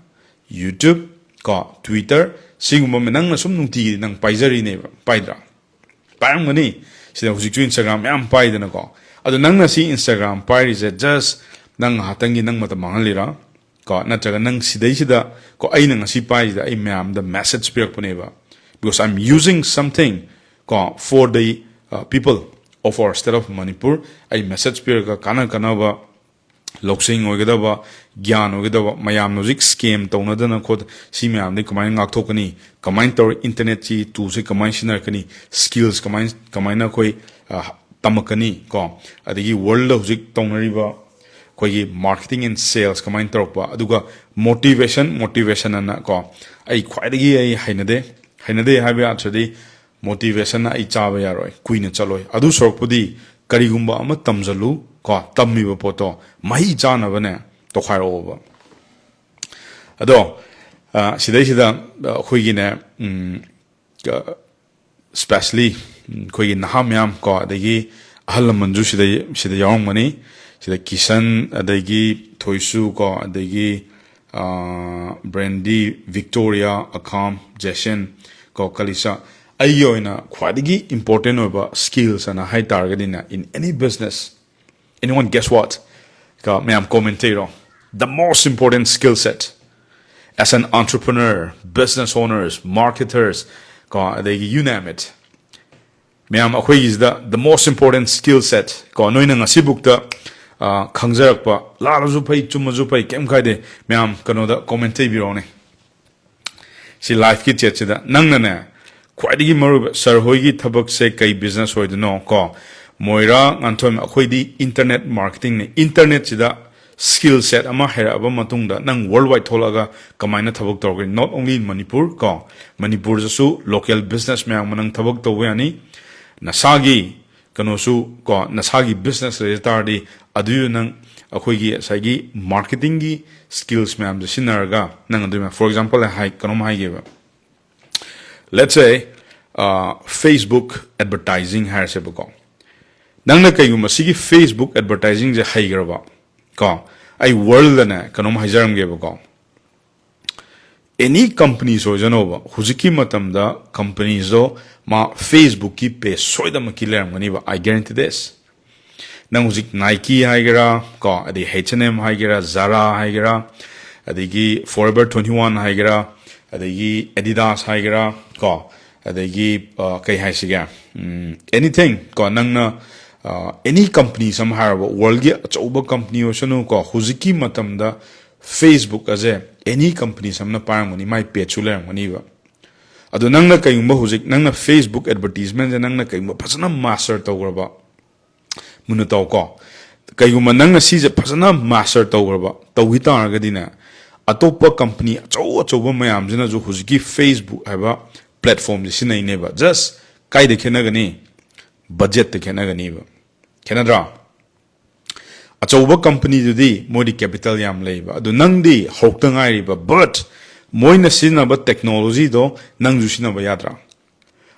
YouTube, ꯀꯣ, Twitter, ꯁꯤꯒꯨꯝꯕ ꯃ-, ꯅꯪꯅ ꯁꯨꯝ ꯅꯨꯡꯇꯤꯒꯤ ꯅꯪ ꯄꯥꯏꯖꯔꯤꯅꯦꯕ, ꯄꯥꯏꯗ꯭ꯔꯥ? ꯄꯥꯏꯔꯝꯒꯅꯤ꯫ ꯁꯤꯗ ꯍꯧꯖꯤꯛꯁꯨ Instagram ꯃꯌꯥꯝ ꯄꯥꯏꯗꯅꯀꯣ꯫ ꯑꯗꯣ ꯅꯪꯅ ꯁꯤ Instagram ꯄꯥꯏꯔꯤꯁꯦ just ꯅꯪ ꯉꯥꯏꯍꯥꯛꯇꯪꯒꯤ ꯅꯪ ꯃꯇꯝ ꯃꯥꯡꯍꯜꯂꯤꯔꯥ? ꯀꯣ, ꯅꯠꯇ꯭ꯔꯒ ꯅꯪ ꯁꯤꯗꯩꯁꯤꯗ, ꯀꯣ, ꯑꯩꯅ ꯉꯁꯤ ꯄꯥꯏꯔꯤꯁꯤꯗ ꯑꯩ ꯃꯌꯥꯝꯗ message ꯄꯤꯔꯛꯄꯅꯦꯕ꯫ Because I'm using something, ꯀꯣ, for the, uh, people of our state of Manipur. ꯑꯩ message ꯄꯤꯔꯒ ꯀꯥꯟꯅ ꯀꯥꯟꯅꯕ ꯂꯧꯁꯤꯡ ꯑꯣꯏꯒꯗꯕ, ꯒ꯭ꯌꯥꯟ ꯑꯣꯏꯒꯗꯕ, ꯃꯌꯥꯝꯅ ꯍꯧꯖꯤꯛ scam ꯇꯧꯅꯗꯅ ꯈꯣꯠ-, ꯁꯤ ꯃꯌꯥꯝꯗꯤ ꯀꯃꯥꯏꯅ ꯉꯥꯛꯊꯣꯛꯀꯅꯤ, ꯀꯃꯥꯏꯅ ꯇꯧꯔ internet ꯁꯤ, tool ꯁꯤ ꯀꯃꯥꯏꯅ ꯁꯤꯖꯤꯟꯅꯔꯛꯀꯅꯤ, skills ꯀꯃꯥꯏꯅ, ꯀꯃꯥꯏꯅ ꯑꯩꯈꯣꯏ, ꯑ, ꯇꯝꯃꯛꯀꯅꯤ ꯀꯣ, ꯑꯗꯒꯤ world ꯗ ꯍꯧꯖꯤꯛ ꯇꯧꯅꯔꯤꯕ ꯑꯩꯈꯣꯏꯒꯤ marketing and sales ꯀꯃꯥꯏꯅ ꯇꯧꯔꯛꯄ, ꯑꯗꯨꯒ motivation, motivation ꯑꯅ ꯀꯣ, ꯑꯩ ꯈ꯭ꯋꯥꯏꯗꯒꯤ ꯑꯩ ꯍꯩꯅꯗꯦ, ꯍꯩꯅꯗꯦ ꯍꯥꯏꯕ ꯌꯥꯗ꯭ꯔꯗꯤ motivation ꯅ ꯑꯩ ꯆꯥꯕ ꯌꯥꯔꯣꯏ, ꯀꯨꯏꯅ ꯆꯠꯂꯣꯏ꯫ ꯑꯗꯨ ꯁꯔꯨꯛꯄꯨꯗꯤ ꯀꯔꯤꯒꯨꯝꯕ ꯑꯃ ꯇꯝꯁꯤꯜꯂꯨ ꯀꯣ, ꯇꯝꯃꯤꯕ ꯄꯣꯠꯇꯣ ꯃꯍꯩ ꯆꯥꯅꯕꯅꯦ ꯇꯧꯈꯥꯏꯔꯛꯑꯣꯕ꯫ ꯑꯗꯣ, ꯑ, ꯁꯤꯗꯩꯁꯤꯗ, ꯑ, ꯑꯩꯈꯣꯏꯒꯤꯅꯦ, ꯎꯝ, ꯀ-, especially, ꯎꯝ, ꯑꯩꯈꯣꯏꯒꯤ ꯅꯍꯥ ꯃꯌꯥꯝ ꯀꯣ, ꯑꯗꯒꯤ ꯑꯍꯜ ꯂꯃꯟꯁꯨ ꯁꯤꯗ, ꯁꯤꯗ ꯌꯥꯎꯔꯝꯒꯅꯤ꯫ ꯁꯤꯗ ꯀꯤꯁꯟ, ꯑꯗꯒꯤ ꯊꯣꯏꯁꯨ ꯀꯣ, ꯑꯗꯒꯤ, ꯑ, ꯕ꯭ꯔꯦꯟꯗꯤ, ꯚꯤꯛꯇꯣꯔꯤꯌꯥ, ꯑꯈꯥꯝ, ꯖꯦꯁꯟ ꯀꯣ, ꯀꯂꯤꯁꯥ꯫ ꯑꯩꯒꯤ ꯑꯣꯏꯅ ꯈ꯭ꯋꯥꯏꯗꯒꯤ important ꯑꯣꯏꯕ skills ꯑꯅ ꯍꯥꯏ ꯇꯥꯔꯒꯗꯤꯅꯦ, in any business, anyone guess what? ꯀꯣ, ꯃꯌꯥꯝ comment ꯇꯧꯔꯣ꯫ The most important skill set as an entrepreneur, business owners, marketers, ꯀꯣ, ꯑꯗꯒꯤ you name it꯫ ꯃꯌꯥꯝ, ꯑꯩꯈꯣꯏꯒꯤꯁꯤꯗ the most important skill set, ꯀꯣ, ꯅꯣꯏꯅ ꯉꯁꯤꯕꯨꯛꯇ, ꯑ, ꯈꯪꯖꯔꯛꯄ, ꯂꯥꯜꯂꯁꯨ ꯐꯩ, ꯆꯨꯝꯃꯁꯨ ꯐꯩ, ꯀꯩꯝ ꯀꯥꯏꯗꯦ꯫ ꯃꯌꯥꯝ, ꯀꯩꯅꯣꯗ comment ꯇꯧꯕꯤꯔꯛꯑꯣꯅꯦ꯫ ꯁꯤ live ꯀꯤ chat ꯁꯤꯗ ꯅꯪꯅꯅꯦ, ꯈ꯭ꯋꯥꯏꯗꯒꯤ ꯃꯔꯨꯑꯣꯏꯕ, "Sir ꯍꯣꯏꯒꯤ ꯊꯕꯛꯁꯦ ꯀꯩ business ꯑꯣꯏꯗꯣꯏꯅꯣ?" ꯀꯣ, ꯃꯣꯏꯔꯥ ꯉꯥꯟꯊꯣꯏ, "ꯑꯩꯈꯣꯏꯗꯤ internet marketing ꯅꯦ, internet ꯁꯤꯗ skill set ꯑꯃ ꯍꯩꯔꯛꯑꯕ ꯃꯇꯨꯡꯗ ꯅꯪ worldwide ꯊꯣꯛꯂꯛꯑꯒ ꯀꯃꯥꯏꯅ ꯊꯕꯛ ꯇꯧꯔꯒꯅꯤ? Not only in Manipur ꯀꯣ, ꯃꯅꯤꯄꯨꯔꯗꯁꯨ local business ꯃꯌꯥꯝ ꯑꯃ ꯅꯪ ꯊꯕꯛ ꯇꯧꯕ ꯌꯥꯅꯤ꯫ ꯅꯁꯥꯒꯤ ꯀꯩꯅꯣꯁꯨ ꯀꯣ, ꯅꯁꯥꯒꯤ business ꯂꯩꯖ ꯇꯥꯔꯗꯤ ꯑꯗꯨꯏꯗꯨ ꯅꯪ ꯑꯩꯈꯣꯏꯒꯤ ꯉꯁꯥꯏꯒꯤ marketing ꯒꯤ skills ꯃꯌꯥꯝꯁꯦ ꯁꯤꯖꯤꯟꯅꯔꯒ ꯅꯪ ꯑꯗꯨꯃꯥꯏꯅ, for example, ꯑꯩ ꯍꯥꯏ-, ꯀꯩꯅꯣꯝ ꯍꯥꯏꯒꯦꯕ꯫ Let's say, uh, Facebook advertising ꯍꯥꯏꯔꯁꯦꯕꯀꯣ. ꯅꯪꯅ ꯀꯩꯒꯨꯝꯕ ꯁꯤꯒꯤ Facebook advertisingꯁꯦ ꯍꯩꯈ꯭ꯔꯕ, ꯀꯣ, ꯑꯩ worldꯗꯅꯦ ꯀꯩꯅꯣꯝ ꯍꯥꯏꯖꯔꯝꯒꯦꯕꯀꯣ. Any companies ꯑꯣꯏꯖꯅꯣꯕ, ꯍꯧꯖꯤꯛꯀꯤ ꯃꯇꯝꯗ companiesꯗꯣ ꯃꯥ Facebookꯀꯤ page ꯁꯣꯏꯗꯃꯛꯀꯤ ꯂꯩꯔꯝꯒꯅꯤꯕ, I guarantee this. ꯅꯪ ꯍꯧꯖꯤꯛ Nike ꯍꯥꯏꯒꯦꯔꯥ, ꯀꯣ, ꯑꯗꯩ H and M ꯍꯥꯏꯒꯦꯔꯥ, Zara ꯍꯥꯏꯒꯦꯔꯥ, ꯑꯗꯒꯤ Forever twenty-one ꯍꯥꯏꯒꯦꯔꯥ, ꯑꯗꯒꯤ Adidas ꯍꯥꯏꯒꯦꯔꯥ, ꯀꯣ, ꯑꯗꯒꯤ, ꯑ, ꯀꯩ ꯍꯥꯏꯁꯤꯒꯦ, ꯎꯝ, anything, ꯀꯣ, ꯅꯪꯅ, ꯑ, any companies ꯑꯃ ꯍꯥꯏꯔꯕ, worldꯒꯤ ꯑꯆꯧꯕ company ꯑꯣꯏꯁꯅꯨ, ꯀꯣ, ꯍꯧꯖꯤꯛꯀꯤ ꯃꯇꯝꯗ Facebook ꯑꯁꯦ any companies ꯑꯃꯅ ꯄꯥꯏꯔꯝꯒꯅꯤ, ꯃꯥꯏ pageꯁꯨ ꯂꯩꯔꯝꯒꯅꯤꯕ꯫ ꯑꯗꯣ ꯅꯪꯅ ꯀꯩꯒꯨꯝꯕ ꯍꯧꯖꯤꯛ ꯅꯪꯅ Facebook advertisementꯁꯦ ꯅꯪꯅ ꯀꯩꯒꯨꯝꯕ ꯐꯖꯅ master ꯇꯧꯈ꯭ꯔꯕ, ꯃꯨꯟꯅ ꯇꯧꯀꯣ꯫ ꯀꯩꯒꯨꯝꯕ ꯅꯪꯅ ꯁꯤꯁꯦ ꯐꯖꯅ master ꯇꯧꯈ꯭ꯔꯕ, ꯇꯧꯈꯤ ꯇꯥꯔꯒꯗꯤꯅꯦ, ꯑꯇꯣꯞꯄ company ꯑꯆꯧ ꯑꯆꯧꯕ ꯃꯌꯥꯝꯁꯤꯅꯁꯨ ꯍꯧꯖꯤꯛꯀꯤ Facebook ꯍꯥꯏꯕ platformꯁꯦ ꯁꯤꯖꯤꯟꯅꯩꯅꯦꯕ꯫ Just ꯀꯥꯏꯗ ꯈꯦꯠꯅꯒꯅꯤ? Budgetꯇ ꯈꯦꯠꯅꯒꯅꯤꯕ꯫ ꯈꯦꯠꯅꯗ꯭ꯔꯥ? ꯑꯆꯧꯕ companyꯗꯨꯗꯤ ꯃꯣꯏꯗꯤ capital ꯌꯥꯝ ꯂꯩꯕ, ꯑꯗꯨ ꯅꯪꯗꯤ ꯍꯧꯔꯛꯇ ꯉꯥꯏꯔꯤꯕ, but ꯃꯣꯏꯅ ꯁꯤꯖꯤꯟꯅꯕ technologyꯗꯣ ꯅꯪꯁꯨ ꯁꯤꯖꯤꯟꯅꯕ ꯌꯥꯗ꯭ꯔꯥ?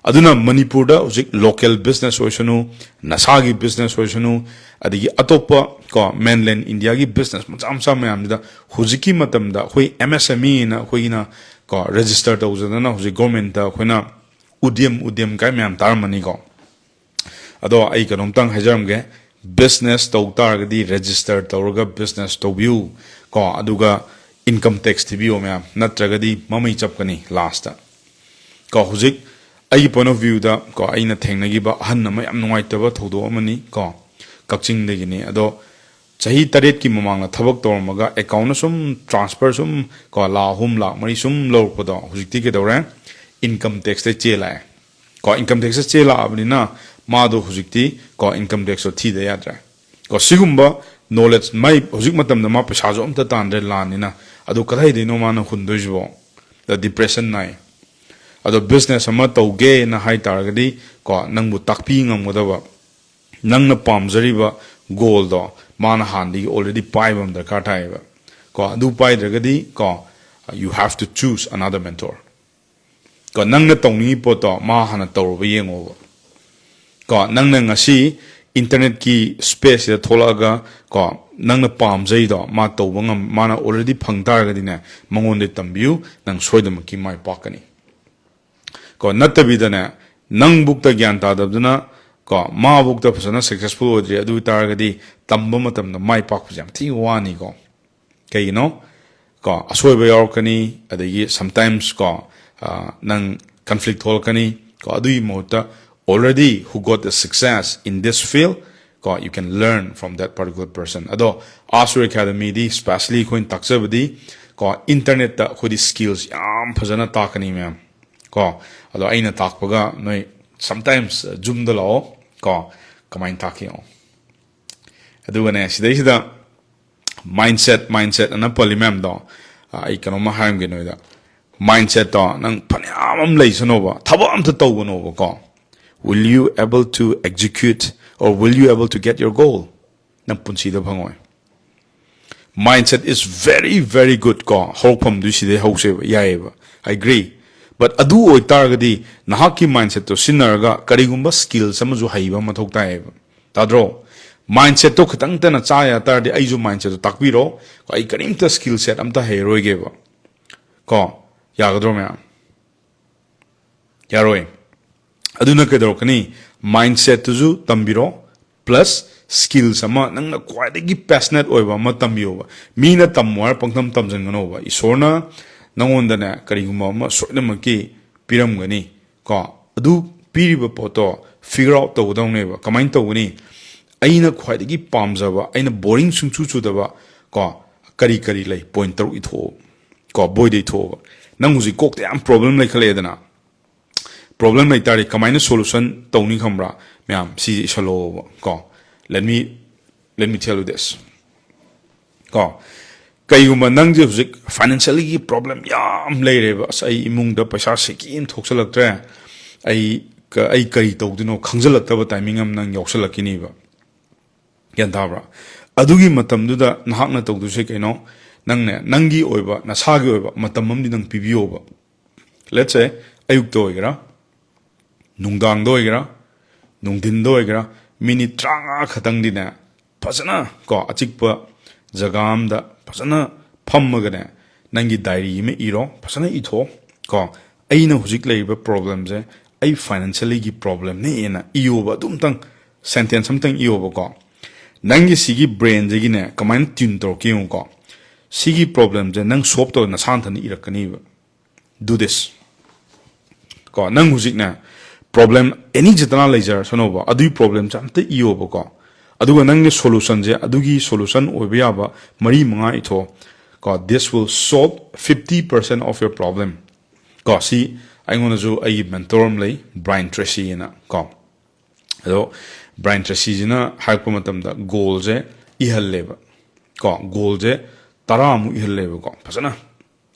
ꯑꯗꯨꯅ ꯃꯅꯤꯄꯨꯔꯗ ꯍꯧꯖꯤꯛ local business ꯑꯣꯏꯁꯅꯨ, ꯅꯁꯥꯒꯤ business ꯑꯣꯏꯁꯅꯨ, ꯑꯗꯒꯤ ꯑꯇꯣꯞꯄ, ꯀꯣ, mainland Indiaꯒꯤ business ꯃꯆꯥ ꯃꯆꯥ ꯃꯌꯥꯝꯁꯤꯗ ꯍꯧꯖꯤꯛꯀꯤ ꯃꯇꯝꯗ ꯑꯩꯈꯣꯏ M S M E ꯍꯥꯏꯅ ꯑꯩꯈꯣꯏꯒꯤꯅ, ꯀꯣ, register ꯇꯧꯖꯗꯅ ꯍꯧꯖꯤꯛ governmentꯇ ꯑꯩꯈꯣꯏꯅ ꯎꯗ꯭ꯌꯝ, ꯎꯗ꯭ꯌꯝ ꯀꯥꯏ ꯃꯌꯥꯝ ꯇꯥꯔꯝꯃꯅꯤꯀꯣ꯫ ꯑꯗꯣ ꯑꯩ ꯀꯩꯅꯣꯝꯇꯪ ꯍꯥꯏꯖꯔꯝꯒꯦ, business ꯇꯧ ꯇꯥꯔꯒꯗꯤ register ꯇꯧꯔꯒ business ꯇꯧꯕꯤꯌꯨ, ꯀꯣ, ꯑꯗꯨꯒ income tax ꯊꯤꯕꯤꯌꯣ ꯃꯌꯥꯝ, ꯅꯠꯇ꯭ꯔꯒꯗꯤ ꯃꯃꯩ ꯆꯞꯀꯅꯤ lastꯇ꯫ ꯀꯣ, ꯍꯧꯖꯤꯛ ꯑꯩꯒꯤ point of viewꯗ, ꯀꯣ, ꯑꯩꯅ ꯊꯦꯡꯅꯈꯤꯕ ꯑꯍꯟ ꯑꯃ ꯌꯥꯝ ꯅꯨꯡꯉꯥꯏꯇꯕ ꯊꯧꯗꯣꯛ ꯑꯃꯅꯤ, ꯀꯣ, ꯀꯛꯆꯤꯡꯗꯒꯤꯅꯤ꯫ ꯑꯗꯣ ꯆꯍꯤ ꯇꯔꯦꯠꯀꯤ ꯃꯃꯥꯡꯗ ꯊꯕꯛ ꯇꯧꯔꯝꯃꯒ accountꯅ ꯁꯨꯝ transfer ꯁꯨꯝ, ꯀꯣ, ꯂꯥꯈ ꯑꯍꯨꯝ, ꯂꯥꯈ ꯃꯔꯤ ꯁꯨꯝ ꯂꯧꯔꯛꯄꯗꯣ, ꯍꯧꯖꯤꯛꯇꯤ ꯀꯩꯗꯧꯔꯦ? Income taxꯇꯩ ꯆꯦꯜꯂꯛꯑꯦ꯫ ꯀꯣ, income taxꯇ ꯆꯦꯜꯂꯛꯑꯕꯅꯤꯅ ꯃꯥꯗꯣ ꯍꯧꯖꯤꯛꯇꯤ, ꯀꯣ, income taxꯇꯣ ꯊꯤꯗ ꯌꯥꯗ꯭ꯔꯦ꯫ ꯀꯣ, ꯁꯤꯒꯨꯝꯕ knowledge, ꯃꯥꯏ ꯍꯧꯖꯤꯛ ꯃꯇꯝꯗ ꯃꯥ ꯄꯩꯁꯥꯁꯨ ꯑꯝꯇ ꯇꯥꯟꯗ꯭ꯔꯦ ꯂꯥꯟꯅꯤꯅ, ꯑꯗꯣ ꯀꯗꯥꯏꯗꯩꯅꯣ ꯃꯥꯅ ꯍꯨꯟꯗꯣꯏꯁꯤꯕꯣ? ꯑꯗ depression ꯅꯥꯏ꯫ ꯑꯗꯣ business ꯑꯃ ꯇꯧꯒꯦꯅ ꯍꯥꯏ ꯇꯥꯔꯒꯗꯤ, ꯀꯣ, ꯅꯪꯕꯨ ꯇꯥꯛꯄꯤ ꯉꯝꯒꯗꯕ, ꯅꯪꯅ ꯄꯥꯝꯖꯔꯤꯕ goalꯗꯣ ꯃꯥꯅ ꯍꯥꯟꯅꯗꯒꯤ already ꯄꯥꯏꯕ ꯑꯃ ꯗꯔꯀꯥꯔ ꯇꯥꯏꯌꯦꯕ꯫ ꯀꯣ, ꯑꯗꯨ ꯄꯥꯏꯗ꯭ꯔꯒꯗꯤ, ꯀꯣ, you have to choose another mentor꯫ ꯀꯣ, ꯅꯪꯅ ꯇꯧꯅꯤꯡꯉꯤ ꯄꯣꯠꯇꯣ ꯃꯥ ꯍꯥꯟꯅ ꯇꯧꯔꯨꯕ ꯌꯦꯡꯉꯣꯕ꯫ ꯀꯣ, ꯅꯪꯅ ꯉꯁꯤ internetꯀꯤ spaceꯁꯤꯗ ꯊꯣꯛꯂꯛꯑꯒ, ꯀꯣ, ꯅꯪꯅ ꯄꯥꯝꯖꯩꯗꯣ ꯃꯥ ꯇꯧꯕ ꯉꯝ, ꯃꯥꯅ already ꯐꯪ ꯇꯥꯔꯒꯗꯤꯅꯦ, ꯃꯉꯣꯟꯗ ꯇꯝꯕꯤꯌꯨ, ꯅꯪ ꯁꯣꯏꯗꯅꯃꯛꯀꯤ ꯃꯥꯏ ꯄꯥꯛꯀꯅꯤ꯫ ꯀꯣ, ꯅꯠꯇꯕꯤꯗꯅꯦ, ꯅꯪꯕꯨꯛꯇ ꯒ꯭ꯌꯥꯟ ꯇꯥꯗꯕꯗꯨꯅ, ꯀꯣ, ꯃꯥꯕꯨꯛꯇ ꯐꯖꯅ successful ꯑꯣꯏꯗ꯭ꯔꯤ, ꯑꯗꯨ ꯑꯣꯏ ꯇꯥꯔꯒꯗꯤ ꯇꯝꯕ ꯃꯇꯝꯗ ꯃꯥꯏ ꯄꯥꯛꯄꯁꯦ ꯌꯥꯝ ꯊꯤꯅ ꯋꯥꯅꯤꯀꯣ꯫ ꯀꯩꯒꯤꯅꯣ? ꯀꯣ, ꯑꯁꯣꯏꯕ ꯌꯥꯎꯔꯛꯀꯅꯤ, ꯑꯗꯒꯤ sometimes ꯀꯣ, ꯑ, ꯅꯪ conflict ꯊꯣꯛꯂꯛꯀꯅꯤ꯫ ꯀꯣ, ꯑꯗꯨꯒꯤ ꯃꯍꯨꯠꯇ already who got the success in this field, ꯀꯣ, you can learn from that particular person. ꯑꯗꯣ Asur Academyꯗꯤ specially ꯑꯩꯈꯣꯏꯅ ꯇꯥꯛꯆꯕꯗꯤ, ꯀꯣ, internetꯇ ꯑꯩꯈꯣꯏꯗꯤ skills ꯌꯥꯝ ꯐꯖꯅ ꯇꯥꯛꯀꯅꯤ ꯃꯌꯥꯝ꯫ ꯀꯣ, ꯑꯗꯣ ꯑꯩꯅ ꯇꯥꯛꯄꯒ ꯅꯣꯏ sometimes Zoomꯗ ꯂꯥꯛꯑꯣ꯫ ꯀꯣ, ꯀꯃꯥꯏꯅ ꯇꯥꯛꯀꯦ ꯌꯦꯡꯉꯣ꯫ ꯑꯗꯨꯒꯅꯦ, ꯁꯤꯗꯩꯁꯤꯗ mindset, mindset ꯑꯅ ꯄꯜꯂꯤ ꯃꯌꯥꯝꯗꯣ, ꯑ, ꯑꯩ ꯀꯩꯅꯣꯝꯃ ꯍꯥꯏꯔꯝꯒꯦ ꯅꯣꯏꯗ꯫ Mindsetꯇꯣ ꯅꯪ ꯐꯅꯌꯥꯝ ꯑꯃ ꯂꯩꯁꯅꯣꯕ, ꯊꯕꯛ ꯑꯝꯇ ꯇꯧꯒꯅꯣꯕꯀꯣ, will you able to execute or will you able to get your goal? ꯅꯪ ꯄꯨꯟꯁꯤꯗ ꯐꯪꯉꯣꯏ꯫ Mindset is very, very good ꯀꯣ, ꯍꯧꯔꯛꯐꯝꯗꯨ ꯁꯤꯗꯩ ꯍꯧꯁꯦꯕ, ꯌꯥꯏꯑꯕ, I agree. But ꯑꯗꯨ ꯑꯣꯏꯇꯥꯔꯒꯗꯤ ꯅꯍꯥꯛꯀꯤ mindsetꯇꯣ ꯁꯤꯖꯤꯟꯅꯔꯒ ꯀꯔꯤꯒꯨꯝꯕ skills ꯑꯃꯁꯨ ꯍꯩꯕ ꯑꯃ ꯃꯊꯧ ꯇꯥꯏꯌꯦꯕ꯫ ꯇꯥꯗ꯭ꯔꯣ? Mindsetꯇꯣ ꯈꯤꯇꯪꯇꯅ ꯆꯥ ꯌꯥ ꯇꯥꯔꯗꯤ ꯑꯩꯁꯨ mindsetꯇꯣ ꯇꯥꯛꯄꯤꯔꯣ, ꯑꯩ ꯀꯔꯤꯝꯇ skill set ꯑꯝꯇ ꯍꯩꯔꯔꯣꯏꯒꯦꯕ꯫ ꯀꯣ, ꯌꯥꯒꯗ꯭ꯔꯣ ꯃꯌꯥꯝ? ꯌꯥꯔꯣꯏ꯫ ꯑꯗꯨꯅ ꯀꯩꯗꯧꯔꯛꯀꯅꯤ? Mindsetꯇꯨꯁꯨ ꯇꯝꯕꯤꯔꯣ, plus skills ꯑꯃ, ꯅꯪꯅ ꯈ꯭ꯋꯥꯏꯗꯒꯤ passionate ꯑꯣꯏꯕ ꯑꯃ ꯇꯝꯕꯤꯌꯣꯕ꯫ ꯃꯤꯅ ꯇꯝꯃꯣ ꯍꯥꯏꯔ ꯄꯪꯇꯝ ꯇꯝꯁꯤꯟꯒꯅꯣꯕ꯫ ꯏꯁꯣꯔꯅ ꯅꯪꯉꯣꯟꯗꯅꯦ ꯀꯔꯤꯒꯨꯝꯕ ꯑꯃ ꯁꯣꯏꯗꯅꯃꯛꯀꯤ ꯄꯤꯔꯝꯒꯅꯤ꯫ ꯀꯣ, ꯑꯗꯨ ꯄꯤꯔꯤꯕ ꯄꯣꯠꯇꯣ figure out ꯇꯧꯒꯗꯧꯅꯦꯕ꯫ ꯀꯃꯥꯏꯅ ꯇꯧꯒꯅꯤ? ꯑꯩꯅ ꯈ꯭ꯋꯥꯏꯗꯒꯤ ꯄꯥꯝꯖꯕ, ꯑꯩꯅ boring ꯁꯨꯡꯆꯨ ꯆꯨꯗꯕ, ꯀꯣ, ꯀꯔꯤ ꯀꯔꯤ ꯂꯩ? Point ꯇꯔꯨꯛ ꯏꯊꯣꯛꯑꯣ꯫ ꯀꯣ, ꯕꯣꯏꯗ ꯏꯊꯣꯛꯑꯣꯕ꯫ ꯅꯪ ꯍꯧꯖꯤꯛ ꯀꯣꯛꯇ ꯌꯥꯝ problem ꯂꯩꯈꯠꯂꯛꯑꯦꯗꯅ, problem ꯂꯩꯇꯥꯔꯗꯤ ꯀꯃꯥꯏꯅ solution ꯇꯧꯅꯤ ꯈꯪꯕ꯭ꯔꯥ? ꯃꯌꯥꯝ ꯁꯤꯁꯦ ꯏꯁꯜꯂꯣꯕ꯫ ꯀꯣ, let me, let me tell you this. ꯀꯣ, ꯀꯩꯒꯨꯝꯕ ꯅꯪꯁꯦ ꯍꯧꯖꯤꯛ financiallyꯒꯤ problem ꯌꯥꯝ ꯂꯩꯔꯦꯕ, "ꯑꯁ, ꯑꯩ ꯏꯃꯨꯡꯗ ꯄꯩꯁꯥ ꯁꯤꯀꯤ ꯑꯃ ꯊꯣꯛꯆꯜꯂꯛꯇ꯭ꯔꯦ, ꯑꯩ ꯀ-, ꯑꯩ ꯀꯔꯤ ꯇꯧꯗꯣꯏꯅꯣ ꯈꯪꯖꯜꯂꯛꯇꯕ timing ꯑꯃ ꯅꯪ ꯌꯥꯎꯁꯜꯂꯛꯈꯤꯅꯤꯕ"꯫ ꯒ꯭ꯌꯥꯟ ꯇꯥꯕ꯭ꯔꯥ? ꯑꯗꯨꯒꯤ ꯃꯇꯝꯗꯨꯗ ꯅꯍꯥꯛꯅ ꯇꯧꯗꯣꯏꯁꯦ ꯀꯩꯅꯣ? ꯅꯪꯅꯦ, ꯅꯪꯒꯤ ꯑꯣꯏꯕ, ꯅꯁꯥꯒꯤ ꯑꯣꯏꯕ ꯃꯇꯝ ꯑꯃꯗꯤ ꯅꯪ ꯄꯤꯕꯤꯌꯣꯕ꯫ Let's say, ꯑꯌꯨꯛꯇ ꯑꯣꯏꯒꯦꯔꯥ, ꯅꯨꯡꯗꯥꯡꯗ ꯑꯣꯏꯒꯦꯔꯥ, ꯅꯨꯡꯊꯤꯟꯗ ꯑꯣꯏꯒꯦꯔꯥ, ꯃꯤꯅꯤꯠ ꯇꯔꯥꯃꯉꯥ ꯈꯛꯇꯪꯗꯤꯅꯦ, ꯐꯖꯅ ꯀꯣ, ꯑꯆꯤꯛꯄ ꯖꯒꯥ ꯑꯝꯗ ꯐꯖꯅ ꯐꯝꯃꯒꯅꯦ, ꯅꯪꯒꯤ ꯗꯥꯏꯔꯤ ꯑꯃ ꯏꯔꯣ, ꯐꯖꯅ ꯏꯊꯣꯛꯑꯣ ꯀꯣ꯫ "ꯑꯩꯅ ꯍꯧꯖꯤꯛ ꯂꯩꯔꯤꯕ ꯄ꯭ꯔꯣꯕ꯭ꯂꯦꯝꯁꯦ ꯑꯩ ꯐꯥꯏꯅꯥꯟꯁꯤꯌꯦꯜꯂꯤꯒꯤ ꯄ꯭ꯔꯣꯕ꯭ꯂꯦꯝꯅꯦꯅ" ꯏꯌꯣꯕ꯫ ꯑꯗꯨꯝꯇꯪ ꯁꯦꯟꯇꯦꯟꯁ ꯑꯝꯇꯪ ꯏꯌꯣꯕꯀꯣ꯫ ꯅꯪꯒꯤ ꯁꯤꯒꯤ ꯕ꯭ꯔꯦꯟꯁꯤꯒꯤꯅꯦ ꯀꯃꯥꯏꯅ ꯇ꯭ꯌꯨꯟ ꯇꯧꯔꯛꯀꯦ ꯌꯦꯡꯉꯨꯀꯣ꯫ ꯁꯤꯒꯤ ꯄ꯭ꯔꯣꯕ꯭ꯂꯦꯝꯁꯦ ꯅꯪ ꯁꯣꯜꯕ ꯇꯧꯔ ꯅꯁꯥ ꯅꯊꯟꯗ ꯏꯔꯛꯀꯅꯤꯕ꯫ Do this. ꯀꯣ, ꯅꯪ ꯍꯧꯖꯤꯛꯅꯦ ꯄ꯭ꯔꯣꯕ꯭ꯂꯦꯝ ꯑꯦꯅꯤ ꯖꯇꯅꯥ ꯂꯩꯖꯔꯁꯅꯣꯕ, ꯑꯗꯨꯒꯤ ꯄ꯭ꯔꯣꯕ꯭ꯂꯦꯝꯁꯦ ꯑꯝꯇ ꯏꯌꯣꯕꯀꯣ꯫ ꯑꯗꯨꯒ ꯅꯪꯒꯤ ꯁꯣꯂꯨꯁꯟꯁꯦ, ꯑꯗꯨꯒꯤ ꯁꯣꯂꯨꯁꯟ ꯑꯣꯏꯕ ꯌꯥꯕ ꯃꯔꯤ ꯃꯉꯥ ꯏꯊꯣꯛꯑꯣ ꯀꯣ꯫ "This will solve fifty percent of your problem." ꯀꯣ, ꯁꯤ ꯑꯩꯉꯣꯟꯗꯁꯨ ꯑꯩꯒꯤ ꯃꯦꯟꯇꯣꯔ ꯑꯃ ꯂꯩ, ꯕ꯭ꯔꯥꯏꯟ ꯇ꯭ꯔꯦꯁꯤ ꯍꯥꯏꯅ ꯀꯣ꯫ ꯑꯗꯣ ꯕ꯭ꯔꯥꯏꯟ ꯇ꯭ꯔꯦꯁꯤꯁꯤꯅ ꯍꯥꯏꯔꯛꯄ ꯃꯇꯝꯗ ꯒꯣꯜꯁꯦ ꯏꯍꯜꯂꯦꯕ ꯀꯣ꯫ ꯒꯣꯜꯁꯦ ꯇꯔꯥꯃꯨꯛ ꯏꯍꯜꯂꯦꯕꯀꯣ, ꯐꯖꯅ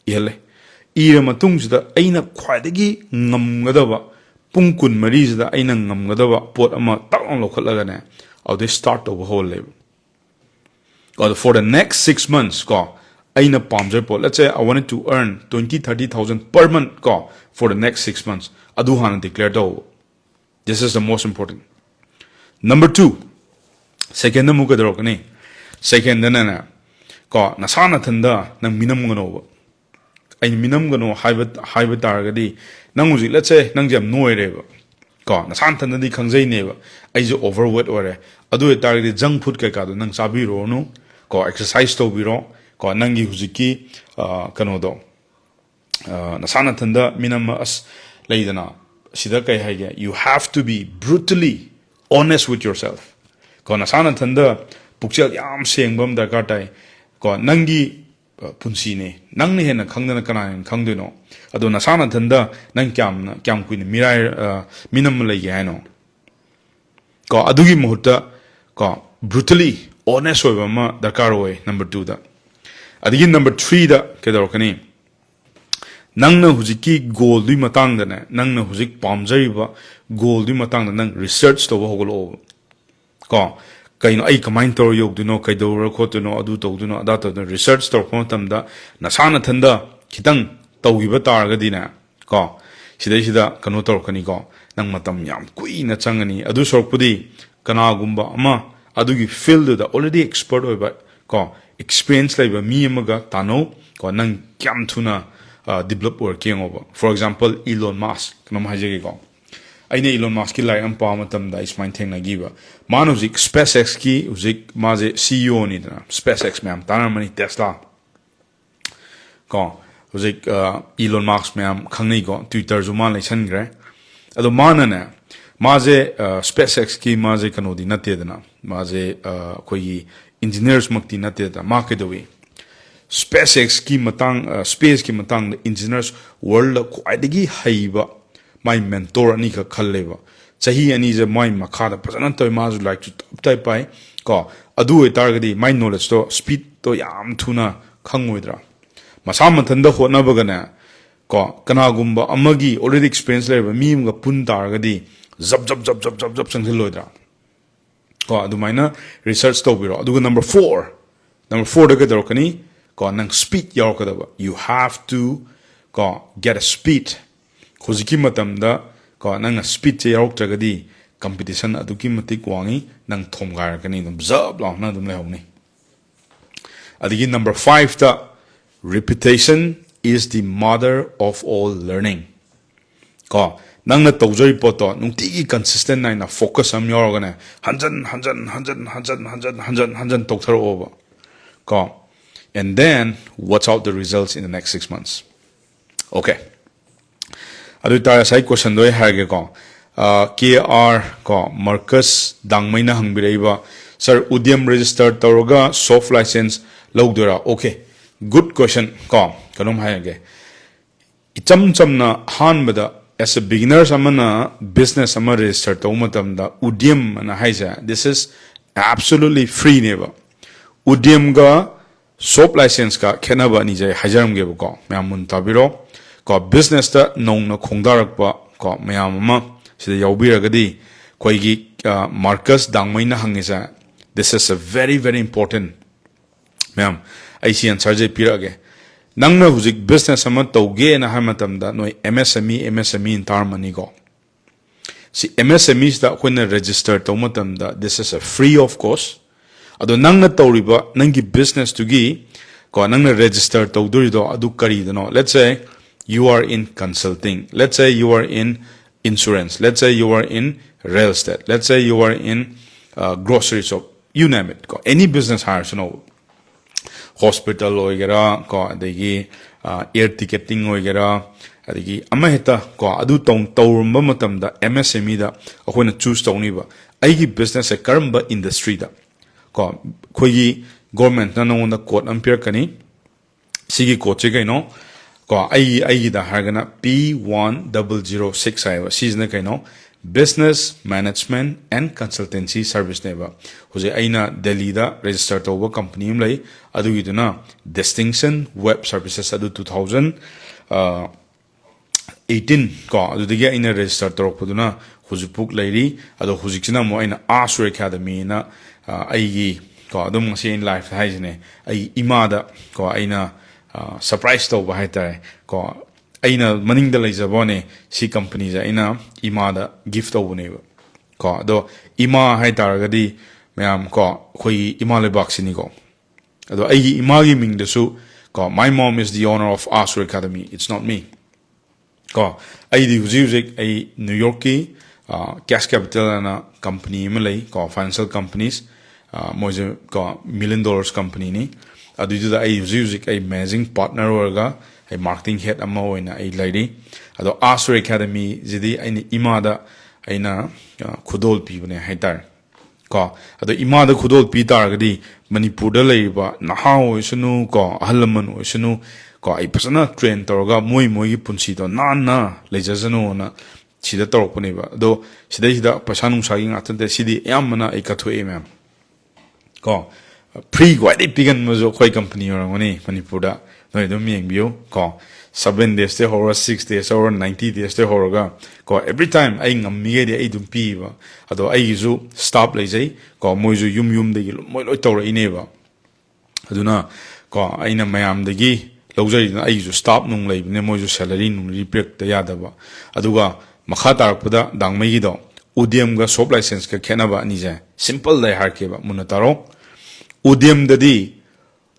ꯏꯍꯜꯂꯦ꯫ ꯏꯔ ꯃꯇꯨꯡꯁꯤꯗ ꯑꯩꯅ ꯈ꯭ꯋꯥꯏꯗꯒꯤ ꯉꯝꯒꯗꯕ, ꯄꯨꯡ ꯀꯨꯟꯃꯔꯤꯁꯤꯗ ꯑꯩꯅ ꯉꯝꯒꯗꯕ ꯄꯣꯠ ꯑꯃ ꯇꯛ ꯂꯥꯎꯅ ꯂꯧꯈꯠꯂꯒꯅꯦ, ꯑꯗꯨꯗꯩ ꯁ꯭ꯇꯥꯔꯠ ꯇꯧꯕ ꯍꯧꯍꯜꯂꯦꯕ꯫ ꯑꯗꯣ for the next six months ꯀꯣ, ꯑꯩꯅ ꯄꯥꯝꯖꯕ ꯄꯣꯠ, let's say I wanted to earn twenty, thirty thousand per month ꯀꯣ, for the next six months, ꯑꯗꯨ ꯍꯥꯟꯅ ꯗꯤꯀ꯭ꯂꯦꯌꯔ ꯇꯧ꯫ This is the most important. Number two, second ꯑꯃꯨꯛ ꯀꯩꯗꯧꯔꯛꯀꯅꯤ? ꯁꯦꯀꯦꯟꯗꯅꯅꯦ ꯀꯣ, ꯅꯁꯥ ꯅꯊꯟꯗ ꯅꯪ ꯃꯤꯅꯝꯒꯅꯣꯕ꯫ ꯑꯩꯅ ꯃꯤꯅꯝꯒꯅꯣ ꯍꯥꯏꯕ, ꯍꯥꯏꯕ ꯇꯥꯔꯒꯗꯤ, ꯅꯪ ꯍꯧꯖꯤꯛ, let's say, ꯅꯪꯁꯦ ꯌꯥꯝ ꯅꯣꯏꯔꯦꯕ ꯀꯣ, ꯅꯁꯥ ꯅꯊꯟꯗꯗꯤ ꯈꯪꯖꯩꯅꯦꯕ, "ꯑꯩꯁꯦ ꯑꯣꯚꯔ ꯋꯦꯠ ꯑꯣꯏꯔꯦ"꯫ ꯑꯗꯨ ꯑꯣꯏꯇꯥꯔꯒꯗꯤ ꯖꯪ ꯐꯨꯗ ꯀꯩꯀꯥꯗꯣ ꯅꯪ ꯆꯥꯕꯤꯔꯨꯔꯅꯨ ꯀꯣ, ꯑꯦꯛꯁꯔꯁꯥꯏꯁ ꯇꯧꯕꯤꯔꯣ ꯀꯣ꯫ ꯅꯪꯒꯤ ꯍꯧꯖꯤꯛꯀꯤ, ꯑ, ꯀꯩꯅꯣꯗꯣ, ꯑ, ꯅꯁꯥ ꯅꯊꯟꯗ ꯃꯤꯅꯝ, ꯑꯁ, ꯂꯩꯗꯅ, ꯁꯤꯗ ꯀꯩ ꯍꯥꯏꯒꯦ? "You have to be brutally honest with yourself" ꯀꯣ꯫ ꯅꯁꯥ ꯅꯊꯟꯗ ꯄꯨꯛꯆꯦꯜ ꯌꯥꯝ ꯁꯦꯡꯕ ꯑꯃ ꯗꯔꯀꯥꯔ ꯇꯥꯏ ꯀꯣ꯫ ꯅꯪꯒꯤ, ꯑ, ꯄꯨꯟꯁꯤꯅꯦ, ꯅꯪꯅ ꯍꯦꯟꯅ ꯈꯪꯗꯅ ꯀꯅꯥꯅ ꯍꯦꯟꯅ ꯈꯪꯗꯣꯏꯅꯣ? ꯑꯗꯣ ꯅꯁꯥ ꯅꯊꯟꯗ ꯅꯪ ꯀꯌꯥꯝꯅ, ꯀꯌꯥꯝ ꯀꯨꯏꯅ ꯃꯤꯔꯥꯏ, ꯑ, ꯃꯤꯅꯝꯃ ꯂꯩꯒꯦ ꯍꯥꯏꯅꯣ? ꯀꯣ, ꯑꯗꯨꯒꯤ ꯃꯍꯨꯠꯇ ꯀꯣ, ꯕ꯭ꯔꯨꯇꯂꯤ ꯑꯣꯅꯦꯁ ꯑꯣꯏꯕ ꯑꯃ ꯗꯔꯀꯥꯔ ꯑꯣꯏ, ꯅꯝꯕꯔ ꯇꯨꯗ꯫ ꯑꯗꯒꯤ ꯅꯝꯕꯔ ꯊ꯭ꯔꯤꯗ ꯀꯩꯗꯧꯔꯛꯀꯅꯤ? ꯅꯪꯅ ꯍꯧꯖꯤꯛꯀꯤ ꯒꯣꯜꯗꯨꯒꯤ ꯃꯇꯥꯡꯗꯅꯦ, ꯅꯪꯅ ꯍꯧꯖꯤꯛ ꯄꯥꯝꯖꯔꯤꯕ ꯒꯣꯜꯗꯨꯒꯤ ꯃꯇꯥꯡꯗ ꯅꯪ ꯔꯤꯁꯔꯆ ꯇꯧꯕ ꯍꯧꯒꯠꯂꯛꯑꯣꯕ ꯀꯣ꯫ "ꯀꯩꯅꯣ, ꯑꯩ ꯀꯃꯥꯏꯅ ꯇꯧꯔ ꯌꯧꯗꯣꯏꯅꯣ, ꯀꯩꯗꯧꯔ ꯈꯣꯠꯇꯣꯏꯅꯣ, ꯑꯗꯨ ꯇꯧꯗꯣꯏꯅꯣ, ꯑꯗꯥ ꯇꯧꯗꯣꯏꯅꯣ?" ꯔꯤꯁꯔꯆ ꯇꯧꯔꯛꯄ ꯃꯇꯝꯗ ꯅꯁꯥ ꯅꯊꯟꯗ ꯈꯤꯇꯪ ꯇꯧꯈꯤꯕ ꯇꯥꯔꯒꯗꯤꯅꯦ ꯀꯣ, ꯁꯤꯗꯩꯁꯤꯗ ꯀꯩꯅꯣ ꯇꯧꯔꯛꯀꯅꯤꯀꯣ, ꯅꯪ ꯃꯇꯝ ꯌꯥꯝ ꯀꯨꯏꯅ ꯆꯪꯒꯅꯤ꯫ ꯑꯗꯨ ꯁꯔꯨꯛꯄꯨꯗꯤ ꯀꯅꯥꯒꯨꯝꯕ ꯑꯃ ꯑꯗꯨꯒꯤ ꯐꯤꯜꯗꯨꯗ already expert ꯑꯣꯏꯕ ꯀꯣ, experience ꯂꯩꯕ ꯃꯤ ꯑꯃꯒ ꯇꯥꯟꯅꯧ ꯀꯣ, ꯅꯪ ꯀꯌꯥꯝ ꯊꯨꯅ ꯗꯤꯕꯂꯞ ꯑꯣꯏꯔꯛꯀꯦ ꯌꯦꯡꯉꯣꯕ꯫ For example, Elon Musk, ꯀꯩꯅꯣꯝ ꯍꯥꯏꯖꯒꯦꯀꯣ꯫ ꯑꯩꯅ Elon Muskꯀꯤ ꯂꯥꯏꯔꯤꯛ ꯑꯃ ꯄꯥꯕ ꯃꯇꯝꯗ ꯑꯩ ꯁꯨꯃꯥꯏꯅ ꯊꯦꯡꯅꯈꯤꯕ꯫ ꯃꯥꯅ ꯍꯧꯖꯤꯛ SpaceXꯀꯤ ꯍꯧꯖꯤꯛ ꯃꯥꯁꯦ CEOꯅꯤꯗꯅ, SpaceX ꯃꯌꯥꯝ ꯇꯥꯟꯅꯔꯝꯃꯅꯤ, Tesla ꯀꯣ꯫ ꯍꯧꯖꯤꯛ ꯑ, Elon Musk ꯃꯌꯥꯝ ꯈꯪꯅꯩꯀꯣ, Twitterꯁꯨ ꯃꯥ ꯂꯩꯁꯟꯈ꯭ꯔꯦ꯫ ꯑꯗꯣ ꯃꯥꯅꯅꯦ, ꯃꯥꯁꯦ ꯑ, SpaceXꯀꯤ ꯃꯥꯁꯦ ꯀꯩꯅꯣꯗꯤ ꯅꯠꯇꯦꯗꯅ, ꯃꯥꯁꯦ ꯑ, ꯑꯩꯈꯣꯏꯒꯤ engineersꯃꯛꯇꯤ ꯅꯠꯇꯦꯗꯅ꯫ ꯃꯥ ꯀꯩꯗꯧꯏ? SpaceXꯀꯤ ꯃꯇꯥꯡ, ꯑ, spaceꯀꯤ ꯃꯇꯥꯡꯗ engineers worldꯗ ꯈ꯭ꯋꯥꯏꯗꯒꯤ ꯍꯩꯕ ꯃꯥꯏ mentor ꯑꯅꯤꯈꯛ ꯈꯜꯂꯦꯕ꯫ ꯆꯍꯤ ꯑꯅꯤꯁꯦ ꯃꯥꯏ ꯃꯈꯥꯗ ꯐꯖꯅ ꯇꯧꯋꯦ, ꯃꯥꯁꯨ ꯂꯥꯏꯔꯤꯛꯁꯨ ꯇꯞ ꯇꯥꯏ ꯄꯥꯏ ꯀꯣ꯫ ꯑꯗꯨ ꯑꯣꯏꯇꯥꯔꯒꯗꯤ ꯃꯥꯏ knowledgeꯇꯣ, speedꯇꯣ ꯌꯥꯝ ꯊꯨꯅ ꯈꯪꯉꯣꯏꯗ꯭ꯔꯥ? ꯃꯁꯥ ꯃꯊꯟꯇ ꯍꯣꯠꯅꯕꯒꯅꯦ ꯀꯣ, ꯀꯅꯥꯒꯨꯝꯕ ꯑꯃꯒꯤ already experience ꯂꯩꯔꯕ ꯃꯤ ꯑꯃꯒ ꯄꯨꯟ ꯇꯥꯔꯒꯗꯤ ꯖꯞ ꯖꯞ ꯖꯞ ꯖꯞ ꯖꯞ ꯖꯞ ꯆꯪꯁꯤꯜꯂꯣꯏꯗ꯭ꯔꯥ? ꯀꯣ, ꯑꯗꯨꯃꯥꯏꯅ research ꯇꯧꯕꯤꯔꯣ꯫ ꯑꯗꯨꯒ number four, number fourꯗ ꯀꯩꯗꯧꯔꯛꯀꯅꯤ? ꯀꯣ, ꯅꯪ speed ꯌꯥꯎꯔꯛꯀꯗꯕ, you have to ꯀꯣ, get a speed꯫ ꯍꯧꯖꯤꯛꯀꯤ ꯃꯇꯝꯗ ꯀꯣ, ꯅꯪꯅ speedꯁꯦ ꯌꯥꯎꯔꯛꯇ꯭ꯔꯒꯗꯤ competition ꯑꯗꯨꯛꯀꯤ ꯃꯇꯤꯛ ꯋꯥꯡꯉꯤ, ꯅꯪ ꯊꯣꯝꯒꯥꯏꯔꯛꯀꯅꯤ, ꯑꯗꯨꯝ ꯖꯞ ꯂꯥꯎꯅ ꯑꯗꯨꯝ ꯂꯩꯍꯧꯅꯤ꯫ ꯑꯗꯒꯤ number fiveꯇ, "Repetition is the mother of all learning"꯫ ꯀꯣ, ꯅꯪꯅ ꯇꯧꯖꯔꯤ ꯄꯣꯠꯇꯣ ꯅꯨꯡꯇꯤꯒꯤ consistent ꯅꯥꯏꯅ focus ꯑꯃ ꯌꯥꯎꯔꯒꯅꯦ, ꯍꯟꯖꯟ ꯍꯟꯖꯟ ꯍꯟꯖꯟ ꯍꯟꯖꯟ ꯍꯟꯖꯟ ꯍꯟꯖꯟ ꯍꯟꯖꯟ ꯇꯧꯊꯔꯛꯑꯣꯕ ꯀꯣ, and then watch out the results in the next six months꯫ Okay, ꯑꯗꯨ ꯑꯣꯏꯇꯥꯔ ꯉꯁꯥꯏ questionꯗꯣ ꯑꯩ ꯍꯥꯏꯔꯒꯦꯀꯣ꯫ ꯀꯦ ꯑꯥꯔ ꯀꯣ, ꯃꯥꯔꯀꯁ ꯗꯥꯡꯃꯩꯅ ꯍꯪꯕꯤꯔꯛꯏꯕ, "Sir, Udyam register ꯇꯧꯔꯒ soft license ꯂꯧꯗꯣꯏꯔꯥ?" Okay, good question ꯀꯣ꯫ ꯀꯩꯅꯣꯝ ꯍꯥꯏꯔꯒꯦ, ꯏꯆꯝ ꯆꯝꯅ ꯑꯍꯥꯟꯕꯗ as a beginners ꯑꯃꯅ business ꯑꯃ register ꯇꯧꯕ ꯃꯇꯝꯗ Udyam ꯑꯅ ꯍꯥꯏꯁꯦ, this is absolutely freeꯅꯦꯕ꯫ Udyamꯒ soft licenseꯀ ꯈꯦꯠꯅꯕ ꯑꯅꯤꯁꯦ ꯑꯩ ꯍꯥꯏꯖꯔꯝꯒꯦꯕꯀꯣ, ꯃꯌꯥꯝ ꯃꯨꯟꯅ ꯇꯥꯕꯤꯔꯣ꯫ ꯀꯣ, businessꯇ ꯅꯧꯅ ꯈꯣꯡꯗꯥꯔꯛꯄ ꯀꯣ ꯃꯌꯥꯝ ꯑꯃ ꯁꯤꯗ ꯌꯥꯎꯕꯤꯔꯒꯗꯤ, ꯑꯩꯈꯣꯏꯒꯤ ꯑ, Marcus ꯗꯥꯡꯃꯩꯅ ꯍꯪꯉꯤꯁꯦ, this is a very, very important꯫ ꯃꯌꯥꯝ, ꯑꯩ ꯁꯤ answerꯁꯦ ꯄꯤꯔꯛꯑꯒꯦ꯫ ꯅꯪꯅ ꯍꯧꯖꯤꯛ business ꯑꯃ ꯇꯧꯒꯦꯅ ꯍꯥꯏꯕ ꯃꯇꯝꯗ ꯅꯣꯏ M S M E, M S M E ꯅ ꯇꯥꯔꯝꯃꯅꯤꯀꯣ꯫ ꯁꯤ M S M E ꯁꯤꯗ ꯑꯩꯈꯣꯏꯅ register ꯇꯧꯕ ꯃꯇꯝꯗ, this is a free of cost. ꯑꯗꯣ ꯅꯪꯅ ꯇꯧꯔꯤꯕ ꯅꯪꯒꯤ business ꯇꯨꯒꯤ ꯀꯣ, ꯅꯪꯅ register ꯇꯧꯗꯣꯔꯤꯗꯣ ꯑꯗꯨ ꯀꯔꯤꯗꯅꯣ? Let's say you are in consulting, let's say you are in insurance, let's say you are in real estate, let's say you are in uh, grocery shop, you name it ꯀꯣ, any business ꯍꯥꯏꯔꯁꯅꯣ, hospital ꯑꯣꯏꯒꯦꯔꯥ ꯀꯣ, ꯑꯗꯒꯤ air ticketing ꯑꯣꯏꯒꯦꯔꯥ, ꯑꯗꯒꯤ ꯑꯃ ꯍꯦꯛꯇ ꯀꯣ, ꯑꯗꯨ ꯇꯧꯔꯝꯕ ꯃꯇꯝꯗ M S M E ꯗ ꯑꯩꯈꯣꯏꯅ choose ꯇꯧꯅꯤꯕ ꯑꯩꯒꯤ business ꯁꯦ ꯀꯔꯝꯕ industry ꯗ ꯀꯣ꯫ ꯑꯩꯈꯣꯏꯒꯤ government ꯅ ꯅꯉꯣꯟꯗ code ꯑꯃ ꯄꯤꯔꯛꯀꯅꯤ꯫ ꯁꯤꯒꯤ code ꯁꯦ ꯀꯩꯅꯣ? ꯀꯣ, ꯑꯩꯒꯤ ꯑꯩꯒꯤꯗ ꯍꯥꯏꯔꯒꯅ P one double zero six ꯍꯥꯏꯕ꯫ ꯁꯤꯁꯤꯅ ꯀꯩꯅꯣ? Business Management and Consultancy Service ꯅꯦꯕ꯫ ꯍꯧꯖꯤꯛ ꯑꯩꯅ ꯗꯦꯜꯂꯤꯗ register ꯇꯧꯕ company ꯑꯃ ꯂꯩ, ꯑꯗꯨꯒꯤꯗꯨꯅ Distinction Web Services, ꯑꯗꯨ two thousand eighteen ꯀꯣ, ꯑꯗꯨꯗꯒꯤ ꯑꯩꯅ register ꯇꯧꯔꯛꯄꯗꯨꯅ ꯍꯧꯖꯤꯛꯐꯥꯎ ꯂꯩꯔꯤ꯫ ꯑꯗꯣ ꯍꯧꯖꯤꯛꯁꯤꯅ ꯑꯃꯨꯛ ꯑꯩꯅ Azure Academy ꯅ ꯑꯩꯒꯤ ꯀꯣ, ꯑꯗꯨꯝ ꯉꯁꯤ ꯑꯩꯅ live ꯇ ꯍꯥꯏꯁꯤꯅꯦ, ꯑꯩ ꯏꯃꯥꯗ ꯀꯣ, ꯑꯩꯅ surprise ꯇꯧꯕ ꯍꯥꯏꯇꯥꯔꯦ ꯀꯣ꯫ ꯑꯩꯅ ꯃꯅꯤꯡꯗ ꯂꯩꯖꯕ ꯋꯥꯅꯦ, ꯁꯤ company ꯁꯦ ꯑꯩꯅ ꯏꯃꯥꯗ gift ꯇꯧꯕꯅꯦꯕ ꯀꯣ꯫ ꯑꯗꯣ ꯏꯃꯥ ꯍꯥꯏꯇꯥꯔꯒꯗꯤ ꯃꯌꯥꯝ ꯀꯣ, ꯑꯩꯈꯣꯏꯒꯤ ꯏꯃꯥ ꯂꯩꯕꯥꯛꯁꯤꯅꯤꯀꯣ꯫ ꯑꯗꯣ ꯑꯩꯒꯤ ꯏꯃꯥꯒꯤ ꯃꯤꯡꯗꯁꯨ ꯀꯣ, "My mom is the owner of Azure Academy, it's not me." ꯀꯣ, ꯑꯩꯗꯤ ꯍꯧꯖꯤꯛ ꯍꯧꯖꯤꯛ ꯑꯩ New York ꯀꯤ Cash Capital ꯑꯅ company ꯑꯃ ꯂꯩ ꯀꯣ, financial companies, ꯃꯣꯏꯁꯦ ꯀꯣ, million dollars company ꯅꯤ꯫ ꯑꯗꯨꯏꯗꯨꯗ ꯑꯩ ꯍꯧꯖꯤꯛ ꯍꯧꯖꯤꯛ ꯑꯩ managing partner ꯑꯣꯏꯔꯒ ꯑꯩ marketing head ꯑꯃ ꯑꯣꯏꯅ ꯑꯩ ꯂꯩꯔꯤ꯫ ꯑꯗꯣ Azure Academy ꯁꯤꯗꯤ ꯑꯩꯅ ꯏꯃꯥꯗ ꯑꯩꯅ ꯈꯨꯗꯣꯜ ꯄꯤꯕꯅꯦ ꯍꯥꯏꯇꯥꯔꯦ ꯀꯣ꯫ ꯑꯗꯣ ꯏꯃꯥꯗ ꯈꯨꯗꯣꯜ ꯄꯤ ꯇꯥꯔꯒꯗꯤ ꯃꯅꯤꯄꯨꯔꯗ ꯂꯩꯔꯤꯕ ꯅꯍꯥ ꯑꯣꯏꯁꯅꯨ ꯀꯣ, ꯑꯍꯜ ꯂꯃꯟ ꯑꯣꯏꯁꯅꯨ ꯀꯣ, ꯑꯩ ꯐꯖꯅ train ꯇꯧꯔꯒ ꯃꯣꯏ ꯃꯣꯏꯒꯤ ꯄꯨꯟꯁꯤꯗꯣ ꯅꯥꯟꯅ ꯂꯩꯖꯁꯅꯨꯅ ꯁꯤꯗ ꯇꯧꯔꯛꯄꯅꯦꯕ꯫ ꯑꯗꯣ ꯁꯤꯗꯩꯁꯤꯗ ꯄꯩꯁꯥ ꯅꯨꯡꯁꯥꯒꯤ ꯉꯥꯛꯇ ꯅꯠꯇꯦ, ꯁꯤꯗꯤ ꯑꯌꯥꯝꯕꯅ ꯑꯩ ꯀꯠꯊꯣꯛꯑꯦ ꯃꯌꯥꯝ ꯀꯣ꯫ Free ꯈ꯭ꯋꯥꯏꯗꯒꯤ ꯄꯤꯒꯟꯕꯁꯨ ꯑꯩꯈꯣꯏ company ꯑꯣꯏꯔꯝꯒꯅꯤ ꯃꯅꯤꯄꯨꯔꯗ꯫ ꯅꯣꯏ ꯑꯗꯨꯝ ꯌꯦꯡꯕꯤꯌꯨ ꯀꯣ꯫ Seven days ꯇꯩ ꯍꯧꯔ, six days ꯍꯧꯔ, ninety days ꯇꯩ ꯍꯧꯔꯒ ꯀꯣ, every time ꯑꯩ ꯉꯝꯃꯤꯈꯩꯗꯤ ꯑꯩ ꯑꯗꯨꯝ ꯄꯤꯕ꯫ ꯑꯗꯣ ꯑꯩꯒꯤꯁꯨ staff ꯂꯩꯖꯩ ꯀꯣ, ꯃꯣꯏꯁꯨ ꯌꯨꯝ ꯌꯨꯝꯗꯒꯤ ꯂꯣꯏ, ꯃꯣꯏ ꯂꯣꯏ ꯇꯧꯔꯛꯏꯅꯦꯕ꯫ ꯑꯗꯨꯅ ꯀꯣ, ꯑꯩꯅ ꯃꯌꯥꯝꯗꯒꯤ ꯂꯧꯖꯔꯤꯗꯨꯅ ꯑꯩꯒꯤꯁꯨ staff ꯅꯨꯡ ꯂꯩꯕꯅꯦ, ꯃꯣꯏꯁꯨ salary ꯅꯨꯡ ꯄꯤꯔꯛꯇ ꯌꯥꯗꯕ꯫ ꯑꯗꯨꯒ ꯃꯈꯥ ꯇꯥꯔꯛꯄꯗ ꯗꯥꯡꯃꯩꯒꯤꯗꯣ, ꯎꯗ꯭ꯌꯝꯒ shop licenseꯀ ꯈꯦꯠꯅꯕ ꯑꯅꯤꯁꯦ simple ꯑꯩ ꯍꯥꯏꯔꯛꯀꯦꯕ, ꯃꯨꯟꯅ ꯇꯥꯔꯣ꯫ ꯎꯗ꯭ꯌꯝꯗꯗꯤ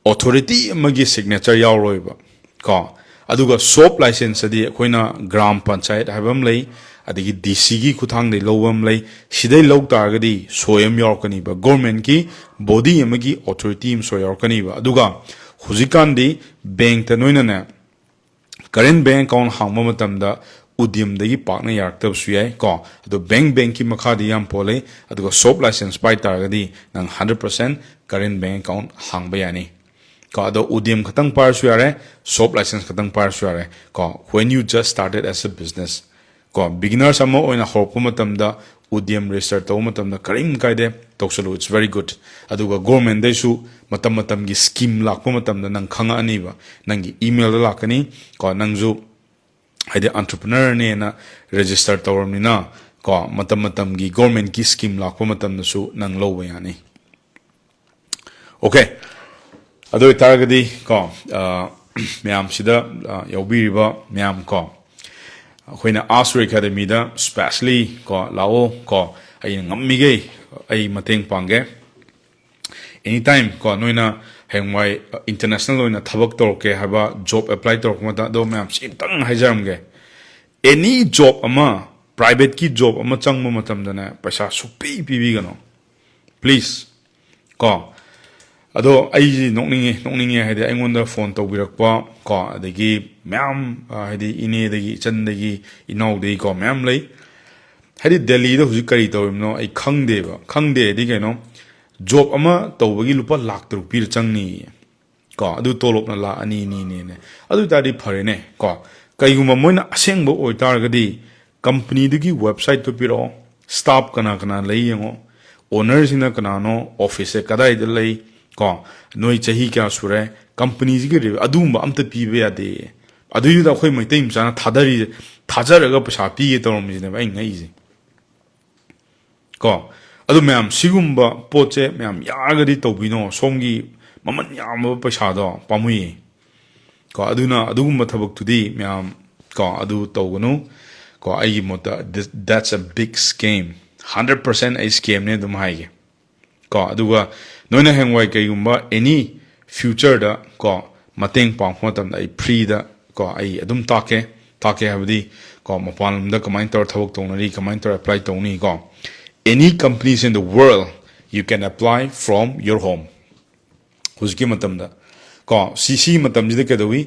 authority ꯑꯃꯒꯤ signature ꯌꯥꯎꯔꯣꯏꯕ ꯀꯣ꯫ ꯑꯗꯨꯒ shop licenseꯇꯗꯤ ꯑꯩꯈꯣꯏꯅ ꯒ꯭ꯔꯥꯝ ꯄꯟꯆꯥꯌꯠ ꯍꯥꯏꯕ ꯑꯃ ꯂꯩ, ꯑꯗꯒꯤ DCꯒꯤ ꯈꯨꯠꯊꯥꯡꯗꯒꯤ ꯂꯧꯕ ꯑꯃ ꯂꯩ꯫ ꯁꯤꯗꯩ ꯂꯧ ꯇꯥꯔꯒꯗꯤ ꯁꯣꯏ ꯑꯃ ꯌꯥꯎꯔꯛꯀꯅꯤꯕ, governmentꯀꯤ body ꯑꯃꯒꯤ authority ꯑꯃ ꯁꯣꯏ ꯌꯥꯎꯔꯛꯀꯅꯤꯕ꯫ ꯑꯗꯨꯒ ꯍꯧꯖꯤꯛꯀꯥꯟꯗꯤ bankꯇ ꯅꯣꯏꯅꯅꯦ, current bank account ꯍꯥꯡꯕ ꯃꯇꯝꯗ ꯎꯗ꯭ꯌꯝꯗꯒꯤ ꯄꯥꯛꯅ ꯌꯥꯔꯛꯇꯕꯁꯨ ꯌꯥꯏ ꯀꯣ꯫ ꯑꯗꯣ bank, bankꯀꯤ ꯃꯈꯥꯗꯤ ꯌꯥꯝ ꯄꯣꯜꯂꯦ꯫ ꯑꯗꯨꯒ shop license ꯄꯥꯏ ꯇꯥꯔꯒꯗꯤ ꯅꯪ hundred percent current bank account ꯍꯥꯡꯕ ꯌꯥꯅꯤ ꯀꯣ꯫ ꯑꯗꯣ ꯎꯗ꯭ꯌꯝ ꯈꯛꯇꯪ ꯄꯥꯏꯔꯁꯨ ꯌꯥꯔꯦ, shop license ꯈꯛꯇꯪ ꯄꯥꯏꯔꯁꯨ ꯌꯥꯔꯦ ꯀꯣ, when you just started as a business ꯀꯣ꯫ Beginners ꯑꯃ ꯑꯣꯏꯅ ꯍꯧꯔꯛꯄ ꯃꯇꯝꯗ ꯎꯗ꯭ꯌꯝ register ꯇꯧꯕ ꯃꯇꯝꯗ ꯀꯔꯤꯝ ꯀꯥꯏꯗꯦ, ꯇꯧꯁꯜꯂꯨ, it's very good꯫ ꯑꯗꯨꯒ governmentꯗꯩꯁꯨ ꯃꯇꯝ ꯃꯇꯝꯒꯤ scheme ꯂꯥꯛꯄ ꯃꯇꯝꯗ ꯅꯪ ꯈꯪꯉꯛꯑꯅꯤꯕ, ꯅꯪꯒꯤ emailꯗ ꯂꯥꯛꯀꯅꯤ ꯀꯣ꯫ ꯅꯪꯁꯨ ꯍꯥꯏꯗꯤ entrepreneurꯅꯦꯅ register ꯇꯧꯔꯕꯅꯤꯅ ꯀꯣ, ꯃꯇꯝ ꯃꯇꯝꯒꯤ governmentꯀꯤ scheme ꯂꯥꯛꯄ ꯃꯇꯝꯗꯁꯨ ꯅꯪ ꯂꯧꯕ ꯌꯥꯅꯤ꯫ Okay, ꯑꯗꯨ ꯑꯣꯏꯇꯥꯔꯒꯗꯤ ꯀꯣ, ꯑ, ꯃꯌꯥꯝꯁꯤꯗ, ꯑ, ꯌꯥꯎꯕꯤꯔꯤꯕ ꯃꯌꯥꯝ ꯀꯣ, ꯑꯩꯈꯣꯏꯅ Asura Academyꯗ specially ꯀꯣ ꯂꯥꯛꯑꯣ ꯀꯣ, ꯑꯩꯅ ꯉꯝꯃꯤꯈꯩ ꯑꯩ ꯃꯇꯦꯡ ꯄꯥꯡꯒꯦ꯫ Anytime ꯀꯣ, ꯅꯣꯏꯅ ꯍꯌꯦꯡꯋꯥꯏ international ꯑꯣꯏꯅ ꯊꯕꯛ ꯇꯧꯔꯛꯀꯦ ꯍꯥꯏꯕ, job apply ꯇꯧꯔꯛꯄ ꯃꯇꯝꯗ, ꯑꯗꯣ ꯃꯌꯥꯝ ꯁꯤ ꯑꯝꯇꯪ ꯍꯥꯏꯖꯔꯝꯒꯦ, any job ꯑꯃ, privateꯀꯤ job ꯑꯃ ꯆꯪꯕ ꯃꯇꯝꯗꯅꯦ, ꯄꯩꯁꯥ ꯁꯨꯛꯄꯤ ꯄꯤꯕꯤꯒꯅꯣ please ꯀꯣ꯫ ꯑꯗꯣ ꯑꯩꯁꯤ ꯅꯣꯛꯅꯤꯡꯉꯦ, ꯅꯣꯛꯅꯤꯡꯉꯦ ꯍꯥꯏꯗꯤ ꯑꯩꯉꯣꯟꯗ phone ꯇꯧꯕꯤꯔꯛꯄ ꯀꯣ, ꯑꯗꯒꯤ ꯃꯌꯥꯝ, ꯑ, ꯍꯥꯏꯗꯤ ꯏꯅꯦꯗꯒꯤ, ꯏꯆꯟꯗꯒꯤ, ꯏꯅꯥꯎꯗꯒꯤ ꯀꯣ, ꯃꯌꯥꯝ ꯂꯩ꯫ ꯍꯥꯏꯗꯤ ꯗꯦꯜꯂꯤꯗ ꯍꯧꯖꯤꯛ ꯀꯔꯤ ꯇꯧꯔꯤꯕꯅꯣ ꯑꯩ ꯈꯪꯗꯦꯕ꯫ ꯈꯪꯗꯦ ꯍꯥꯏꯗꯤ ꯀꯩꯅꯣ, job ꯑꯃ ꯇꯧꯕꯒꯤ ꯂꯨꯄꯥ ꯂꯥꯈ ꯇꯔꯨꯛ ꯄꯤꯔ ꯆꯪꯅꯤꯌꯦ ꯀꯣ, ꯑꯗꯨ ꯇꯣꯂꯣꯞꯅ ꯂꯥꯈ ꯑꯅꯤ, ꯑꯅꯤꯅꯦꯅꯦ꯫ ꯑꯗꯨ ꯑꯣꯏꯇꯥꯔꯗꯤ ꯐꯔꯦꯅꯦ ꯀꯣ꯫ ꯀꯩꯒꯨꯝꯕ ꯃꯣꯏꯅ ꯑꯁꯦꯡꯕ ꯑꯣꯏꯇꯥꯔꯒꯗꯤ companyꯗꯨꯒꯤ websiteꯇꯨ ꯄꯤꯔꯛꯑꯣ, staff ꯀꯅꯥ ꯀꯅꯥ ꯂꯩ ꯌꯦꯡꯉꯣ, ownerꯁꯤꯅ ꯀꯅꯥꯅꯣ, officeꯁꯦ ꯀꯗꯥꯏꯗ ꯂꯩ ꯀꯣ, ꯅꯣꯏ ꯆꯍꯤ ꯀꯌꯥ ꯁꯨꯔꯦ, companyꯁꯤꯒꯤ review ꯑꯗꯨꯒꯨꯝꯕ ꯑꯝꯇ ꯄꯤꯕ ꯌꯥꯗꯦ꯫ ꯑꯗꯨꯏꯗꯨꯗ ꯑꯩꯈꯣꯏ ꯃꯩꯇꯩ ꯃꯆꯥꯅ ꯊꯥꯗꯔꯤ, ꯊꯥꯖꯔꯒ ꯄꯩꯁꯥ ꯄꯤꯒꯦ ꯇꯧꯔꯝꯃꯤꯁꯤꯅꯦꯕ ꯑꯩ ꯉꯛꯏꯁꯦ ꯀꯣ꯫ ꯑꯗꯨ ꯃꯌꯥꯝ, ꯁꯤꯒꯨꯝꯕ ꯄꯣꯠꯁꯦ ꯃꯌꯥꯝ ꯌꯥꯔꯒꯗꯤ ꯇꯧꯕꯤꯅꯣ, ꯁꯣꯝꯒꯤ ꯃꯃꯜ ꯌꯥꯝꯕ ꯄꯩꯁꯥꯗꯣ ꯄꯥꯝꯃꯨꯏꯌꯦ꯫ ꯀꯣ, ꯑꯗꯨꯅ ꯑꯗꯨꯒꯨꯝꯕ ꯊꯕꯛꯇꯨꯗꯤ ꯃꯌꯥꯝ, ꯀꯣ, ꯑꯗꯨ ꯇꯧꯒꯅꯨ꯫ ꯀꯣ, ꯑꯩꯒꯤ ꯃꯣꯠꯇ, this, that's a big scam. Hundred percent ꯑꯩ scamꯅꯦ ꯑꯗꯨꯝ ꯍꯥꯏꯒꯦ꯫ ꯀꯣ, ꯑꯗꯨꯒ ꯅꯣꯏꯅ ꯍꯌꯦꯡꯋꯥꯏ ꯀꯩꯒꯨꯝꯕ any futureꯗ, ꯀꯣ, ꯃꯇꯦꯡ ꯄꯥꯡꯕ ꯃꯇꯝꯗ ꯑꯩ freeꯗ, ꯀꯣ, ꯑꯩ ꯑꯗꯨꯝ ꯇꯥꯛꯀꯦ꯫ ꯇꯥꯛꯀꯦ ꯍꯥꯏꯕꯗꯤ, ꯀꯣ, ꯃꯄꯥꯟ ꯂꯝꯗ ꯀꯃꯥꯏꯅ ꯇꯧꯔ ꯊꯕꯛ ꯇꯧꯅꯔꯤ, ꯀꯃꯥꯏꯅ ꯇꯧꯔ apply ꯇꯧꯅꯤ, ꯀꯣ꯫ Any companies in the world, you can apply from your home. ꯍꯧꯖꯤꯛꯀꯤ ꯃꯇꯝꯗ, ꯀꯣ, ꯁꯤ, ꯁꯤꯒꯤ ꯃꯇꯝꯁꯤꯗ ꯀꯩꯗꯧꯏ?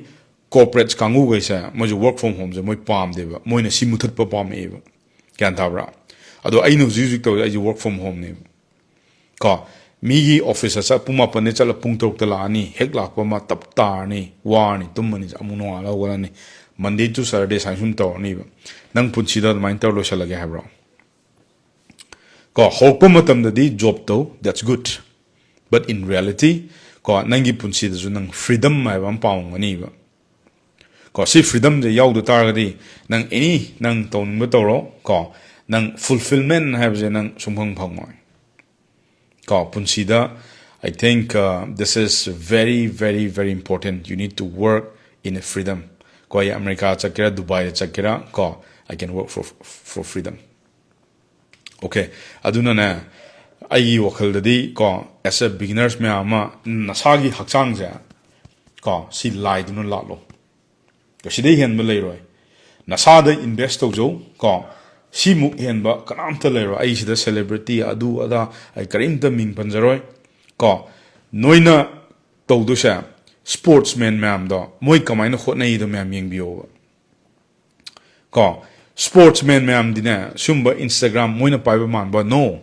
Corporates ꯀꯥꯡꯕꯨꯈꯩꯁꯦ, ꯃꯣꯏꯁꯨ work from homeꯁꯦ ꯃꯣꯏ ꯄꯥꯝꯗꯦꯕ, ꯃꯣꯏꯅ ꯁꯤ ꯃꯨꯊꯠꯄ ꯄꯥꯝꯃꯛꯑꯦꯕ꯫ ꯒ꯭ꯌꯥꯟ ꯇꯥꯕ꯭ꯔꯥ? ꯑꯗꯣ ꯑꯩꯅ ꯍꯧꯖꯤꯛ ꯍꯧꯖꯤꯛ ꯇꯧꯔꯤꯁꯦ, ꯑꯩꯁꯦ work from homeꯅꯦꯕ꯫ ꯀꯣ, ꯃꯤꯒꯤ officeꯇ ꯆꯠ, ꯄꯨꯡ ꯃꯥꯄꯟꯗ ꯆꯠꯂ ꯄꯨꯡ ꯇꯔꯨꯛꯇ ꯂꯥꯛꯑꯅꯤ, ꯍꯦꯛ ꯂꯥꯛꯄ ꯑꯃ ꯇꯞ ꯇꯥꯔꯅꯤ, ꯋꯥꯔꯅꯤ, ꯇꯨꯝꯃꯅꯤ, ꯑꯃꯨꯛ ꯅꯣꯡꯉꯥꯜꯂ ꯍꯧꯒꯠꯂꯅꯤ, Monday to Saturday ꯁꯨꯃꯥꯏꯅ ꯁꯨꯝ ꯇꯧꯔꯅꯤꯕ꯫ ꯅꯪ ꯄꯨꯟꯁꯤꯗ ꯑꯗꯨꯃꯥꯏꯅ ꯇꯧꯔ ꯂꯣꯏꯁꯤꯜꯂꯒꯦ ꯍꯥꯏꯕ꯭ꯔꯣ? ꯀꯣ, ꯍꯧꯔꯛꯄ ꯃꯇꯝꯗꯗꯤ job ꯇꯧ, that's good, but in reality, ꯀꯣ, ꯅꯪꯒꯤ ꯄꯨꯟꯁꯤꯗꯁꯨ ꯅꯪ freedom ꯍꯥꯏꯕ ꯑꯃ ꯄꯥꯝꯃꯝꯒꯅꯤꯕ꯫ ꯀꯣ, ꯁꯤ freedomꯁꯦ ꯌꯥꯎꯗ ꯇꯥꯔꯒꯗꯤ ꯅꯪ any, ꯅꯪ ꯇꯧꯅꯤꯡꯕ ꯇꯧꯔꯣ, ꯀꯣ, ꯅꯪ fulfillment ꯍꯥꯏꯕꯁꯦ ꯅꯪ ꯁꯨꯡꯐꯪ ꯐꯪꯉꯣꯏ꯫ ꯀꯣ, ꯄꯨꯟꯁꯤꯗ, I think, uh, this is very, very, very important. You need to work in a freedom. ꯀꯣ, ꯑꯩ ꯑꯃꯦꯔꯤꯀꯥ ꯆꯠꯀꯦꯔꯥ, ꯗꯨꯕꯥꯏꯗ ꯆꯠꯀꯦꯔꯥ, ꯀꯣ, I can work for, for freedom. Okay, ꯑꯗꯨꯅꯅꯦ, ꯑꯩꯒꯤ ꯋꯥꯈꯜꯗꯗꯤ, ꯀꯣ, as a beginners ꯃꯌꯥꯝ ꯑꯃ, ꯅꯁꯥꯒꯤ ꯍꯛꯆꯥꯡꯁꯦ, ꯀꯣ, ꯁꯤ ꯂꯥꯏꯗꯨꯅ ꯂꯥꯠꯂꯣ꯫ ꯀꯣ, ꯁꯤꯗꯩ ꯍꯦꯟꯕ ꯂꯩꯔꯣꯏ꯫ ꯅꯁꯥꯗ invest ꯇꯧꯖꯧ, ꯀꯣ, ꯁꯤꯃꯨꯛ ꯍꯦꯟꯕ ꯀꯅꯥꯝꯇ ꯂꯩꯔꯣꯏ꯫ ꯑꯩ ꯁꯤꯗ celebrity, ꯑꯗꯨ ꯑꯗꯥ, ꯑꯩ ꯀꯔꯤꯝꯇ ꯃꯤꯡ ꯄꯟꯖꯔꯣꯏ꯫ ꯀꯣ, ꯅꯣꯏꯅ ꯇꯧꯗꯣꯏꯁꯦ, sportsman ꯃꯌꯥꯝꯗꯣ, ꯃꯣꯏ ꯀꯃꯥꯏꯅ ꯍꯣꯠꯅꯩꯗꯣ ꯃꯌꯥꯝ ꯌꯦꯡꯕꯤꯌꯣꯕ꯫ ꯀꯣ, sportsman ꯃꯌꯥꯝꯗꯤꯅꯦ, ꯁꯨꯝꯕ Instagram ꯃꯣꯏꯅ ꯄꯥꯏꯕ ꯃꯥꯟꯕ, no,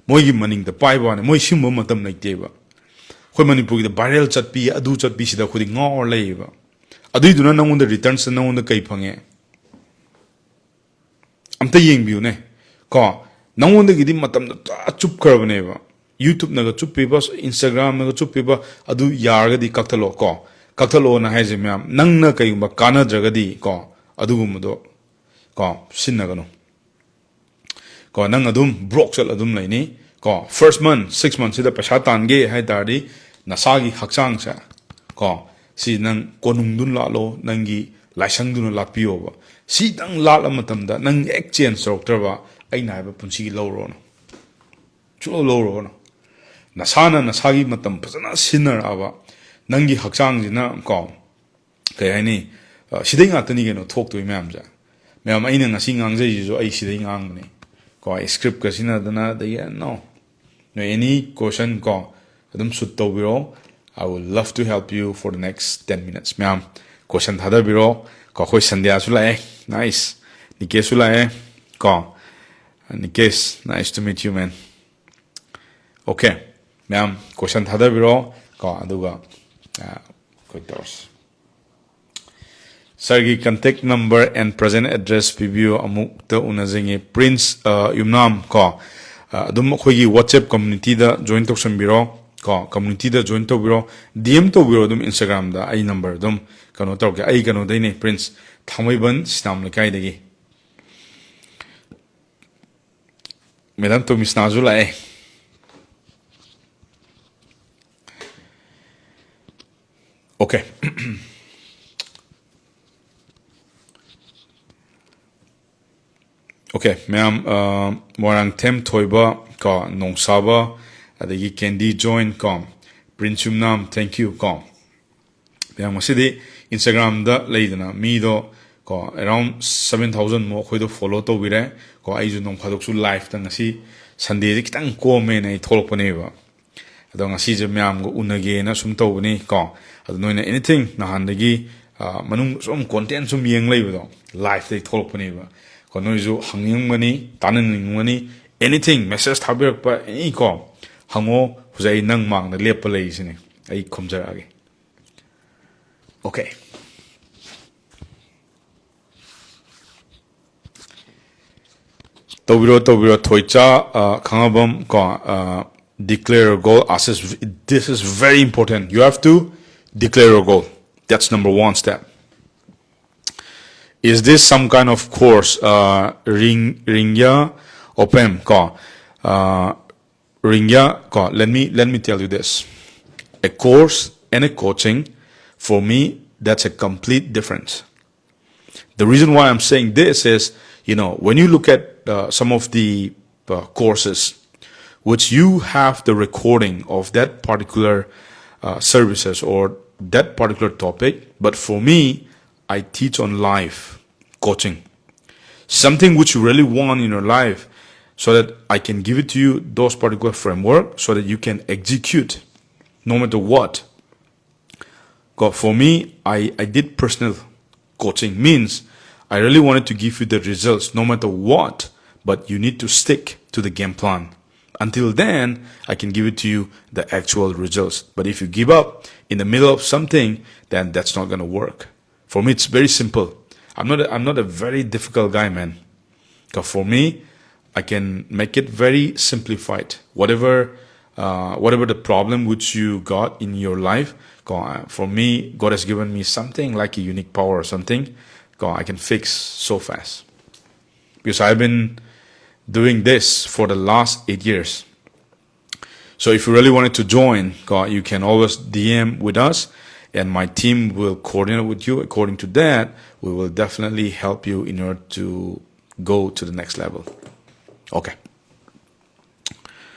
ꯃꯣꯏꯒꯤ ꯃꯅꯤꯡꯗ ꯄꯥꯏꯕ ꯋꯥꯅꯤ, ꯃꯣꯏ ꯁꯤꯒꯨꯝꯕ ꯃꯇꯝ ꯂꯩꯇꯦꯕ꯫ ꯑꯩꯈꯣꯏ ꯃꯅꯤꯄꯨꯔꯒꯤꯗ viral ꯆꯠꯄꯤ, ꯑꯗꯨ ꯆꯠꯄꯤꯁꯤꯗ ꯑꯩꯈꯣꯏꯗꯤ ꯉꯥꯎꯔ ꯂꯩꯌꯦꯕ꯫ ꯑꯗꯨꯏꯗꯨꯅ ꯅꯪꯉꯣꯟꯗ returns ꯅꯪꯉꯣꯟꯗ ꯀꯩ ꯐꯪꯉꯦ? ꯑꯝꯇ ꯌꯦꯡꯕꯤꯌꯨꯅꯦ꯫ ꯀꯣ, ꯅꯪꯉꯣꯟꯗꯒꯤꯗꯤ ꯃꯇꯝꯗꯣ ꯄꯨꯔꯥ ꯆꯨꯞꯈ꯭ꯔꯕꯅꯦꯕ꯫ YouTube-ꯅꯒ ꯆꯨꯞꯄꯤꯕ, Instagram-ꯅꯒ ꯆꯨꯞꯄꯤꯕ, ꯑꯗꯨ ꯌꯥꯔꯒꯗꯤ ꯀꯛꯊꯠꯂꯣ, ꯀꯣ꯫ ꯀꯛꯊꯠꯂꯣꯅ ꯍꯥꯏꯁꯦ ꯃꯌꯥꯝ, ꯅꯪꯅ ꯀꯩꯒꯨꯝꯕ ꯀꯥꯟꯅꯗ꯭ꯔꯒꯗꯤ, ꯀꯣ, ꯑꯗꯨꯒꯨꯝꯕꯗꯣ, ꯀꯣ, ꯁꯤꯖꯤꯟꯅꯒꯅꯨ꯫ ꯀꯣ, ꯅꯪ ꯑꯗꯨꯝ broke ꯆꯠꯂ ꯑꯗꯨꯝ ꯂꯩꯅꯤ꯫ ꯀꯣ, first month, six month-ꯁꯤꯗ ꯄꯩꯁꯥ ꯇꯥꯟꯒꯦ ꯍꯥꯏ ꯇꯥꯔꯗꯤ ꯅꯁꯥꯒꯤ ꯍꯛꯆꯥꯡꯁꯦ, ꯀꯣ, ꯁꯤ ꯅꯪ ꯀꯣꯅꯨꯡꯗꯨꯅ ꯂꯥꯠꯂꯣ, ꯅꯪꯒꯤ ꯂꯥꯏꯁꯪꯗꯨꯅ ꯂꯥꯠꯄꯤꯌꯣꯕ꯫ ꯁꯤꯗꯪ ꯂꯥꯠꯂ ꯃꯇꯝꯗ ꯅꯪ ꯍꯦꯛ ꯆꯦꯟꯖ ꯇꯧꯔꯛꯇ꯭ꯔꯕ, ꯑꯩꯅ ꯍꯥꯏꯕ ꯄꯨꯟꯁꯤꯒꯤ ꯂꯧꯔꯣꯅ, ꯁꯨꯡꯂꯧ ꯂꯧꯔꯣꯅ꯫ ꯅꯁꯥꯅ ꯅꯁꯥꯒꯤ ꯃꯇꯝ ꯐꯖꯅ ꯁꯤꯖꯤꯟꯅꯔꯛꯑꯕ, ꯅꯪꯒꯤ ꯍꯛꯆꯥꯡꯁꯤꯅ ꯀꯣ, ꯀꯩ ꯍꯥꯏꯅꯤ, ꯑ, ꯁꯤꯗꯩ ꯉꯥꯛꯇꯅꯤ ꯀꯩꯅꯣ ꯊꯣꯛꯇꯣꯏ ꯃꯌꯥꯝꯁꯦ꯫ ꯃꯌꯥꯝ, ꯑꯩꯅ ꯉꯁꯤ ꯉꯥꯡꯖꯩꯁꯤꯁꯨ ꯑꯩ ꯁꯤꯗꯩ ꯉꯥꯡꯕꯅꯤ ꯀꯣ, ꯑꯩ ꯁ꯭ꯀ꯭ꯔꯤꯞꯀ ꯁꯤꯖꯤꯟꯅꯗꯅ ꯑꯗꯒꯤ no, ꯅꯣꯏ any question ꯀꯣ, ꯑꯗꯨꯝ ꯁꯨꯠ ꯇꯧꯕꯤꯔꯣ꯫ I will love to help you for the next ten minutes. ꯃꯌꯥꯝ, ꯀꯣꯏꯁꯟ ꯊꯥꯗꯕꯤꯔꯣ ꯀꯣ꯫ ꯑꯩꯈꯣꯏ ꯁꯟꯗ꯭ꯌꯥꯁꯨ ꯂꯥꯛꯑꯦ, nice. ꯅꯤꯀꯦꯁꯁꯨ ꯂꯥꯛꯑꯦ ꯀꯣ꯫ Nikesh, nice to meet you, man. Okay, ꯃꯌꯥꯝ, ꯀꯣꯏꯁꯟ ꯊꯥꯗꯕꯤꯔꯣ ꯀꯣ, ꯑꯗꯨꯒ, ꯑ, ꯑꯩꯈꯣꯏ ꯇꯧꯔꯁꯤ꯫ ꯁꯥꯔꯒꯤ contact number and present address ꯄꯤꯕꯤꯌꯨ, ꯑꯃꯨꯛꯇ ꯎꯅꯖꯅꯤꯡꯉꯤ꯫ ꯄ꯭ꯔꯤꯟꯁ, ꯑ, ꯌꯨꯝꯅꯥꯝ ꯀꯣ, ꯑ, ꯑꯗꯨꯝ ꯑꯩꯈꯣꯏꯒꯤ WhatsApp communityꯗ join ꯇꯧꯁꯟꯕꯤꯔꯣ ꯀꯣ, communityꯗ join ꯇꯧꯕꯤꯔꯣ, DM ꯇꯧꯕꯤꯔꯣ ꯑꯗꯨꯝ Instagramꯗ, ꯑꯩ number ꯑꯗꯨꯝ ꯀꯩꯅꯣ ꯇꯧꯔꯛꯀꯦ꯫ ꯑꯩ ꯀꯩꯅꯣꯗꯩꯅꯦ, ꯄ꯭ꯔꯤꯟꯁ, ꯊꯥꯡꯃꯩꯕꯟ ꯁꯤꯅꯥꯝ ꯂꯩꯀꯥꯏꯗꯒꯤ꯫ ꯃꯦꯗꯥꯝ ꯇꯣꯃꯤꯁꯅꯥꯁꯨ ꯂꯥꯛꯑꯦ꯫ Okay. Okay, ꯃꯌꯥꯝ, ꯑ, ꯃꯣꯏꯔꯥꯡꯊꯦꯝ ꯊꯣꯏꯕ ꯀꯣ, ꯅꯣꯡꯁꯥꯕ, ꯑꯗꯒꯤ ꯀꯦꯟꯗꯤ ꯖꯣꯏꯟ ꯀꯣ, ꯄ꯭ꯔꯤꯟꯁ ꯌꯨꯝꯅꯥꯝ, thank you ꯀꯣ꯫ ꯃꯌꯥꯝ, ꯉꯁꯤꯗꯤ Instagramꯗ ꯂꯩꯗꯅ ꯃꯤꯗꯣ ꯀꯣ, around seven thousand ꯃꯨꯛ ꯑꯩꯈꯣꯏꯗꯣ follow ꯇꯧꯕꯤꯔꯦ ꯀꯣ꯫ ꯑꯩꯁꯨ ꯅꯣꯡ ꯐꯥꯗꯣꯛꯁꯨ liveꯇ, ꯉꯁꯤ Sundayꯁꯦ ꯈꯤꯇꯪ ꯀꯣꯝꯃꯦꯅ ꯑꯩ ꯊꯣꯛꯂꯛꯄꯅꯦꯕ꯫ ꯑꯗꯣ ꯉꯁꯤꯁꯦ ꯃꯌꯥꯝꯒ ꯎꯅꯒꯦꯅ ꯁꯨꯝ ꯇꯧꯕꯅꯤ ꯀꯣ꯫ ꯑꯗꯣ ꯅꯣꯏꯅ anything ꯅꯍꯥꯟꯗꯒꯤ, ꯑ, ꯃꯅꯨꯡ ꯁꯨꯝ content ꯁꯨꯝ ꯌꯦꯡ ꯂꯩꯕꯗꯣ, liveꯇꯩ ꯊꯣꯛꯂꯛꯄꯅꯦꯕ ꯀꯣ꯫ ꯅꯣꯏꯁꯨ ꯍꯪꯅꯤꯡꯉꯝꯒꯅꯤ, ꯇꯥꯅꯅꯤꯡꯉꯝꯒꯅꯤ, anything, message ꯊꯥꯕꯤꯔꯛꯄ any ꯀꯣ, ꯍꯪꯉꯣ꯫ ꯍꯧꯖꯤꯛ ꯑꯩ ꯅꯪ ꯃꯥꯡꯗ ꯂꯦꯞꯄ ꯂꯩꯔꯤꯁꯤꯅꯦ, ꯑꯩ ꯈꯨꯝꯖꯔꯛꯑꯒꯦ꯫ Okay. ꯇꯧꯕꯤꯔꯣ, ꯇꯧꯕꯤꯔꯣ, ꯊꯣꯏꯆꯥ, ꯑ, ꯈꯥꯉꯕꯝ ꯀꯣ, ꯑ, declare a goal, Ashish, this is very important, you have to declare a goal, that's number one step. Is this some kind of course, uh, Ring, Ringya Opem ꯀꯣ, uh, Ringya ꯀꯣ, let me, let me tell you this. A course and a coaching For me, that's a complete difference. The reason why I'm saying this is, you know, when you look at uh, some of the uh, courses which you have the recording of that particular uh, services or that particular topic, but for me, I teach on live coaching. Something which you really want in your life, so that I can give it to you, those particular framework, so that you can execute no matter what. God, for me, I, I did personal coaching. Means I really wanted to give you the results no matter what, but you need to stick to the game plan. Until then, I can give it to you the actual results. But if you give up in the middle of something, then that's not going to work. For me, it's very simple. I'm not a, I'm not a very difficult guy, man. So for me, I can make it very simplified. Whatever, uh, whatever the problem which you got in your life, 'cause, uh, for me, God has given me something like a unique power or something, 'cause I can fix so fast. Because I've been doing this for the last eight years. So if you really wanted to join, 'cause you can always D M with us, and my team will coordinate with you. According to that, we will definitely help you in order to go to the next level. Okay.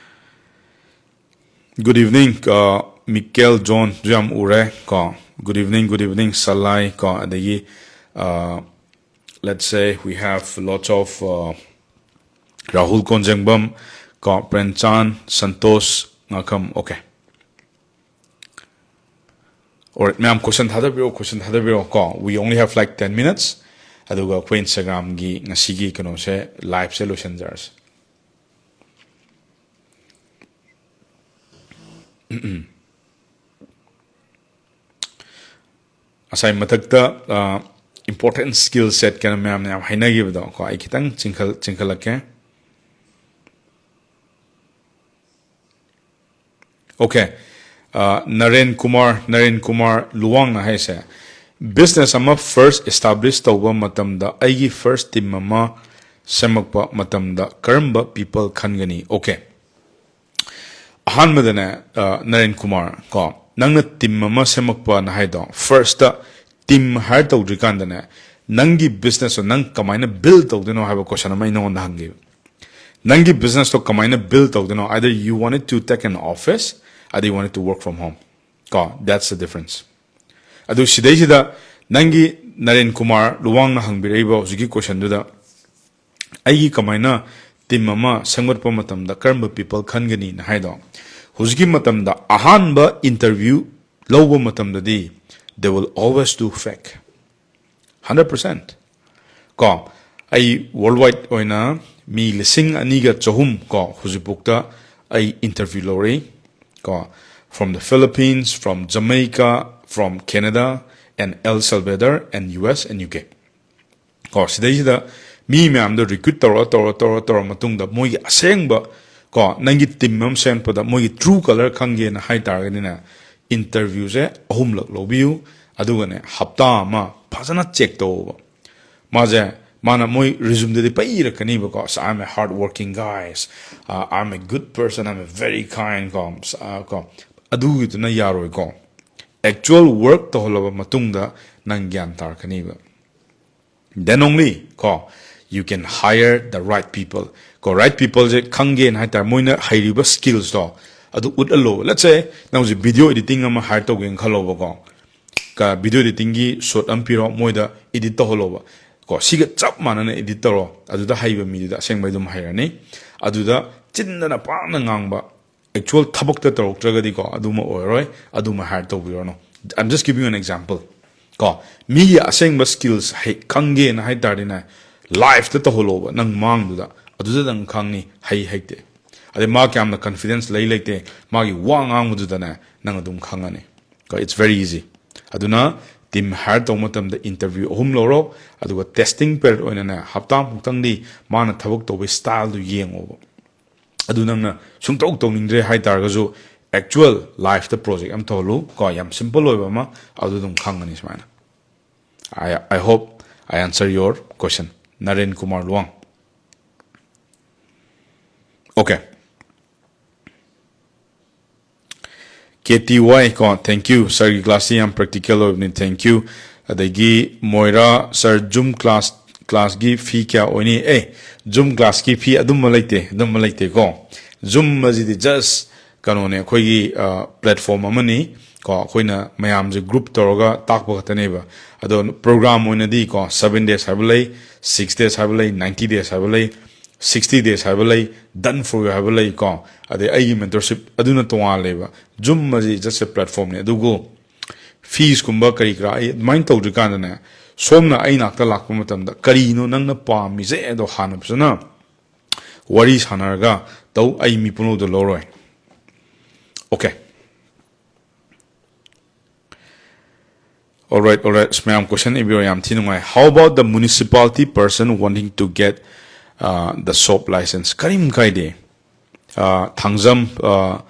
Good evening, uh, Michael John Jam Ure. 'Cause good evening, good evening, Salai. 'Cause ꯑꯗꯒꯤ, uh, let's say we have lots of uh, Rahul Konjengbam, 'cause Prenchan, Santosh Ngakham. Okay. Alright, ꯃꯌꯥꯝ question ꯊꯥꯗꯕꯤꯔꯣ, question ꯊꯥꯗꯕꯤꯔꯣ. 'Cause we only have like ten minutes. ꯑꯗꯨꯒ ꯑꯩꯈꯣꯏ Instagram-ꯒꯤ ꯉꯁꯤꯒꯤ ꯀꯩꯅꯣꯁꯦ, live-ꯁꯦ ꯂꯣꯏꯁꯤꯟꯖꯔꯁꯦ꯫ ꯉꯁꯥꯏ ꯃꯊꯛꯇ, ꯑ, important skill set ꯀꯩꯅꯣ ꯃꯌꯥꯝꯅ ꯌꯥꯝ ꯍꯥꯏꯅꯈꯤꯕꯗꯣ, 'cause ꯑꯩ ꯈꯤꯇꯪ ꯆꯤꯡꯈꯠ-, ꯆꯤꯡꯈꯠꯂꯛꯀꯦ꯫ Okay. ꯑ, ꯅꯔꯦꯟ ꯀꯨꯃꯥꯔ, ꯅꯔꯦꯟ ꯀꯨꯃꯥꯔ ꯂꯨꯋꯥꯡꯅ ꯍꯥꯏꯁꯦ, business ꯑꯃ first establish ꯇꯧꯕ ꯃꯇꯝꯗ ꯑꯩꯒꯤ first team ꯑꯃ ꯁꯦꯝꯃꯛꯄ ꯃꯇꯝꯗ ꯀꯔꯝꯕ people ꯈꯟꯒꯅꯤ? Okay. ꯑꯍꯥꯟꯕꯗꯅꯦ, ꯑ, ꯅꯔꯦꯟ ꯀꯨꯃꯥꯔ, 'cause ꯅꯪꯅ team ꯑꯃ ꯁꯦꯝꯃꯛꯄꯅ ꯍꯥꯏꯗꯣ, first team hire ꯇꯧꯗ꯭ꯔꯤꯀꯥꯟꯗꯅꯦ, ꯅꯪꯒꯤ business ꯅꯪ ꯀꯃꯥꯏꯅ build ꯇꯧꯗꯣꯏꯅꯣ ꯍꯥꯏꯕ question ꯑꯃ ꯑꯩ ꯅꯉꯣꯟꯗ ꯍꯪꯒꯦꯕ. ꯅꯪꯒꯤ business ꯇꯣ ꯀꯃꯥꯏꯅ build ꯇꯧꯗꯣꯏꯅꯣ? Either you wanted to take an office, either you wanted to work from home. ꯀꯣ, that's the difference. ꯑꯗꯨ ꯁꯤꯗꯩꯁꯤꯗ ꯅꯪꯒꯤ ꯅꯔꯦꯟ ꯀꯨꯃꯥꯔ ꯂꯨꯋꯥꯡꯅ ꯍꯪꯕꯤꯔꯛꯏꯕ ꯍꯧꯖꯤꯛꯀꯤ question ꯗꯨꯗ, ꯑꯩꯒꯤ ꯀꯃꯥꯏꯅ team ꯑꯃ ꯁꯦꯝꯒꯠꯄ ꯃꯇꯝꯗ ꯀꯔꯝꯕ people ꯈꯟꯒꯅꯤꯅ ꯍꯥꯏꯗꯣ, ꯍꯧꯖꯤꯛꯀꯤ ꯃꯇꯝꯗ ꯑꯍꯥꯟꯕ interview ꯂꯧꯕ ꯃꯇꯝꯗꯗꯤ, they will always do fake. Hundred percent. ꯀꯣ, ꯑꯩ worldwide ꯑꯣꯏꯅ ꯃꯤ ꯂꯤꯁꯤꯡ ꯑꯅꯤꯒ ꯆꯍꯨꯝ ꯀꯣ, ꯍꯧꯖꯤꯛꯐꯥꯎꯗ ꯑꯩ interview ꯂꯧꯔꯤ ꯀꯣ, from the Philippines, from Jamaica, from Canada, and El Salvador, and U S, and U K. ꯀꯣ, ꯁꯤꯗꯩꯁꯤꯗ ꯃꯤ ꯃꯌꯥꯝꯗꯣ recruit ꯇꯧꯔ, ꯇꯧꯔ, ꯇꯧꯔ, ꯇꯧꯔ ꯃꯇꯨꯡꯗ, ꯃꯣꯏꯒꯤ ꯑꯁꯦꯡꯕ, ꯀꯣ, ꯅꯪꯒꯤ team ꯑꯃ ꯁꯦꯝꯃꯛꯄꯗ ꯃꯣꯏꯒꯤ true colour ꯈꯪꯒꯦꯅ ꯍꯥꯏ ꯇꯥꯔꯒꯗꯤꯅꯦ, interview ꯁꯦ ꯑꯍꯨꯝꯂꯛ ꯂꯧꯕꯤꯌꯨ, ꯑꯗꯨꯒꯅꯦ, ꯍꯞꯇꯥ ꯑꯃ ꯐꯖꯅ check ꯇꯧꯕ꯫ ꯃꯥꯁꯦ, ꯃꯥꯅ ꯃꯣꯏ resume ꯗꯗꯤ ꯄꯩꯔꯛꯀꯅꯤꯕꯀꯣ, "ꯑꯁ, I'm a hard working guys, uh, I'm a good person, I'm a very kind", ꯀꯣ, ꯑ, ꯀꯣ, ꯑꯗꯨꯒꯤꯗꯨꯅ ꯌꯥꯔꯣꯏꯀꯣ꯫ Actual work ꯇꯧꯍꯜꯂꯕ ꯃꯇꯨꯡꯗ ꯅꯪ ꯒ꯭ꯌꯥꯟ ꯇꯥꯔꯛꯀꯅꯤꯕ꯫ Then only, ꯀꯣ, you can hire the right people. ꯀꯣ, right people ꯁꯦ ꯈꯪꯒꯦꯅ ꯍꯥꯏꯇꯥꯔꯦ, ꯃꯣꯏꯅ ꯍꯩꯔꯤꯕ skills ꯇꯣ ꯑꯗꯨ ꯎꯠꯍꯜꯂꯣ꯫ Let's say ꯅꯪ ꯍꯧꯖꯤꯛ video editing ꯑꯃ hire ꯇꯧꯒꯦꯅ ꯈꯜꯂꯣꯕꯀꯣ, ꯀ-, video editing ꯒꯤ shot ꯑꯃ ꯄꯤꯔꯣ, ꯃꯣꯏꯗ edit ꯇꯧꯍꯜꯂꯣꯕ꯫ ꯀꯣ, ꯁꯤꯒ ꯆꯞ ꯃꯥꯟꯅꯅ edit ꯇꯧꯔꯣ, ꯑꯗꯨꯗ ꯍꯩꯕ ꯃꯤꯗꯨꯗ ꯑꯁꯦꯡꯕꯩ ꯑꯗꯨꯝ ꯍꯩꯔꯅꯤ꯫ ꯑꯗꯨꯗ ꯆꯤꯟꯗꯅ ꯄꯥꯛꯅ ꯉꯥꯡꯕ, actual ꯊꯕꯛꯇ ꯇꯧꯔꯛꯇ꯭ꯔꯒꯗꯤꯀꯣ, ꯑꯗꯨꯃ ꯑꯣꯏꯔꯣꯏ, ꯑꯗꯨꯃ hire ꯇꯧꯕꯤꯔꯨꯔꯅꯨ꯫ I'm just giving you an example. ꯀꯣ, ꯃꯤꯒꯤ ꯑꯁꯦꯡꯕ skills ꯍꯩ-, ꯈꯪꯒꯦꯅ ꯍꯥꯏ ꯇꯥꯔꯗꯤꯅꯦ, live ꯇ ꯇꯧꯍꯜꯂꯣꯕ, ꯅꯪ ꯃꯥꯡꯗꯨꯗ, ꯑꯗꯨꯗ ꯅꯪ ꯈꯪꯅꯤ ꯍꯩ ꯍꯩꯇꯦ꯫ ꯑꯗꯩ ꯃꯥ ꯀꯌꯥꯝꯅ confidence ꯂꯩ ꯂꯩꯇꯦ, ꯃꯥꯒꯤ ꯋꯥ ꯉꯥꯡꯕꯗꯨꯗꯅꯦ ꯅꯪ ꯑꯗꯨꯝ ꯈꯪꯉꯅꯤ꯫ ꯀꯣ, it's very easy. ꯑꯗꯨꯅ team hire ꯇꯧꯕ ꯃꯇꯝꯗ interview ꯑꯍꯨꯝ ꯂꯧꯔꯣ, ꯑꯗꯨꯒ testing period ꯑꯣꯏꯅꯅꯦ ꯍꯞꯇꯥꯃꯨꯛꯇꯪꯗꯤ ꯃꯥꯅ ꯊꯕꯛ ꯇꯧꯕꯒꯤ style ꯗꯨ ꯌꯦꯡꯉꯣꯕ꯫ ꯑꯗꯨ ꯅꯪꯅ ꯁꯨꯡꯇꯧ ꯇꯧꯅꯤꯡꯗ꯭ꯔꯦ ꯍꯥꯏ ꯇꯥꯔꯒꯁꯨ, actual live ꯇ project ꯑꯃ ꯇꯧꯍꯜꯂꯨ ꯀꯣ, ꯌꯥꯝ simple ꯑꯣꯏꯕ ꯑꯃ, ꯑꯗꯨ ꯑꯗꯨꯝ ꯈꯪꯒꯅꯤ ꯁꯨꯃꯥꯏꯅ꯫ I, I hope I answer your question, Naren Kumar Luwang. Okay. K T Y ꯀꯣ, thank you. Sirꯒꯤ classꯁꯤ ꯌꯥꯝ practical ꯑꯣꯏꯕꯅꯤ, thank you. ꯑꯗꯒꯤ ꯃꯣꯏꯔꯥ, sir, Zoom class, classꯀꯤ fee ꯀꯌꯥ ꯑꯣꯏꯅꯤ? ꯑꯦ, Zoom classꯀꯤ fee ꯑꯗꯨꯝꯕ ꯂꯩꯇꯦ, ꯑꯗꯨꯝꯕ ꯂꯩꯇꯦꯀꯣ. Zoom ꯑꯁꯤꯗꯤ just ꯀꯩꯅꯣꯅꯦ, ꯑꯩꯈꯣꯏꯒꯤ, ꯑ, platform ꯑꯃꯅꯤ ꯀꯣ. ꯑꯩꯈꯣꯏꯅ ꯃꯌꯥꯝꯁꯦ group ꯇꯧꯔꯒ ꯇꯥꯛꯄ ꯈꯛꯇꯅꯦꯕ. ꯑꯗꯣ program ꯑꯣꯏꯅꯗꯤ ꯀꯣ, seven days ꯍꯥꯏꯕ ꯂꯩ, six days ꯍꯥꯏꯕ ꯂꯩ, ninety days ꯍꯥꯏꯕ ꯂꯩ, sixty days ꯍꯥꯏꯕ ꯂꯩ, done for you ꯍꯥꯏꯕ ꯂꯩ ꯀꯣ. ꯑꯗꯩ ꯑꯩꯒꯤ mentorship ꯑꯗꯨꯅ ꯇꯣꯉꯥꯜꯂꯦꯕ. Zoom ꯑꯁꯤ just a platformꯅꯦ. ꯑꯗꯨꯕꯨ feesꯀꯨꯝꯕ ꯀꯔꯤ ꯀꯔꯥ ꯑꯩ ꯑꯗꯨꯃꯥꯏꯅ ꯇꯧꯗ꯭ꯔꯤꯀꯥꯟꯗꯅꯦ, ꯁꯣꯝꯅ ꯑꯩ ꯅꯥꯛꯇ ꯂꯥꯛꯄ ꯃꯇꯝꯗ ꯀꯔꯤꯅꯣ ꯅꯪꯅ ꯄꯥꯝꯃꯤꯁꯦ ꯑꯗꯣ ꯍꯥꯟꯅ ꯐꯖꯅ ꯋꯥꯔꯤ ꯁꯥꯟꯅꯔꯒ ꯇꯧ, ꯑꯩ ꯃꯤ ꯄꯨꯝꯅꯃꯛꯇ ꯂꯧꯔꯣꯏ꯫ Okay. Alright, alright. ꯑꯁ, ꯃꯌꯥꯝ question ꯏꯕꯤꯔꯣ, ꯌꯥꯝ ꯊꯤ ꯅꯨꯡꯉꯥꯏ꯫ How about the municipality person wanting to get, uh, the shop license? ꯀꯔꯤꯝ ꯀꯥꯏꯗꯦ꯫ Uh, ꯊꯥꯡꯖꯝ, uh,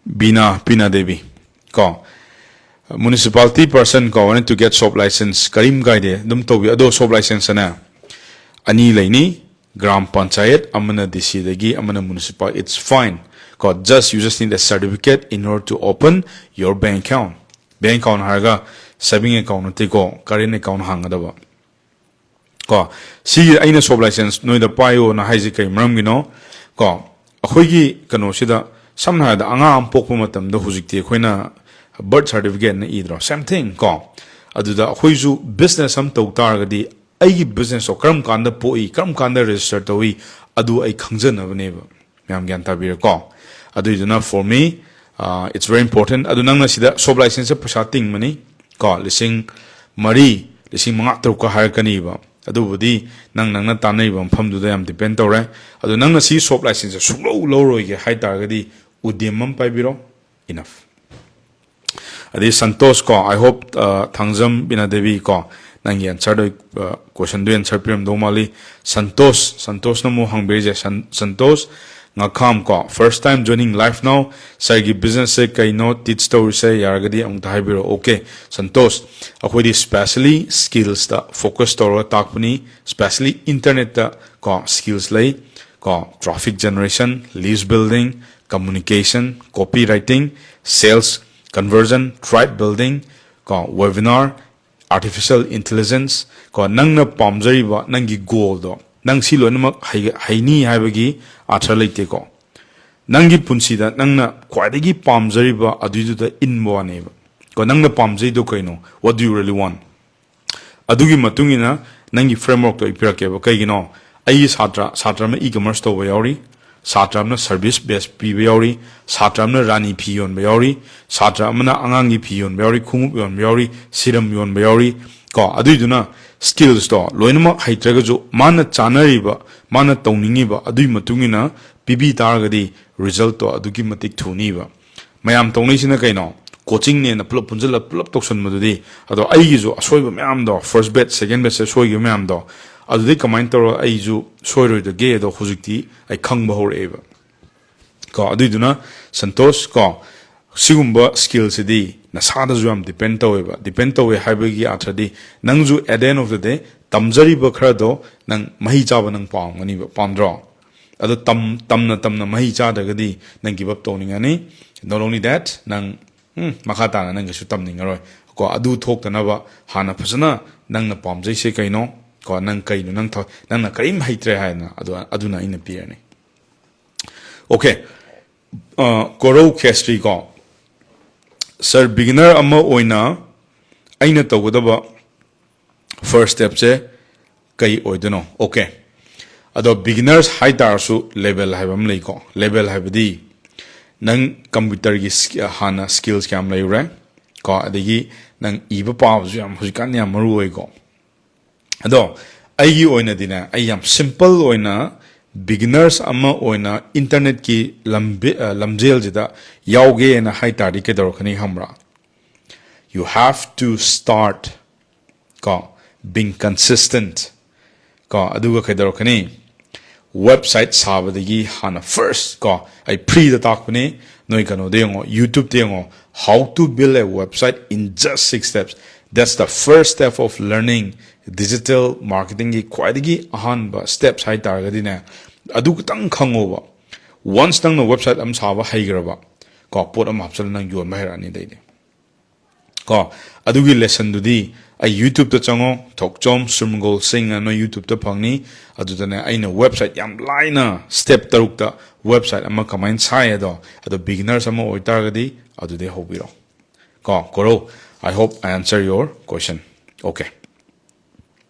ꯕꯤꯅꯥ, ꯕꯤꯅꯥ ꯗꯦꯕꯤ ꯀꯣ, municipality person ꯀꯣ, wanting to get shop license, ꯀꯔꯤꯝ ꯀꯥꯏꯗꯦ, ꯑꯗꯨꯝ ꯇꯧꯕꯤ꯫ ꯑꯗꯣ shop license ꯑꯅ ꯑꯅꯤ ꯂꯩꯅꯤ, ꯒ꯭ꯔꯥꯝ ꯄꯟꯆꯥꯌꯠ, ꯑꯃꯅ D C ꯗꯒꯤ, ꯑꯃꯅ municipal, it's fine ꯀꯣ. Just, you just need a certificate in order to open your bank account. Bank account ꯍꯥꯏꯔꯒ saving account ꯅꯠꯇꯦꯀꯣ, current account ꯍꯥꯡꯒꯗꯕ ꯀꯣ. ꯁꯤꯒꯤ ꯑꯩꯅ shop license ꯅꯣꯏꯗ ꯄꯥꯏꯌꯣꯅ ꯍꯥꯏꯁꯦ ꯀꯩ ꯃꯔꯝꯒꯤꯅꯣ ꯀꯣ? ꯑꯩꯈꯣꯏꯒꯤ ꯀꯩꯅꯣꯁꯤꯗ, ꯁꯝꯅ ꯍꯥꯏꯔꯕꯗ, ꯑꯉꯥꯡ ꯑꯃ ꯄꯣꯛꯄ ꯃꯇꯝꯗ ꯍꯧꯖꯤꯛꯇꯤ ꯑꯩꯈꯣꯏꯅ birth certificateꯅ ꯏꯗ꯭ꯔꯣ? Same thing ꯀꯣ. ꯑꯗꯨꯗ ꯑꯩꯈꯣꯏꯁꯨ business ꯑꯃ ꯇꯧ ꯇꯥꯔꯒꯗꯤ, ꯑꯩꯒꯤ businessꯇꯣ ꯀꯔꯝ ꯀꯥꯟꯗ ꯄꯣꯛꯏ, ꯀꯔꯝ ꯀꯥꯟꯗ register ꯇꯧꯏ, ꯑꯗꯨ ꯑꯩ ꯈꯪꯖꯅꯕꯅꯦꯕ꯫ ꯃꯌꯥꯝ ꯒ꯭ꯌꯥꯟ ꯇꯥꯕꯤꯔꯦꯀꯣ? ꯑꯗꯨꯏꯗꯨꯅ for me, uh, it's very important. ꯑꯗꯨ ꯅꯪꯅ ꯁꯤꯗ shop licenseꯁꯦ ꯄꯩꯁꯥ ꯇꯤꯡꯕꯅꯤ ꯀꯣ, ꯂꯤꯁꯤꯡ ꯃꯔꯤ, ꯂꯤꯁꯤꯡ ꯃꯉꯥ, ꯇꯔꯨꯛꯀ ꯍꯥꯏꯔꯛꯀꯅꯤꯕ꯫ ꯑꯗꯨꯕꯨꯗꯤ ꯅꯪ, ꯅꯪꯅ ꯇꯥꯟꯅꯔꯤꯕ ꯃꯐꯝꯗꯨꯗ ꯌꯥꯝ depend ꯇꯧꯔꯦ꯫ ꯑꯗꯨ ꯅꯪꯅ ꯁꯤ shop licenseꯁꯦ ꯁꯨꯡꯂꯧ ꯂꯧꯔꯣꯏꯒꯦ ꯍꯥꯏ ꯇꯥꯔꯒꯗꯤ, ꯎꯗꯦꯝ ꯑꯃ ꯄꯥꯏꯕꯤꯔꯣ, enough꯫ ꯑꯗꯩ ꯁꯟꯇꯣꯁ ꯀꯣ, I hope, uh, ꯊꯥꯡꯖꯝ ꯕꯤꯅꯥ ꯗꯦꯕꯤ ꯀꯣ, ꯅꯪꯒꯤ answerꯗꯣ, uh, questionꯗꯣ answer ꯄꯤꯔꯝꯗꯧ ꯃꯥꯜꯂꯤ꯫ ꯁꯟꯇꯣꯁ, ꯁꯟꯇꯣꯁꯅ ꯑꯃꯨꯛ ꯍꯪꯕꯤꯔꯤꯁꯦ, ꯁꯟ-, ꯁꯟꯇꯣꯁ ꯉꯥꯈꯥꯝ ꯀꯣ, first time joining live now, sirꯒꯤ businessꯁꯦ ꯀꯩꯅꯣ teach ꯇꯧꯔꯤꯁꯦ, ꯌꯥꯔꯒꯗꯤ ꯑꯃꯨꯛꯇ ꯍꯥꯏꯕꯤꯔꯛꯑꯣ꯫ Okay, ꯁꯟꯇꯣꯁ, ꯑꯩꯈꯣꯏꯗꯤ specially skillsꯇ focus ꯇꯧꯔꯒ ꯇꯥꯛꯄꯅꯤ, specially internetꯇ ꯀꯣ, skills ꯂꯩ ꯀꯣ, traffic generation, list building, communication, copywriting, sales, conversion, tribe building, ꯀꯣ, webinar, artificial intelligence, ꯀꯣ, ꯅꯪꯅ ꯄꯥꯝꯖꯔꯤꯕ ꯅꯪꯒꯤ goalꯗꯣ, ꯅꯪ ꯁꯤ ꯂꯣꯏꯅꯃꯛ ꯍꯩ-, ꯍꯩꯅꯤ ꯍꯥꯏꯕꯒꯤ ꯑꯥꯔꯊ ꯂꯩꯇꯦꯀꯣ꯫ ꯅꯪꯒꯤ ꯄꯨꯟꯁꯤꯗ ꯅꯪꯅ ꯈ꯭ꯋꯥꯏꯗꯒꯤ ꯄꯥꯝꯖꯔꯤꯕ ꯑꯗꯨꯏꯗꯨꯗ ꯏꯟꯕ ꯋꯥꯅꯦꯕ꯫ ꯀꯣ, ꯅꯪꯅ ꯄꯥꯝꯖꯩꯗꯣ ꯀꯩꯅꯣ? What do you really want? ꯑꯗꯨꯒꯤ ꯃꯇꯨꯡ ꯏꯟꯅ ꯅꯪꯒꯤ frameworkꯇꯣ ꯑꯩ ꯄꯤꯔꯛꯀꯦꯕ꯫ ꯀꯩꯒꯤꯅꯣ? ꯑꯩꯒꯤ ꯁꯥꯇ꯭ꯔ, ꯁꯥꯇ꯭ꯔ ꯑꯃꯅ e-commerce ꯇꯧꯕ ꯌꯥꯎꯔꯤ, ꯁꯥꯇ꯭ꯔ ꯑꯃꯅ service base ꯄꯤꯕ ꯌꯥꯎꯔꯤ, ꯁꯥꯇ꯭ꯔ ꯑꯃꯅ ꯔꯥꯅꯤ ꯐꯤ ꯌꯣꯟꯕ ꯌꯥꯎꯔꯤ, ꯁꯥꯇ꯭ꯔ ꯑꯃꯅ ꯑꯉꯥꯡꯒꯤ ꯐꯤ ꯌꯣꯟꯕ ꯌꯥꯎꯔꯤ, ꯈꯣꯡꯎꯞ ꯌꯣꯟꯕ ꯌꯥꯎꯔꯤ, serum ꯌꯣꯟꯕ ꯌꯥꯎꯔꯤ꯫ ꯀꯣ, ꯑꯗꯨꯏꯗꯨꯅ skillsꯇꯣ ꯂꯣꯏꯅꯃꯛ ꯍꯩꯇ꯭ꯔꯒꯁꯨ ꯃꯥꯅ ꯆꯥꯅꯔꯤꯕ, ꯃꯥꯅ ꯇꯧꯅꯤꯡꯉꯤꯕ ꯑꯗꯨꯒꯤ ꯃꯇꯨꯡ ꯏꯟꯅ ꯄꯤꯕꯤ ꯇꯥꯔꯒꯗꯤ resultꯇꯣ ꯑꯗꯨꯛꯀꯤ ꯃꯇꯤꯛ ꯊꯨꯅꯤꯕ꯫ ꯃꯌꯥꯝ ꯇꯧꯅꯩꯁꯤꯅ ꯀꯩꯅꯣ? Coachingꯅꯦꯅ ꯄꯨꯂꯞ ꯄꯨꯟꯁꯤꯜꯂ ꯄꯨꯂꯞ ꯇꯧꯁꯟꯕꯗꯨꯗꯤ꯫ ꯑꯗꯣ ꯑꯩꯒꯤꯁꯨ ꯑꯁꯣꯏꯕ ꯃꯌꯥꯝꯗꯣ, first batch, second batchꯇ ꯁꯣꯏꯈꯤꯕ ꯃꯌꯥꯝꯗꯣ, ꯑꯗꯨꯗꯩ ꯀꯃꯥꯏꯅ ꯇꯧꯔꯒ ꯑꯩꯁꯨ ꯁꯣꯏꯔꯣꯏꯗꯒꯦ? ꯑꯗꯣ ꯍꯧꯖꯤꯛꯇꯤ ꯑꯩ ꯈꯪꯕ ꯍꯧꯔꯛꯑꯦꯕ꯫ ꯀꯣ, ꯑꯗꯨꯏꯗꯨꯅ ꯁꯟꯇꯣꯁ, ꯀꯣ, ꯁꯤꯒꯨꯝꯕ skillꯁꯤꯗꯤ ꯅꯁꯥꯗꯁꯨ ꯌꯥꯝ depend ꯇꯧꯋꯦꯕ꯫ Depend ꯇꯧꯋꯦ ꯍꯥꯏꯕꯒꯤ ꯑꯥꯔꯊꯗꯤ, ꯅꯪꯁꯨ at the end of the day ꯇꯝꯖꯔꯤꯕ ꯈꯔꯗꯣ ꯅꯪ ꯃꯍꯩ ꯆꯥꯕ ꯅꯪ ꯄꯥꯝꯒꯅꯤꯕ, ꯄꯥꯝꯗ꯭ꯔꯣ? ꯑꯗꯣ ꯇꯝ-, ꯇꯝꯅ ꯇꯝꯅ ꯃꯍꯩ ꯆꯥꯗ꯭ꯔꯒꯗꯤ ꯅꯪ give up ꯇꯧꯅꯤꯡꯉꯅꯤ꯫ Not only that, ꯅꯪ, ꯎꯝ, ꯃꯈꯥ ꯇꯥꯅ ꯅꯪ ꯀꯩꯁꯨ ꯇꯝꯅꯤꯡꯉꯔꯣꯏ꯫ ꯀꯣ, ꯑꯗꯨ ꯊꯣꯛꯇꯅꯕ ꯍꯥꯟꯅ ꯐꯖꯅ ꯅꯪꯅ ꯄꯥꯝꯖꯩꯁꯦ ꯀꯩꯅꯣ? ꯀꯣ, ꯅꯪ ꯀꯩꯅꯣ, ꯅꯪ ꯊ-, ꯅꯪꯅ ꯀꯔꯤꯝ ꯍꯩꯇ꯭ꯔꯦ ꯍꯥꯏꯅ, ꯑꯗꯨ, ꯑꯗꯨꯅ ꯑꯩꯅ ꯄꯤꯔꯅꯤ꯫ Okay꯫ ꯑ, ꯀꯣꯔꯧ ꯈꯦꯁꯇ꯭ꯔꯤ ꯀꯣ꯫ Sir, beginner ꯑꯃ ꯑꯣꯏꯅ ꯑꯩꯅ ꯇꯧꯒꯗꯕ first stepꯁꯦ ꯀꯩ ꯑꯣꯏꯗꯣꯏꯅꯣ? Okay꯫ ꯑꯗꯣ beginners ꯍꯥꯏ ꯇꯥꯔꯁꯨ level ꯍꯥꯏꯕ ꯑꯃ ꯂꯩꯀꯣ꯫ Level ꯍꯥꯏꯕꯗꯤ ꯅꯪ computerꯒꯤ ꯁ꯭ꯀꯤ-, ꯍꯥꯟꯅ skills ꯀꯌꯥꯝ ꯂꯩꯔꯨꯔꯦ ꯀꯣ, ꯑꯗꯒꯤ ꯅꯪ ꯏꯕ ꯄꯥꯕꯁꯨ ꯌꯥꯝ ꯍꯧꯖꯤꯛꯀꯥꯟ ꯌꯥꯝ ꯃꯔꯨ ꯑꯣꯏꯀꯣ꯫ ꯑꯗꯣ ꯑꯩꯒꯤ ꯑꯣꯏꯅꯗꯤꯅꯦ, ꯑꯩ ꯌꯥꯝ simple ꯑꯣꯏꯅ beginners ꯑꯃ ꯑꯣꯏꯅ internetꯀꯤ ꯂꯝꯕꯤ-, ꯑ, ꯂꯝꯖꯦꯜꯁꯤꯗ ꯌꯥꯎꯒꯦꯅ ꯍꯥꯏ ꯇꯥꯔꯗꯤ ꯀꯩꯗꯧꯔꯛꯀꯅꯤ ꯈꯪꯕ꯭ꯔꯥ? You have to start, ꯀꯣ, being consistent, ꯀꯣ, ꯑꯗꯨꯒ ꯀꯩꯗꯧꯔꯛꯀꯅꯤ? Website ꯁꯥꯕꯗꯒꯤ ꯍꯥꯟꯅ first, ꯀꯣ, ꯑꯩ freeꯗ ꯇꯥꯛꯄꯅꯤ, ꯅꯣꯏ ꯀꯩꯅꯣꯗ ꯌꯦꯡꯉꯣ, YouTubeꯇ ꯌꯦꯡꯉꯣ, how to build a website in just six steps. That's the first step of learning digital marketingꯒꯤ ꯈ꯭ꯋꯥꯏꯗꯒꯤ ꯑꯍꯥꯟꯕ steps ꯍꯥꯏ ꯇꯥꯔꯒꯗꯤꯅꯦ, ꯑꯗꯨ ꯈꯤꯇꯪ ꯈꯪꯉꯣꯕ꯫ Once ꯅꯪꯅ website ꯑꯃ ꯁꯥꯕ ꯍꯩꯈ꯭ꯔꯕ, ꯀꯣ, ꯄꯣꯠ ꯑꯃ ꯍꯥꯞꯆꯤꯜꯂ ꯅꯪ ꯌꯣꯟꯕ ꯍꯩꯔꯛꯑꯅꯤ ꯑꯗꯩꯗꯤ꯫ ꯀꯣ, ꯑꯗꯨꯒꯤ lessonꯗꯨꯗꯤ ꯑꯩ YouTubeꯇ ꯆꯪꯉꯣ, ꯊꯣꯛꯆꯣꯝ ꯁꯨꯔꯃꯒꯣꯜ ꯁꯤꯡ ꯑꯅ YouTubeꯇ ꯐꯪꯅꯤ꯫ ꯑꯗꯨꯗꯅꯦ ꯑꯩꯅ website ꯌꯥꯝ ꯂꯥꯏꯅ step ꯇꯔꯨꯛꯇ website ꯑꯃ ꯀꯃꯥꯏꯅ ꯁꯥꯏ ꯑꯗꯣ, ꯑꯗꯣ beginners ꯑꯃ ꯑꯣꯏꯇꯥꯔꯒꯗꯤ ꯑꯗꯨꯗꯩ ꯍꯧꯕꯤꯔꯣ꯫ ꯀꯣ, ꯀꯣꯔꯧ, I hope I answer your question. Okay.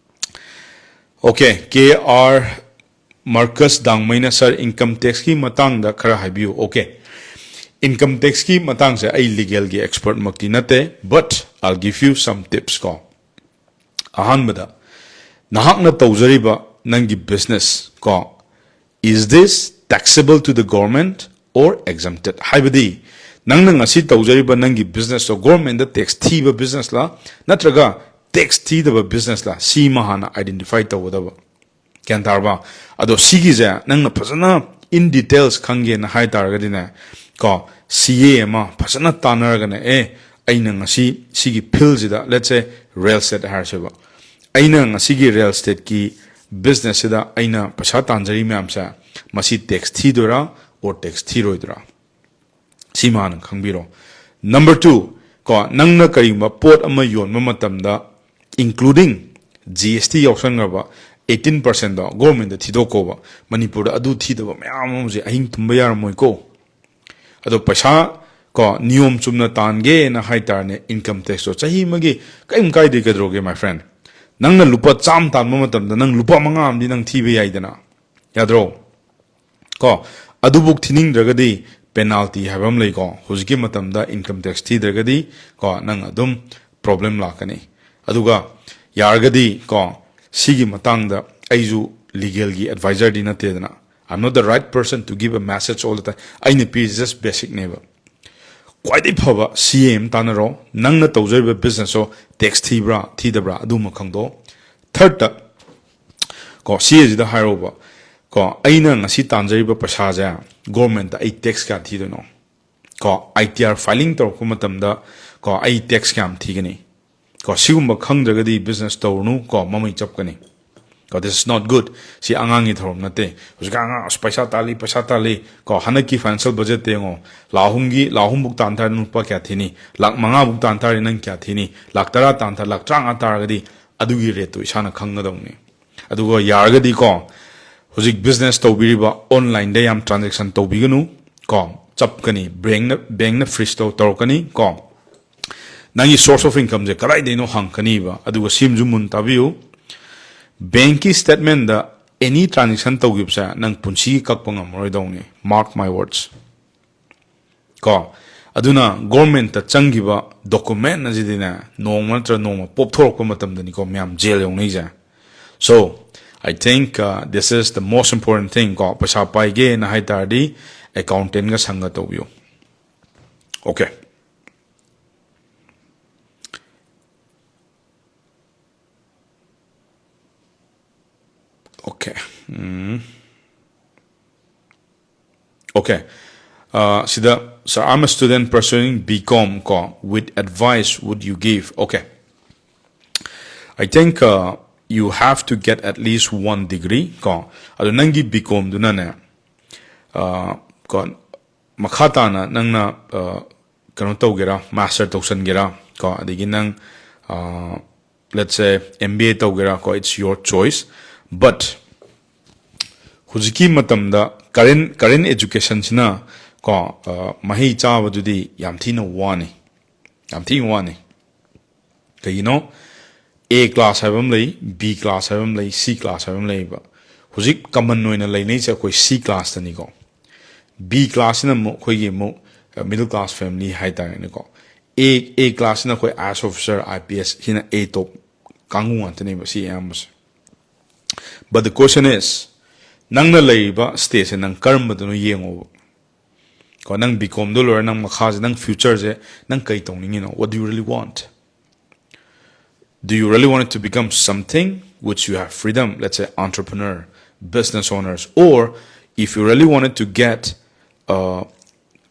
Okay, K R Marcus ꯗꯥꯡꯃꯩꯅ, "Sir, income taxꯀꯤ ꯃꯇꯥꯡꯗ ꯈꯔ ꯍꯥꯏꯕꯤꯌꯨ"꯫ Okay, income taxꯀꯤ ꯃꯇꯥꯡꯁꯦ ꯑꯩ legalꯒꯤ expertꯃꯛꯇꯤ ꯅꯠꯇꯦ, but I'll give you some tips ꯀꯣ꯫ ꯑꯍꯥꯟꯕꯗ, ꯅꯍꯥꯛꯅ ꯇꯧꯖꯔꯤꯕ ꯅꯪꯒꯤ business ꯀꯣ, "Is this taxable to the government or exempted?" ꯍꯥꯏꯕꯗꯤ, ꯅꯪꯅ ꯉꯁꯤ ꯇꯧꯖꯔꯤꯕ ꯅꯪꯒꯤ businessꯇꯣ governmentꯇ tax ꯊꯤꯕ businessꯂ ꯅꯠꯇ꯭ꯔꯒ tax ꯊꯤꯗꯕ businessꯂ, ꯁꯤꯃ ꯍꯥꯟꯅ identify ꯇꯧꯒꯗꯕ꯫ ꯒ꯭ꯌꯥꯟ ꯇꯥꯔꯕ? ꯑꯗꯣ ꯁꯤꯒꯤꯁꯦ ꯅꯪꯅ ꯐꯖꯅ in details ꯈꯪꯒꯦꯅ ꯍꯥꯏ ꯇꯥꯔꯒꯗꯤꯅꯦ, ꯀꯣ, C A ꯑꯃ ꯐꯖꯅ ꯇꯥꯟꯅꯔꯒꯅꯦ, ꯑꯦ, ꯑꯩꯅ ꯉꯁꯤ ꯁꯤꯒꯤ fieldꯁꯤꯗ, let's say, real estate ꯍꯥꯏꯔꯁꯦꯕ, ꯑꯩꯅ ꯉꯁꯤꯒꯤ real estateꯀꯤ businessꯁꯤꯗ ꯑꯩꯅ ꯄꯩꯁꯥ ꯇꯥꯟꯖꯔꯤ ꯃꯌꯥꯝꯁꯦ, ꯃꯁꯤ tax ꯊꯤꯗꯣꯏꯔꯥ or tax ꯊꯤꯔꯣꯏꯗꯣꯏꯔꯥ? ꯁꯤꯃ ꯍꯥꯟꯅ ꯈꯪꯕꯤꯔꯣ꯫ Number two, ꯀꯣ, ꯅꯪꯅ ꯀꯔꯤꯒꯨꯝꯕ ꯄꯣꯠ ꯑꯃ ꯌꯣꯟꯕ ꯃꯇꯝꯗ, including G S T ꯌꯥꯎꯁꯟꯈ꯭ꯔꯕ eighteen percentꯗꯣ governmentꯇ ꯊꯤꯗꯣꯛꯀꯣꯕ꯫ ꯃꯅꯤꯄꯨꯔꯗ ꯑꯗꯨ ꯊꯤꯗꯕ ꯃꯌꯥꯝ ꯑꯃꯁꯦ ꯑꯍꯤꯡ ꯇꯨꯝꯕ ꯌꯥꯔꯝꯃꯣꯏꯀꯣ꯫ ꯑꯗꯣ ꯄꯩꯁꯥ, ꯀꯣ, ꯅꯤꯌꯣꯝ ꯆꯨꯝꯅ ꯇꯥꯟꯒꯦꯅ ꯍꯥꯏꯇꯥꯔꯅꯦ, income taxꯇꯣ ꯆꯍꯤ ꯑꯃꯒꯤ ꯀꯔꯤꯝ ꯀꯥꯏꯗꯦ, ꯀꯩꯗꯧꯔꯒꯦ, my friend? ꯅꯪꯅ ꯂꯨꯄꯥ ꯆꯥꯝꯃ ꯇꯥꯟꯕ ꯃꯇꯝꯗ ꯅꯪ ꯂꯨꯄꯥ ꯃꯉꯥ ꯑꯃꯗꯤ ꯅꯪ ꯊꯤꯕ ꯌꯥꯏꯗꯅ, ꯌꯥꯗ꯭ꯔꯣ? ꯀꯣ, ꯑꯗꯨꯕꯨꯛ ꯊꯤꯅꯤꯡꯗ꯭ꯔꯒꯗꯤ penalty ꯍꯥꯏꯕ ꯑꯃ ꯂꯩꯀꯣ꯫ ꯍꯧꯖꯤꯛꯀꯤ ꯃꯇꯝꯗ income tax ꯊꯤꯗ꯭ꯔꯒꯗꯤ, ꯀꯣ, ꯅꯪ ꯑꯗꯨꯝ problem ꯂꯥꯛꯀꯅꯤ꯫ ꯑꯗꯨꯒ ꯌꯥꯔꯒꯗꯤ, ꯀꯣ, ꯁꯤꯒꯤ ꯃꯇꯥꯡꯗ ꯑꯩꯁꯨ legalꯒꯤ advisorꯗꯤ ꯅꯠꯇꯦꯗꯅ, I'm not the right person to give a message all the time. ꯑꯩꯅ ꯄꯤꯔꯤꯁꯦ just basicꯅꯦꯕ꯫ ꯈ꯭ꯋꯥꯏꯗꯒꯤ ꯐꯕ C A ꯑꯃ ꯇꯥꯟꯅꯔꯣ, ꯅꯪꯅ ꯇꯧꯖꯔꯤꯕ businessꯇꯣ tax ꯊꯤꯕ꯭ꯔꯥ ꯊꯤꯗꯕ꯭ꯔꯥ ꯑꯗꯨꯃ ꯈꯪꯗꯣꯛꯑꯣ꯫ Thirdꯇ, ꯀꯣ, C Aꯁꯤꯗ ꯍꯥꯏꯔꯣꯕ, ꯀꯣ, ꯑꯩꯅ ꯉꯁꯤ ꯇꯥꯟꯖꯔꯤꯕ ꯄꯩꯁꯥꯁꯦ governmentꯇ ꯑꯩ tax ꯀꯌꯥ ꯊꯤꯗꯣꯏꯅꯣ? ꯀꯣ, I T R filing ꯇꯧꯔꯛꯄ ꯃꯇꯝꯗ, ꯀꯣ, ꯑꯩ tax ꯀꯌꯥꯝ ꯊꯤꯒꯅꯤ? ꯀꯣ, ꯁꯤꯒꯨꯝꯕ ꯈꯪꯗ꯭ꯔꯒꯗꯤ business ꯇꯧꯔꯨꯅꯨ, ꯀꯣ, ꯃꯃꯩ ꯆꯞꯀꯅꯤ꯫ ꯀꯣ, this is not good. ꯁꯤ ꯑꯉꯥꯡꯒꯤ ꯊꯧꯔꯝ ꯅꯠꯇꯦ꯫ ꯍꯧꯖꯤꯛꯀꯥꯟ ꯑꯉꯥꯡ ꯑꯁ ꯄꯩꯁꯥ ꯇꯥꯜꯂꯤ, ꯄꯩꯁꯥ ꯇꯥꯜꯂꯤ꯫ ꯀꯣ, ꯍꯟꯗꯛꯀꯤ financial budget ꯇ ꯌꯦꯡꯉꯣ, ꯂꯥꯛ ꯑꯍꯨꯝꯒꯤ, ꯂꯥꯛ ꯑꯍꯨꯝ ꯕꯨꯛ ꯇꯥꯟ ꯇꯥꯔꯗꯤ ꯅꯪ ꯂꯨꯄꯥ ꯀꯌꯥ ꯊꯤꯅꯤ? ꯂꯥꯛ ꯃꯉꯥ ꯕꯨꯛ ꯇꯥꯟ ꯇꯥꯔꯗꯤ ꯅꯪ ꯀꯌꯥ ꯊꯤꯅꯤ? ꯂꯥꯛ ꯇꯔꯥ ꯇꯥꯟ ꯇꯥ-, ꯂꯥꯛ ꯇꯔꯥꯃꯉꯥ ꯇꯥꯔꯒꯗꯤ ꯑꯗꯨꯒꯤ rate ꯇꯨ ꯏꯁꯥꯅ ꯈꯪꯒꯗꯧꯅꯤ꯫ ꯑꯗꯨꯒ ꯌꯥꯔꯒꯗꯤ ꯀꯣ, ꯍꯧꯖꯤꯛ business ꯇꯧꯕꯤꯔꯤꯕ online ꯗ ꯌꯥꯝ transaction ꯇꯧꯕꯤꯒꯅꯨ ꯀꯣ, ꯆꯞꯀꯅꯤ, bank ꯅ, bank ꯅ freeze ꯇꯧ-, ꯇꯧꯔꯛꯀꯅꯤ ꯀꯣ꯫ ꯅꯪꯒꯤ source of income ꯁꯦ ꯀꯗꯥꯏꯗꯩꯅꯣ ꯍꯪꯉꯛꯀꯅꯤꯕ꯫ ꯑꯗꯨꯒ ꯁꯤꯃꯁꯨ ꯃꯨꯟ ꯇꯥꯕꯤꯌꯨ, bank ꯀꯤ statement ꯗ any transaction ꯇꯧꯈꯤꯕꯁꯦ ꯅꯪ ꯄꯨꯟꯁꯤꯒꯤ ꯀꯛꯄ ꯉꯝꯃꯔꯣꯏꯗꯧꯅꯤ, mark my words꯫ ꯀꯣ, ꯑꯗꯨꯅ government ꯇ ꯆꯪꯈꯤꯕ document ꯑꯁꯤꯗꯤꯅꯦ, ꯅꯣꯡꯃ ꯅꯠꯇ꯭ꯔꯒ ꯅꯣꯡꯃ ꯄꯣꯞꯊꯣꯔꯛꯄ ꯃꯇꯝꯗꯅꯤꯀꯣ ꯃꯌꯥꯝ jail ꯌꯧꯅꯩꯁꯦ꯫ So, I think, uh, this is the most important thing ꯀꯣ, ꯄꯩꯁꯥ ꯄꯥꯏꯒꯦꯅ ꯍꯥꯏ ꯇꯥꯔꯗꯤ accountant ꯒ ꯁꯪꯒ ꯇꯧꯕꯤꯌꯨ꯫ Okay. Okay. ꯎꯝ꯫ Okay. Uh, ꯁꯤꯗ, "Sir, I'm a student pursuing B Com ꯀꯣ, with advice would you give?" Okay. I think, uh, you have to get at least one degree ꯀꯣ꯫ ꯑꯗꯣ ꯅꯪꯒꯤ B Com ꯗꯨꯅꯅꯦ, ꯑ, ꯀꯣ, ꯃꯈꯥ ꯇꯥꯅ ꯅꯪꯅ, ꯑ, ꯀꯩꯅꯣ ꯇꯧꯒꯦꯔꯥ, master ꯇꯧꯁꯟꯒꯦꯔꯥ ꯀꯣ, ꯑꯗꯒꯤ ꯅꯪ, ꯑ, let's say, M B A ꯇꯧꯒꯦꯔꯥ ꯀꯣ, it's your choice. But ꯍꯧꯖꯤꯛꯀꯤ ꯃꯇꯝꯗ current, current education ꯁꯤꯅ ꯀꯣ, ꯑ, ꯃꯍꯩ ꯆꯥꯕꯗꯨꯗꯤ ꯌꯥꯝ ꯊꯤꯅ ꯋꯥꯅꯤ, ꯌꯥꯝ ꯊꯤꯅ ꯋꯥꯅꯤ꯫ ꯀꯩꯒꯤꯅꯣ? A class ꯍꯥꯏꯕ ꯑꯃ ꯂꯩ, B class ꯍꯥꯏꯕ ꯑꯃ ꯂꯩ, C class ꯍꯥꯏꯕ ꯑꯃ ꯂꯩꯕ꯫ ꯍꯧꯖꯤꯛ common ꯑꯣꯏꯅ ꯂꯩꯅꯩꯁꯦ ꯑꯩꯈꯣꯏ C class ꯇꯅꯤꯀꯣ꯫ B class ꯁꯤꯅ ꯑꯃꯨꯛ ꯑꯩꯈꯣꯏꯒꯤ ꯑꯃꯨꯛ, ꯑ, middle class family ꯍꯥꯏꯇꯥꯔꯦꯅꯦꯀꯣ꯫ A, A class ꯁꯤꯅ ꯑꯩꯈꯣꯏ IAS officer, IPS, ꯁꯤꯅ A top ꯀꯥꯡꯕꯨ ꯉꯥꯛꯇꯅꯦꯕ ꯁꯤ ꯑꯌꯥꯝꯕꯁꯦ꯫ But the question is, ꯅꯪꯅ ꯂꯩꯔꯤꯕ stage ꯁꯦ ꯅꯪ ꯀꯔꯝꯕꯗꯅꯣ ꯌꯦꯡꯉꯣꯕ꯫ ꯀꯣ, ꯅꯪ B Com ꯗꯣ ꯂꯣꯏꯔ ꯅꯪ ꯃꯈꯥꯁꯦ, ꯅꯪ future ꯁꯦ ꯅꯪ ꯀꯩ ꯇꯧꯅꯤꯡꯉꯤꯅꯣ? What do you really want? Do you really want it to become something which you have freedom, let's say entrepreneur, business owners, or if you really wanted to get, uh,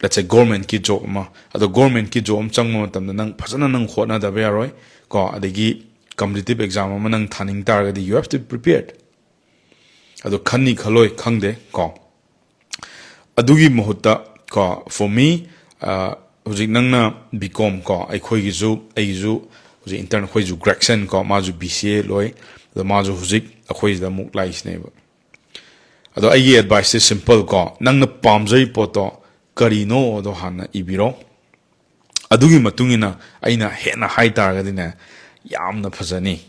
let's say government ꯀꯤ job ꯑꯃ, ꯑꯗꯣ government ꯀꯤ job ꯑꯃ ꯆꯪꯕ ꯃꯇꯝꯗ ꯅꯪ ꯐꯖꯅ ꯅꯪ ꯍꯣꯠꯅꯗꯕ ꯌꯥꯔꯣꯏ ꯀꯣ, ꯑꯗꯒꯤ competitive exam ꯑꯃ ꯅꯪ ꯊꯥꯅꯤꯡ ꯇꯥꯔꯒꯗꯤ you have to prepared. ꯑꯗꯣ ꯈꯟꯅꯤ ꯈꯜꯂꯣꯏ ꯈꯪꯗꯦ ꯀꯣ꯫ ꯑꯗꯨꯒꯤ ꯃꯍꯨꯠꯇ ꯀꯣ, for me, ꯑ, ꯍꯧꯖꯤꯛ ꯅꯪꯅ B Com ꯀꯣ, ꯑꯩꯈꯣꯏꯒꯤꯁꯨ, ꯑꯩꯒꯤꯁꯨ ꯍꯧꯖꯤꯛ intern, ꯑꯩꯈꯣꯏꯁꯨ Gregson ꯀꯣ, ꯃꯥꯁꯨ B C A ꯂꯣꯏ, ꯑꯗꯣ ꯃꯥꯁꯨ ꯍꯧꯖꯤꯛ ꯑꯩꯈꯣꯏꯁꯤꯗ ꯑꯃꯨꯛ ꯂꯥꯛꯏꯁꯤꯅꯦꯕ꯫ ꯑꯗꯣ ꯑꯩꯒꯤ advice ꯁꯦ simple ꯀꯣ, ꯅꯪꯅ ꯄꯥꯝꯖꯔꯤ ꯄꯣꯠꯇꯣ ꯀꯔꯤꯅꯣ ꯑꯗꯣ ꯍꯥꯟꯅ ꯏꯕꯤꯔꯣ꯫ ꯑꯗꯨꯒꯤ ꯃꯇꯨꯡ ꯏꯟꯅ ꯑꯩꯅ ꯍꯦꯟꯅ ꯍꯥꯏ ꯇꯥꯔꯒꯗꯤꯅꯦ, ꯌꯥꯝꯅ ꯐꯖꯅꯤ꯫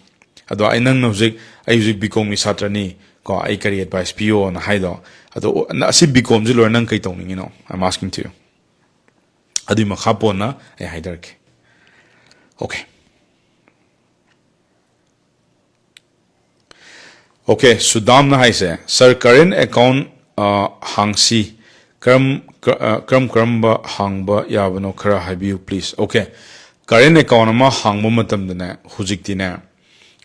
ꯑꯗꯣ ꯑꯩ, ꯅꯪꯅ ꯍꯧꯖꯤꯛ, "ꯑꯩ ꯍꯧꯖꯤꯛ B Com ꯒꯤ ꯁꯥꯇ꯭ꯔꯅꯤ ꯀꯣ, ꯑꯩ ꯀꯔꯤ advice ꯄꯤꯌꯣꯅ?" ꯍꯥꯏꯗꯣ, ꯑꯗꯣ ꯑꯁꯤ B Com ꯁꯤ ꯂꯣꯏꯔ ꯅꯪ ꯀꯩ ꯇꯧꯅꯤꯡꯉꯤꯅꯣ? I'm asking to you. ꯑꯗꯨꯒꯤ ꯃꯈꯥ ꯄꯣꯟꯅ ꯑꯩ ꯍꯥꯏꯖꯔꯛꯀꯦ꯫ Okay. Okay, ꯁꯨꯗꯥꯝꯅ ꯍꯥꯏꯁꯦ, "Sir, current account, ꯑ, ꯍꯥꯡꯁꯤ, ꯀꯔꯝ, ꯀ-, ꯑ, ꯀꯔꯝ ꯀꯔꯝꯕ ꯍꯥꯡꯕ ꯌꯥꯕꯅꯣ ꯈꯔ ꯍꯥꯏꯕꯤꯌꯨ, please." Okay, current account ꯑꯃ ꯍꯥꯡꯕ ꯃꯇꯝꯗꯅꯦ, ꯍꯧꯖꯤꯛꯇꯤꯅꯦ,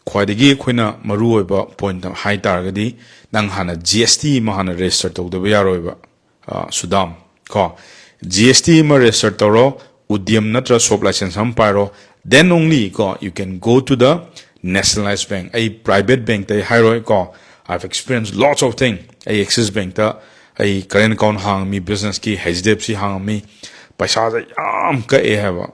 ꯈ꯭ꯋꯥꯏꯗꯒꯤ ꯑꯩꯈꯣꯏꯅ ꯃꯔꯨꯑꯣꯏꯕ point ꯍꯥꯏ ꯇꯥꯔꯒꯗꯤ, ꯅꯪ ꯍꯥꯟꯅ G S T ꯑꯃ ꯍꯥꯟꯅ register ꯇꯧꯗꯕ ꯌꯥꯔꯣꯏꯕ, ꯑ, ꯁꯨꯗꯥꯝ, ꯀꯣ꯫ G S T ꯑꯃ register ꯇꯧꯔꯣ, ꯎꯗ꯭ꯌꯝ ꯅꯠꯇ꯭ꯔ shop license ꯑꯃ ꯄꯥꯏꯔꯣ, then only ꯀꯣ, you can go to the nationalized bank. ꯑꯩ private bank ꯇꯩ ꯍꯥꯏꯔꯣꯏ ꯀꯣ, I've experienced lots of thing. ꯑꯩ Axis Bank ꯇ ꯑꯩ current account ꯍꯥꯡꯉꯝꯃꯤ, business ꯀꯤ, H D F C ꯍꯥꯡꯉꯝꯃꯤ, ꯄꯩꯁꯥꯁꯦ ꯌꯥꯝ ꯀꯛꯑꯦ ꯍꯥꯏꯕ꯫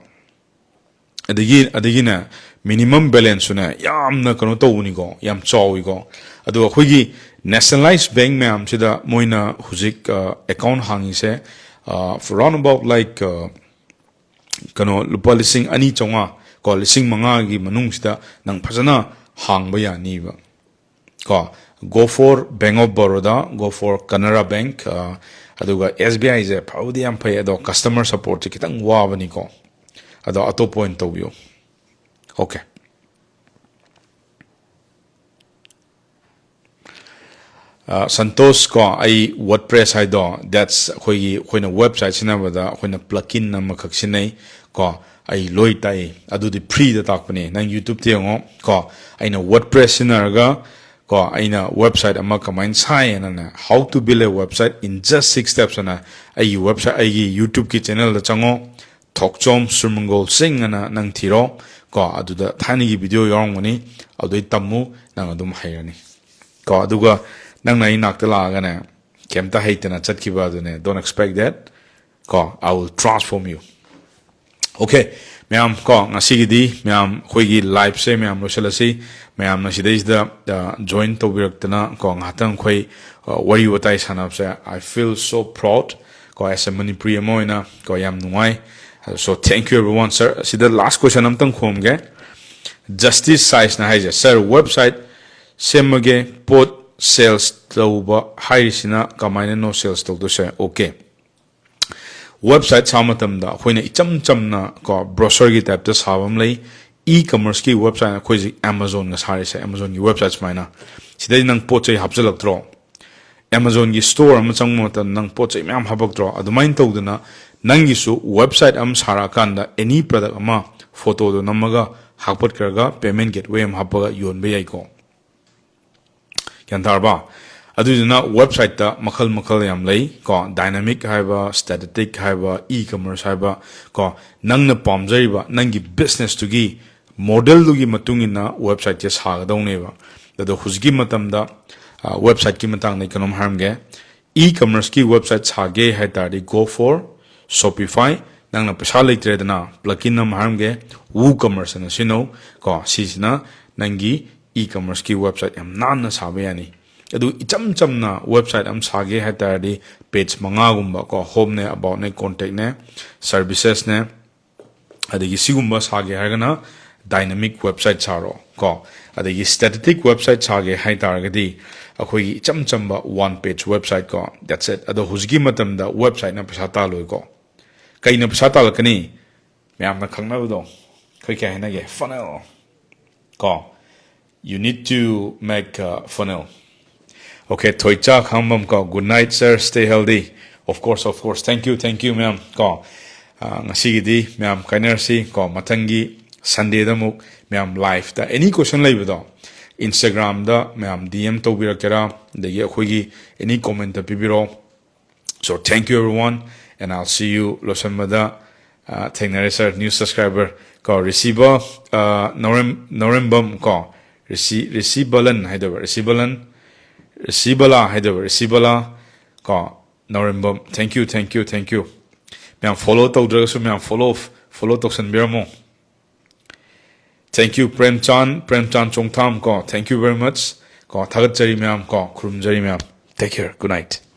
ꯑꯗꯒꯤ, ꯑꯗꯒꯤꯅꯦ, minimum balance ꯁꯨꯅꯦ, ꯌꯥꯝꯅ ꯀꯩꯅꯣ ꯇꯧꯕꯅꯤꯀꯣ, ꯌꯥꯝ ꯆꯥꯎꯋꯤꯀꯣ꯫ ꯑꯗꯣ ꯑꯩꯈꯣꯏꯒꯤ nationalized bank ꯃꯌꯥꯝꯁꯤꯗ ꯃꯣꯏꯅ ꯍꯧꯖꯤꯛ, ꯑ, account ꯍꯥꯡꯉꯤꯁꯦ, ꯑ, for round about like, ꯑ, ꯀꯩꯅꯣ, ꯂꯨꯄꯥ ꯂꯤꯁꯤꯡ ꯑꯅꯤ ꯆꯥꯝꯃꯉꯥ ꯀꯣ, ꯂꯤꯁꯤꯡ ꯃꯉꯥꯒꯤ ꯃꯅꯨꯡꯁꯤꯗ ꯅꯪ ꯐꯖꯅ ꯍꯥꯡꯕ ꯌꯥꯅꯤꯕ꯫ ꯀꯣ, go for Bank of Baroda, go for Canara Bank, ꯑ, ꯑꯗꯨꯒ S B I ꯁꯦ ꯐꯕꯨꯗꯤ ꯌꯥꯝ ꯐꯩ, ꯑꯗꯣ customer support ꯁꯦ ꯈꯤꯇꯪ ꯋꯥꯕꯅꯤꯀꯣ꯫ ꯑꯗꯣ ꯑꯇꯣꯞꯄ ꯑꯣꯏꯅ ꯇꯧꯕꯤꯌꯨ꯫ Okay. ꯑ, ꯁꯟꯇꯣꯁ ꯀꯣ, ꯑꯩ WordPress ꯍꯥꯏꯗꯣ, that's ꯑꯩꯈꯣꯏꯒꯤ, ꯑꯩꯈꯣꯏꯅ website ꯁꯤꯖꯤꯟꯅꯕꯗ ꯑꯩꯈꯣꯏꯅ plugin ꯑꯃꯈꯛ ꯁꯤꯖꯤꯟꯅꯩ ꯀꯣ, ꯑꯩ ꯂꯣꯏ ꯇꯥꯛꯏ, ꯑꯗꯨꯗꯤ free ꯗ ꯇꯥꯛꯄꯅꯦ, ꯅꯪ YouTube ꯇ ꯌꯦꯡꯉꯣ ꯀꯣ꯫ ꯑꯩꯅ WordPress ꯁꯤꯖꯤꯟꯅꯔꯒ ꯀꯣ, ꯑꯩꯅ website ꯑꯃ ꯀꯃꯥꯏꯅ ꯁꯥꯏꯌꯦꯅꯅꯦ, how to build a website in just six steps ꯑꯅ ꯑꯩꯒꯤ website, ꯑꯩꯒꯤ YouTube ꯀꯤ channel ꯗ ꯆꯪꯉꯣ, ꯊꯣꯛꯆꯣꯝ ꯁꯨꯔꯃꯪꯒꯣꯜ ꯁꯤꯡ ꯑꯅ ꯅꯪ ꯊꯤꯔꯣ ꯀꯣ, ꯑꯗꯨꯗ ꯊꯥꯏꯅꯒꯤ video ꯌꯥꯎꯔꯝꯒꯅꯤ, ꯑꯗꯨꯗꯩ ꯇꯝꯃꯨ, ꯅꯪ ꯑꯗꯨꯝ ꯍꯩꯔꯅꯤ꯫ ꯀꯣ, ꯑꯗꯨꯒ ꯅꯪꯅ ꯑꯩ ꯅꯥꯛꯇ ꯂꯥꯛꯑꯒꯅꯦ, ꯀꯩꯝꯇ ꯍꯩꯇꯅ ꯆꯠꯈꯤꯕ ꯑꯗꯨꯅꯦ, don't expect that. ꯀꯣ, I will transform you. Okay, ꯃꯌꯥꯝ, ꯀꯣ, ꯉꯁꯤꯒꯤꯗꯤ ꯃꯌꯥꯝ ꯑꯩꯈꯣꯏꯒꯤ liveꯁꯦ ꯃꯌꯥꯝ ꯂꯣꯏꯁꯤꯜꯂꯁꯤ꯫ ꯃꯌꯥꯝꯅ ꯁꯤꯗꯩꯁꯤꯗ, ꯑ, join ꯇꯧꯕꯤꯔꯛꯇꯅ, ꯀꯣ, ꯉꯥꯏꯍꯥꯛꯇꯪ ꯑꯩꯈꯣꯏ, ꯑ, ꯋꯥꯔꯤ ꯋꯥꯇꯥꯏ ꯁꯥꯟꯅꯕꯁꯦ, I feel so proud. ꯀꯣ, as a Manipuri ꯑꯃ ꯑꯣꯏꯅ, ꯀꯣ, ꯌꯥꯝ ꯅꯨꯡꯉꯥꯏ꯫ So, thank you everyone, sir꯫ ꯁꯤꯗ last question ꯑꯝꯇꯪ ꯈꯨꯝꯒꯦ꯫ Justice Sizeꯅ ꯍꯥꯏꯁꯦ, "Sir, website ꯁꯦꯝꯃꯒꯦ, ꯄꯣꯠ sales ꯇꯧꯕ ꯍꯥꯏꯔꯤꯁꯤꯅ ꯀꯃꯥꯏꯅꯅꯣ sales ꯇꯧꯗꯣꯏꯁꯦ?" Okay꯫ Website ꯁꯥꯕ ꯃꯇꯝꯗ ꯑꯩꯈꯣꯏꯅ ꯏꯆꯝ ꯆꯝꯅ, ꯀꯣ, brochureꯒꯤ typeꯇ ꯁꯥꯕ ꯑꯃ ꯂꯩ꯫ E-commerceꯀꯤ website ꯑꯩꯈꯣꯏꯁꯤ Amazonꯒ ꯁꯥꯔꯤꯁꯦ, Amazonꯒꯤ website ꯁꯨꯃꯥꯏꯅ꯫ ꯁꯤꯗꯩ ꯅꯪ ꯄꯣꯠ ꯆꯩ ꯍꯥꯞꯆꯤꯜꯂꯛꯇ꯭ꯔꯣ? Amazonꯒꯤ store ꯑꯃ ꯆꯪꯕ ꯃꯇꯝꯗ ꯅꯪ ꯄꯣꯠ ꯆꯩ ꯃꯌꯥꯝ ꯍꯥꯄꯛꯇ꯭ꯔꯣ? ꯑꯗꯨꯃꯥꯏꯅ ꯇꯧꯗꯅ ꯅꯪꯒꯤꯁꯨ website ꯑꯃ ꯁꯥꯔꯛꯑꯀꯥꯟꯗ any product ꯑꯃ photoꯗꯣ ꯅꯝꯃꯒ ꯍꯥꯞꯀꯠꯈ꯭ꯔꯒ payment gateway ꯑꯃ ꯍꯥꯞꯄꯒ ꯌꯣꯟꯕ ꯌꯥꯏꯀꯣ꯫ ꯒ꯭ꯌꯥꯟ ꯇꯥꯔꯕ? ꯑꯗꯨꯗꯨꯅ websiteꯇ ꯃꯈꯜ ꯃꯈꯜ ꯌꯥꯝ ꯂꯩ ꯀꯣ, dynamic ꯍꯥꯏꯕ, static ꯍꯥꯏꯕ, e-commerce ꯍꯥꯏꯕ ꯀꯣ, ꯅꯪꯅ ꯄꯥꯝꯖꯔꯤꯕ ꯅꯪꯒꯤ businessꯇꯨꯒꯤ modelꯗꯨꯒꯤ ꯃꯇꯨꯡ ꯏꯟꯅ websiteꯁꯦ ꯁꯥꯒꯗꯧꯅꯦꯕ꯫ ꯑꯗꯣ ꯍꯧꯖꯤꯛꯀꯤ ꯃꯇꯝꯗ, ꯑ, websiteꯀꯤ ꯃꯇꯥꯡꯗ ꯑꯩ ꯀꯩꯅꯣꯝ ꯍꯥꯏꯔꯝꯒꯦ꯫ E-commerceꯀꯤ website ꯁꯥꯒꯦ ꯍꯥꯏ ꯇꯥꯔꯗꯤ go for Shopify꯫ ꯅꯪꯅ ꯄꯩꯁꯥ ꯂꯩꯇ꯭ꯔꯦꯗꯅ, plugin ꯑꯃ ꯍꯥꯏꯔꯝꯒꯦ, WooCommerce ꯑꯅ ꯁꯤꯖꯤꯟꯅꯧ ꯀꯣ꯫ ꯁꯤꯁꯤꯅ ꯅꯪꯒꯤ e-commerceꯀꯤ website ꯌꯥꯝ ꯅꯥꯟꯅ ꯁꯥꯕ ꯌꯥꯅꯤ꯫ ꯑꯗꯨ ꯏꯆꯝ ꯆꯝꯅ website ꯑꯃ ꯁꯥꯒꯦ ꯍꯥꯏ ꯇꯥꯔꯗꯤ page ꯃꯉꯥꯒꯨꯝꯕ ꯀꯣ, homeꯅꯦ, aboutꯅꯦ, contactꯅꯦ, servicesꯅꯦ, ꯑꯗꯒꯤ ꯁꯤꯒꯨꯝꯕ ꯁꯥꯒꯦ ꯍꯥꯏꯔꯒꯅ dynamic website ꯁꯥꯔꯣ ꯀꯣ꯫ ꯑꯗꯒꯤ static website ꯁꯥꯒꯦ ꯍꯥꯏ ꯇꯥꯔꯒꯗꯤ ꯑꯩꯈꯣꯏꯒꯤ ꯏꯆꯝ ꯆꯝꯕ one page website ꯀꯣ, that's it꯫ ꯑꯗꯣ ꯍꯧꯖꯤꯛꯀꯤ ꯃꯇꯝꯗ websiteꯅ ꯄꯩꯁꯥ ꯇꯥꯜꯂꯣꯏꯀꯣ꯫ ꯀꯩꯅ ꯄꯩꯁꯥ ꯇꯥꯜꯂꯛꯀꯅꯤ? ꯃꯌꯥꯝꯅ ꯈꯪꯅꯕꯗꯣ, ꯑꯩꯈꯣꯏ ꯀꯩ ꯍꯥꯏꯅꯒꯦ? Funnel ꯀꯣ꯫ You need to make a funnel. Okay, ꯊꯣꯏꯆꯥ ꯈꯥꯡꯕꯝ ꯀꯣ, good night sir, stay healthy. Of course, of course. Thank you, thank you ꯃꯌꯥꯝ ꯀꯣ꯫ ꯑ, ꯉꯁꯤꯒꯤꯗꯤ ꯃꯌꯥꯝ ꯀꯥꯏꯅꯔꯁꯤ ꯀꯣ, ꯃꯊꯪꯒꯤ Sundayꯗ ꯑꯃꯨꯛ ꯃꯌꯥꯝ liveꯇ any question ꯂꯩꯕꯗꯣ Instagramꯗ ꯃꯌꯥꯝ D M ꯇꯧꯕꯤꯔꯛꯀꯦꯔꯥ, ꯑꯗꯒꯤ ꯑꯩꯈꯣꯏꯒꯤ any commentꯇ ꯄꯤꯕꯤꯔꯣ꯫ So thank you everyone, and I'll see you ꯂꯣꯏꯁꯟꯕꯗ, ꯑ, ꯊꯦꯡꯅꯔꯦ sir, new subscriber꯫ ꯀꯣ, ꯔꯤꯁꯤꯕ, ꯑ, ꯅꯧꯔꯦꯝ-, ꯅꯧꯔꯦꯝꯕꯝ ꯀꯣ, ꯔꯤꯁꯤ-, ꯔꯤꯁꯤꯕꯂꯟ ꯍꯥꯏꯗꯕ, ꯔꯤꯁꯤꯕꯂꯟ, ꯔꯤꯁꯤꯕꯂꯥ ꯍꯥꯏꯗꯕ, ꯔꯤꯁꯤꯕꯂꯥ ꯀꯣ, ꯅꯧꯔꯦꯝꯕꯝ, thank you, thank you, thank you꯫ ꯃꯌꯥꯝ follow ꯇꯧꯗ꯭ꯔꯒꯁꯨ ꯃꯌꯥꯝ follow, follow ꯇꯧꯁꯟꯕꯤꯔꯝꯃꯣ꯫ Thank you, ꯄ꯭ꯔꯦꯝꯆꯥꯟ, ꯄ꯭ꯔꯦꯝꯆꯥꯟ ꯆꯣꯡꯊꯥꯝ ꯀꯣ, thank you very much ꯀꯣ, ꯊꯥꯒꯠꯆꯔꯤ ꯃꯌꯥꯝ ꯀꯣ, ꯈꯨꯔꯨꯝꯖꯔꯤ ꯃꯌꯥꯝ꯫ Take care, good night꯫